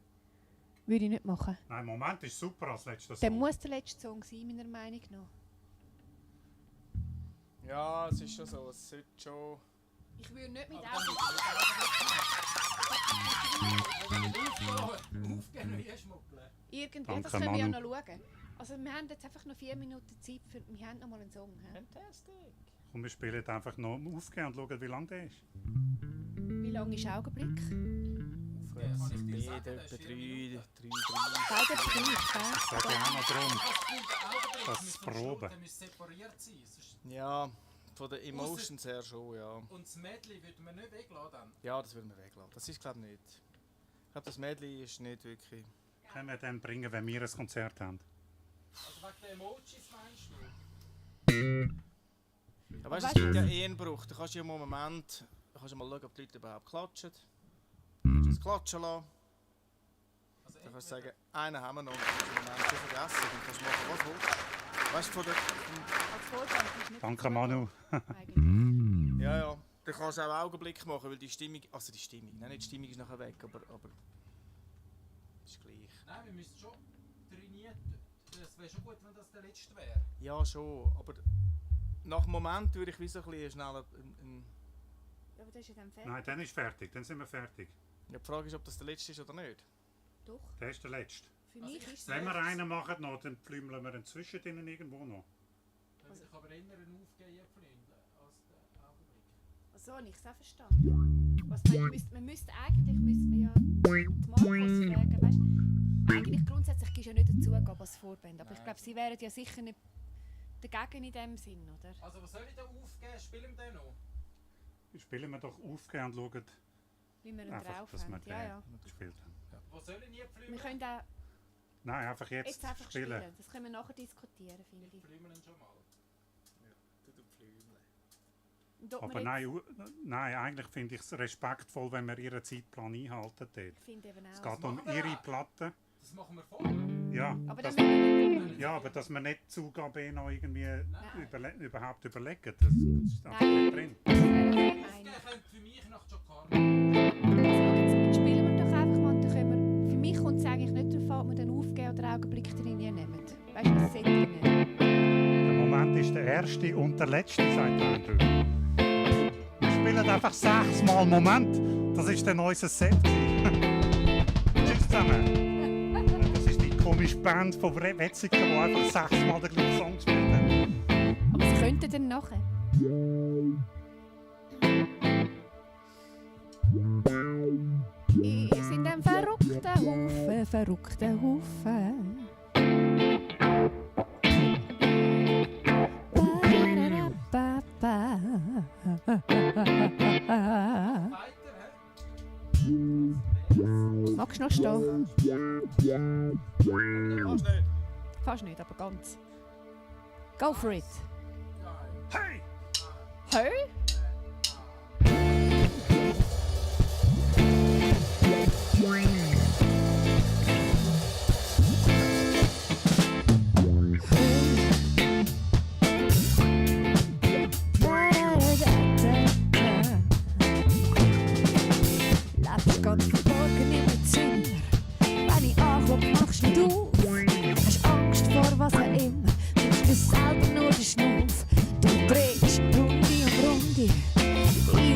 Würde ich nicht machen. Nein, Moment ist super als letzter Dann Song. muss der letzte Song sein, meiner Meinung nach. Ja, es ist schon so, es sollte schon... Ich würde nicht mit Aufgehen, wie schmuggeln. Irgendwie, Danke, das können wir ja noch Manu. schauen. Also wir haben jetzt einfach noch 4 Minuten Zeit, wir haben noch mal einen Song. He? Fantastic. Und wir spielen einfach noch aufgehen und schauen, wie lang der ist. Wie lang ist Augenblick? Kann ich dir sagen, Beide das etwa ist 4 Minuten. 3. Beide gleich, gell? Das geht ja auch noch darum. Das Das müssen Proben. Der muss separiert sein. Sonst- Ja, von den Emotions her schon, ja. Und das Medley würden wir nicht weglassen. Dann. Ja, das würden wir weglassen. Das ist glaube ich nicht. Ich glaube, das Medley ist nicht wirklich... Können wir dann bringen, wenn wir ein Konzert haben. Also wegen den Emojis meinst du? Ja, weißt du, es gibt ja eh einen Bruch. Du kannst ja im Moment mal schauen, ob die Leute überhaupt klatschen. Du kannst es klatschen lassen. Also Dann kannst du sagen, einen haben wir noch, und im Moment schon vergessen. Dann kannst du machen, was du willst. Weißt du, von der... Als Vorband ist nicht Danke, Manu. eigentlich. Ja. Dann kannst du auch Augenblick machen, weil die Stimmung... Also die Stimmung, nein, nicht die Stimmung ist nachher weg, aber... Ist gleich. Nein, wir müssen schon trainieren. Es wäre schon gut, wenn das der letzte wäre. Ja, schon, aber... Nach dem Moment würde ich wie so ein bisschen schneller... Ja, aber das ist ja dann fertig. Nein, dann ist fertig. Dann sind wir fertig. Ja, die Frage ist, ob das der letzte ist oder nicht. Doch, Der ist der letzte. für mich ist es... Wenn wir einen machen, noch, dann flümeln wir inzwischen denen irgendwo noch. Dann würde ich aber eher einen Aufgehen flügeln als den Augenblick. So habe ich es auch verstanden. Was man müsste ja die Markus fragen, weißt du? Eigentlich grundsätzlich gibst du ja nicht eine Zugabe als Vorband, aber ich Nein. glaube, sie wären ja sicher nicht dagegen in dem Sinn, oder? Also was soll ich da aufgeben? Spielen wir den noch? Spielen wir doch aufgehen und schauen, Wie wir ihn einfach, drauf dass wir haben. den Ja. gespielt haben. Wo soll ich nie Wir flügeln? können auch Nein, einfach jetzt, jetzt einfach spielen. spielen. Das können wir nachher diskutieren, finde Ich ich. flügeln schon mal. Und ob Aber wir nein, nein, eigentlich finde ich es respektvoll, wenn wir ihren Zeitplan einhalten dort. jetzt, ich finde eben Es auch. geht um machen wir ihre auch. Platte. Das machen wir vorher. Ja, Aber das, dann müssen wir ja, aber dass wir nicht die Zugabe noch irgendwie überhaupt überlegen. Das ist einfach Nein. nicht drin. Aufgehen könnte für mich nach Jakarta. Jetzt spielen wir doch einfach mal und dann können wir... Für mich kommt es eigentlich nicht darauf an, ob wir den Aufgehen oder Augenblick drin nehmen. Weißt du, das Setting nicht. Der Moment ist der erste und der letzte, sagt Andrew. Wir spielen einfach 6 Mal Moment. Das ist dann unser Set. Tschüss zusammen. Das ist die komische Band von Wetziger, die einfach 6 Mal den gleichen Song gespielt hat. Aber sie könnten dann nachher. Wir sind ein verrückter Haufen. Weiter, hä? Magst du noch stehen? Kannst nicht. Fast nicht, aber ganz. Go for it. Hey! Hey? Lebst ganz verborgen in meinem Zimmer. Wenn ich ankomme, machst du auf. Hast Angst vor was auch immer. Nimmst dir selber nur den Schnuff. Du drehst Runde um Runde. Ich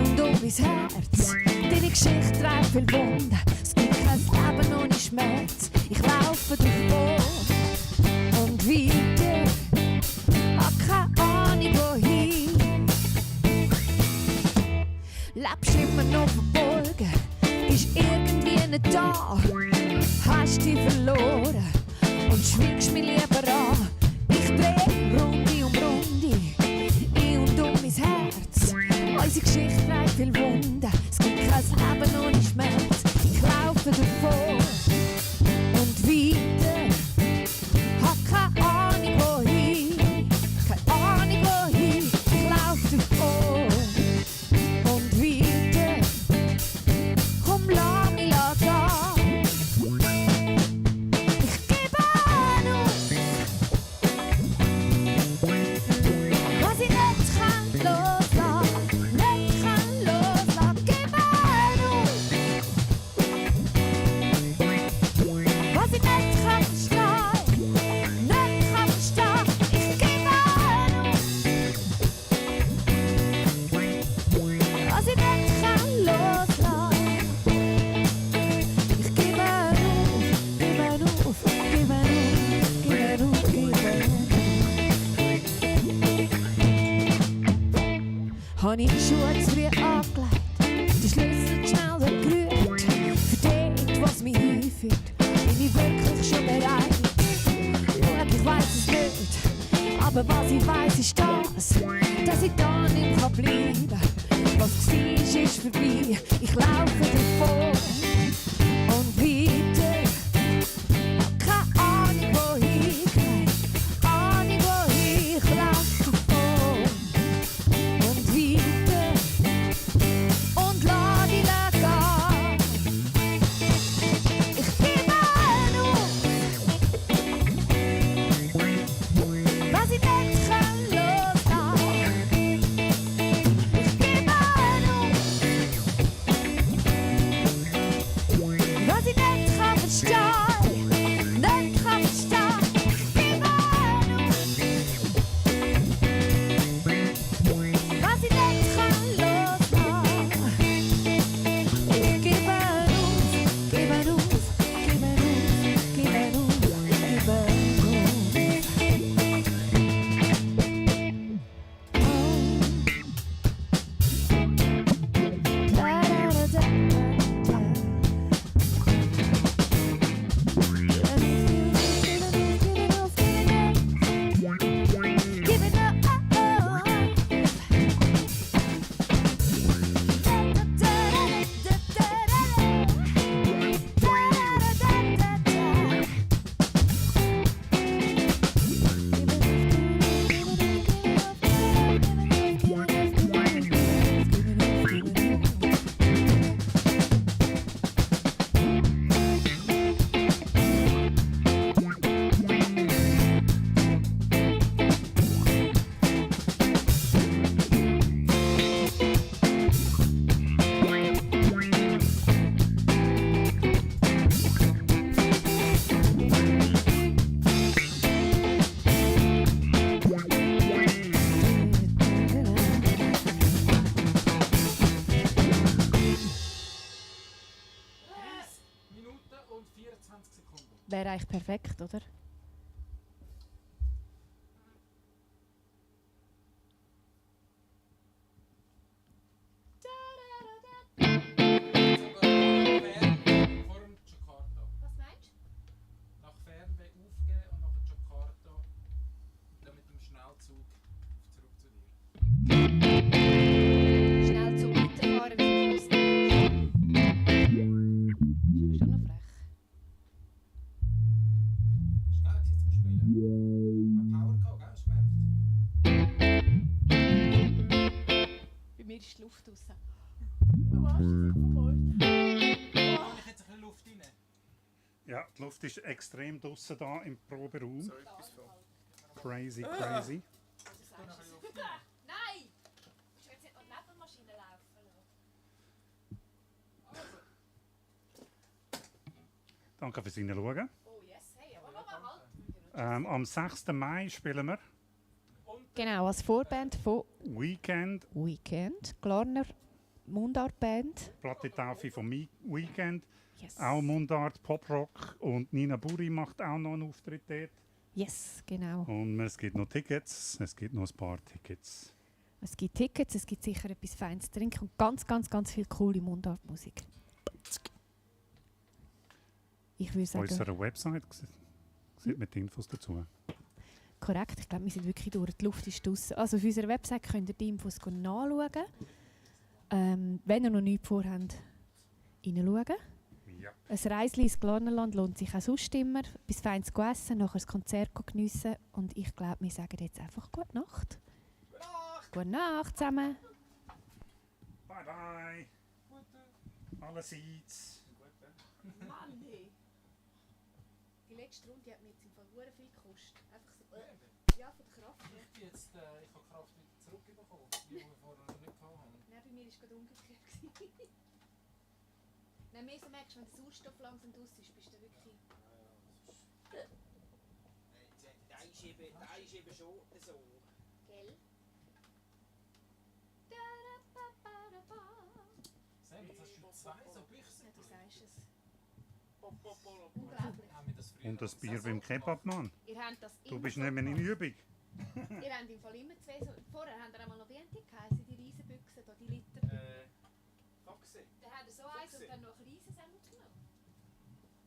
und du mein Herz. Deine Geschichte trägt viel Wunden. Es gibt kein Leben ohne Schmerz. Ich laufe davon und weiter. Hab keine Ahnung wohin. Lebst immer noch verborgen. Bist irgendwie nicht da. Hast dich verloren und schwiegst mich lieber an. Ich dreh Runde um Runde. Ich und du mein Herz. Unsere Geschichte trägt viel Wunden. Es gibt kein Leben ohne Schmerz. Ich laufe davon und weiter. Aber was ich weiss ist das, dass ich da nicht bleiben kann. Was war, ist vorbei, ich laufe davon und weiter. Keine Ahnung wohin, keine Ahnung wohin, ich laufe davon und weiter und lass dich gehen. Ich gebe auf, was ich nicht kann loslassen. Ich gebe auf, was ich nicht kann verstehen, nicht kann verstehen. Ich gebe auf, was ich nicht kann loslassen. Ich gebe auf, gebe auf, gebe auf, gebe auf, gebe auf. Minuten und 24 Sekunden. Wäre eigentlich perfekt, oder? Sogar Fernweh vor dem Jakarta. Was meinst Nach Fernweh aufgeben und nach Jakarta und dann mit dem Schnellzug zurück zu dir. du? Schnell zu weiterfahren, wie du es ist schon noch frech. Ist geil gewesen zum Spielen. Hat Power gehabt, gell? Hast du gemerkt? Bei mir ist die Luft raus. Du hast es verfolgt. Habe ich jetzt ein bisschen Luft rein? Ja, die Luft ist extrem draussen da im Proberaum. So etwas von. Crazy, crazy. Nein! Du willst jetzt nicht noch die Nebelmaschine laufen lassen. Danke fürs Hineinschauen. Oh yes, hey, aber nochmal halt. Am 6. Mai spielen wir Genau, als Vorband von Weekend, Weekend, Glarner Mundartband. Plattentaufe vom Weekend. Yes. Auch Mundart, Poprock und Nina Buri macht auch noch einen Auftritt dort. Yes, genau. Und es gibt noch Tickets, es gibt noch ein paar Tickets. Es gibt Tickets, es gibt sicher etwas Feines zu trinken und ganz, ganz, ganz viel coole Mundartmusik. Ich würde Auf sagen, unserer Website sieht man die Infos dazu. korrekt. Ich glaube, wir sind wirklich durch. Die Luft ist draussen. Also auf unserer Website könnt ihr die Infos nachschauen. Wenn ihr noch nichts vorhabt, reinschauen. Ja. Ein Reisli ins Glarnerland lohnt sich auch sonst immer. Etwas Feines zu essen, nachher das Konzert geniessen. Und ich glaube, wir sagen jetzt einfach Gute Nacht. Gute Nacht zusammen. Bye bye. Allerseits. Mann, hey. Die letzte Runde hat mir jetzt im Fall sehr viel gekostet. Einfach so, ja, von der Kraft her. Ich habe Kraft wieder zurückbekommen, die wir vorher noch nicht gehabt haben. Nein, bei mir war es gerade umgekehrt. Nein, mehr so merkst du, wenn der Sauerstoff langsam draus ist, bist du wirklich... Der ist eben schon so. Gell? Sam, jetzt hast du zwei so Büchse. Ja, du sagst es. Unglaublich. Unglaublich. Haben wir das früher Und das alles Bier so beim gemacht? Kebabmann. Ihr habt das Du immer bist so nicht mehr in gemacht. Übung. Ihr habt im Fall immer zwei so... Vorher habt ihr einmal noch BNT geheißen, die Riesenbüchsen, da, die Liter. Foxy. Dann habt ihr so eins und dann noch ein Riesensemmel genommen.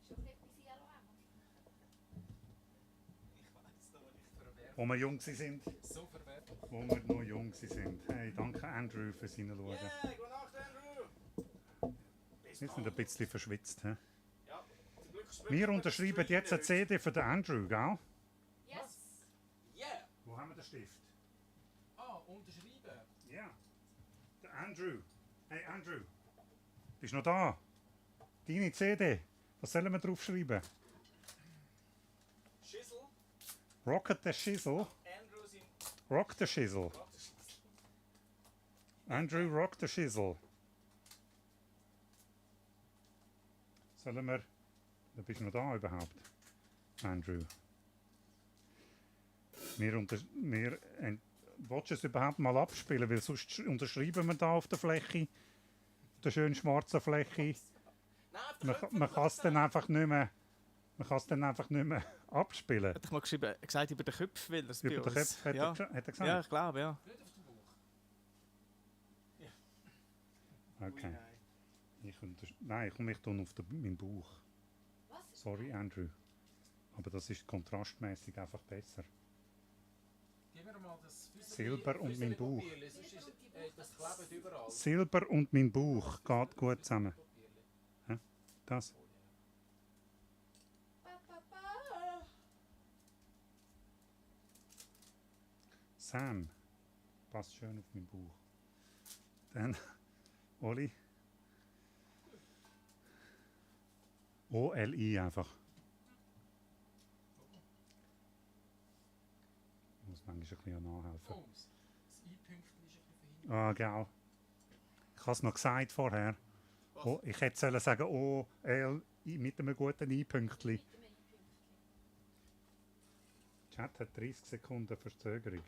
Ist doch nicht bis Yellow einmal. Ich weiß noch nicht. Für einen Wo wir jung sind. So verwertet. Wo wir noch jung sind. Hey, danke Andrew fürs Hineinschauen. Yeah, gute Nacht, Andrew! Wir sind ein bisschen verschwitzt. He? Ja, zum Glück spricht Wir man unterschreiben das jetzt eine Stream CD für den Andrew, gell? Yes! nicht. Yeah! Wo haben wir den Stift? Ah, unterschreiben. Ja. Der Andrew. Hey Andrew. Bist du noch da? Deine CD. Was sollen wir draufschreiben? Schissel, Rocket the Shizzle. Andrew sind... Rock the Shizzle. Andrew Rock the Shizzle. Sollen wir... Da bist du noch da überhaupt? Andrew. Willst du es überhaupt mal abspielen? Weil sonst unterschreiben wir da auf der Fläche. Auf der schönen schwarzen Fläche. Nein, Man kann es dann einfach nicht mehr... Man kann es dann einfach nicht mehr abspielen. Hat ich mal gesagt, über den Köpf will er es bei Über den uns. Kopf hat, ja. hat er gesagt? Ja, ich glaube, ja. Nicht auf dem Buch. Okay. Nein, ich tue auf meinen Bauch. Was? Sorry, Andrew. Aber das ist kontrastmäßig einfach besser. Gib mir mal das Silber und mein Bauch. Papierli, sonst ist, das klebt überall. Silber und mein Bauch geht gut zusammen. Das. Sam. Passt schön auf meinen Bauch. Dann, Oli. OLI einfach. Ich muss manchmal ein bisschen nachhelfen. Oh, das I-Pünktchen ist ein bisschen verhindert. Ah, gell. Ich habe es noch gesagt vorher. Oh, ich hätte sollen sagen OL mit einem guten I-Pünktchen. Der Chat hat 30 Sekunden Verzögerung.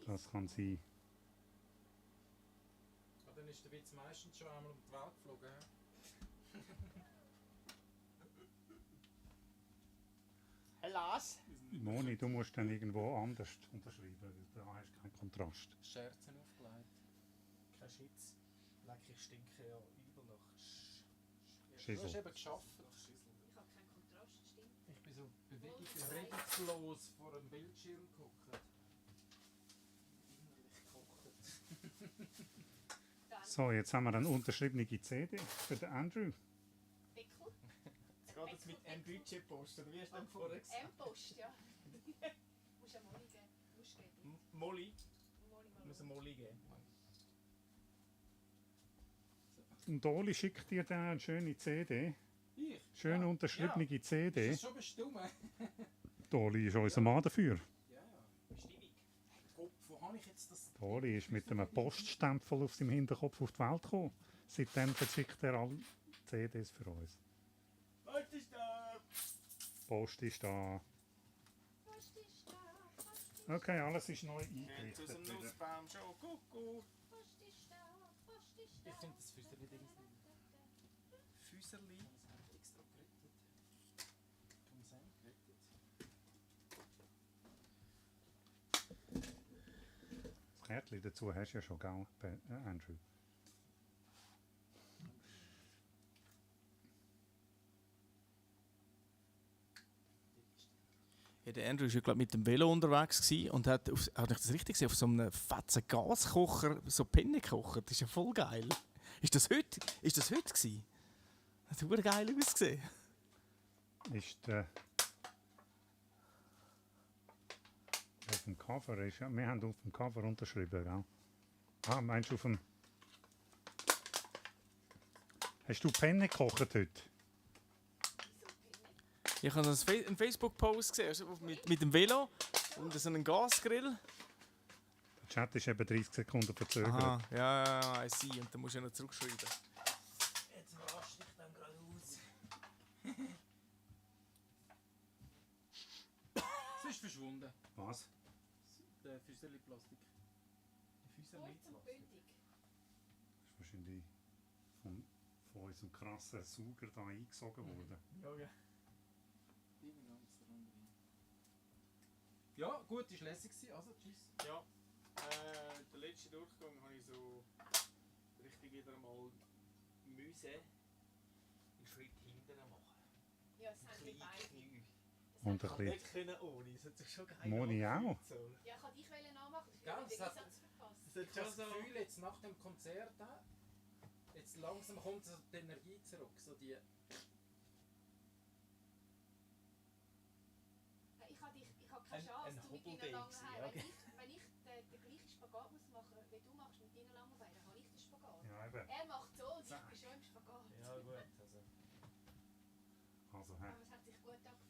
Das kann sein. Ah, dann ist der Witz meistens schon einmal um die Welt geflogen. He? Hellas. Moni, du musst dann irgendwo anders unterschreiben, weil da hast du keinen Kontrast. Scherzen aufgelegt. Kein Schitz. Leck, ich stinke ja übel nach Du hast Schissel. eben geschafft. Ich habe keinen Kontrast, stimmt. Ich bin so regungslos vor dem Bildschirm geguckt. Innerlich gekocht. So, jetzt haben wir eine unterschriebene CD für den Andrew. Wickel? Jetzt geht es mit M-Budget posten, oder wie hast du denn vorher gesagt? M-Post, ja. Musst ja Molly geben. Musst geben. Molly. Molly Ich muss eine Molly geben. Und Oli schickt dir dann eine schöne CD. Ich? Schöne Ja. unterschriebene Ja. CD. Ist das schon bestimmt? Oli ist unser Mann dafür. Ja, ja. Bestimmung. Gott, wo habe ich jetzt das? Oli ist mit einem Poststempel auf seinem Hinterkopf auf die Welt gekommen. Seitdem verschickt er alle CDs für uns. Was ist da? Post ist da. Post ist da. Post ist Okay, alles ist neu Geht aus eingerichtet dem wieder. Nussbaum schon, Kuckuck. Post ist da. Post ist da. Ich finde das Füßerli Ding Füßerli. extra gerettet. Tom Sam gerettet. Das Kärtchen dazu hast du ja schon, gell, Andrew? Ja, der Andrew war ja, glaub, mit dem Velo unterwegs gewesen und hat ich das richtig gesehen, auf so einem fetzen Gaskocher so Penne gekocht. Das ist ja voll geil. Ist das heute? Gewesen? Das hat super geil ausgesehen. Ist auf dem Cover ist ja, wir haben auf dem Cover unterschrieben, gell? Ah, meinst du auf dem... Hast du Penne gekocht heute? Ich habe einen Facebook-Post gesehen, also mit dem Velo und so einem Gasgrill. Der Chat ist eben 30 Sekunden verzögert. Aha, ja, I see. Und dann musst du ja noch zurückschreiben. Jetzt raste ich dann gerade aus. Es ist verschwunden. Was? Der Füßerli-Plastik. Der Füßerli-Plastik. Bündig. Das ist wahrscheinlich von unserem krassen Sauger da eingesogen worden. Ja, ja. Ja, gut, ist lässig gewesen. Also, tschüss. Ja, der letzte Durchgang habe ich so richtig wieder mal müssen einen Schritt hinterher machen. Ja, es haben die Kleine beide. Knie. Und ein Ich bisschen nicht können ohne, es hat sich schon geil Moni angefühlt, auch. so. Ja, ich kann dich nachmachen. Ich Ganz, den das- Einsatz verpasst. Es hat Ich schon habe so... das Gefühl, jetzt nach dem Konzert, jetzt langsam kommt so die Energie zurück. So die, Ich habe keine Chance, ein du mit deinen Hobbelgame langen gewesen, Haaren. okay. Wenn ich den gleichen Spagat muss machen muss, wie du machst mit deinen langen Beinen, habe ich den Spagat. Ja, eben. Er macht so und ich bin schon im Spagat. Ja gut, also... Also, Aber es hat sich gut angefühlt.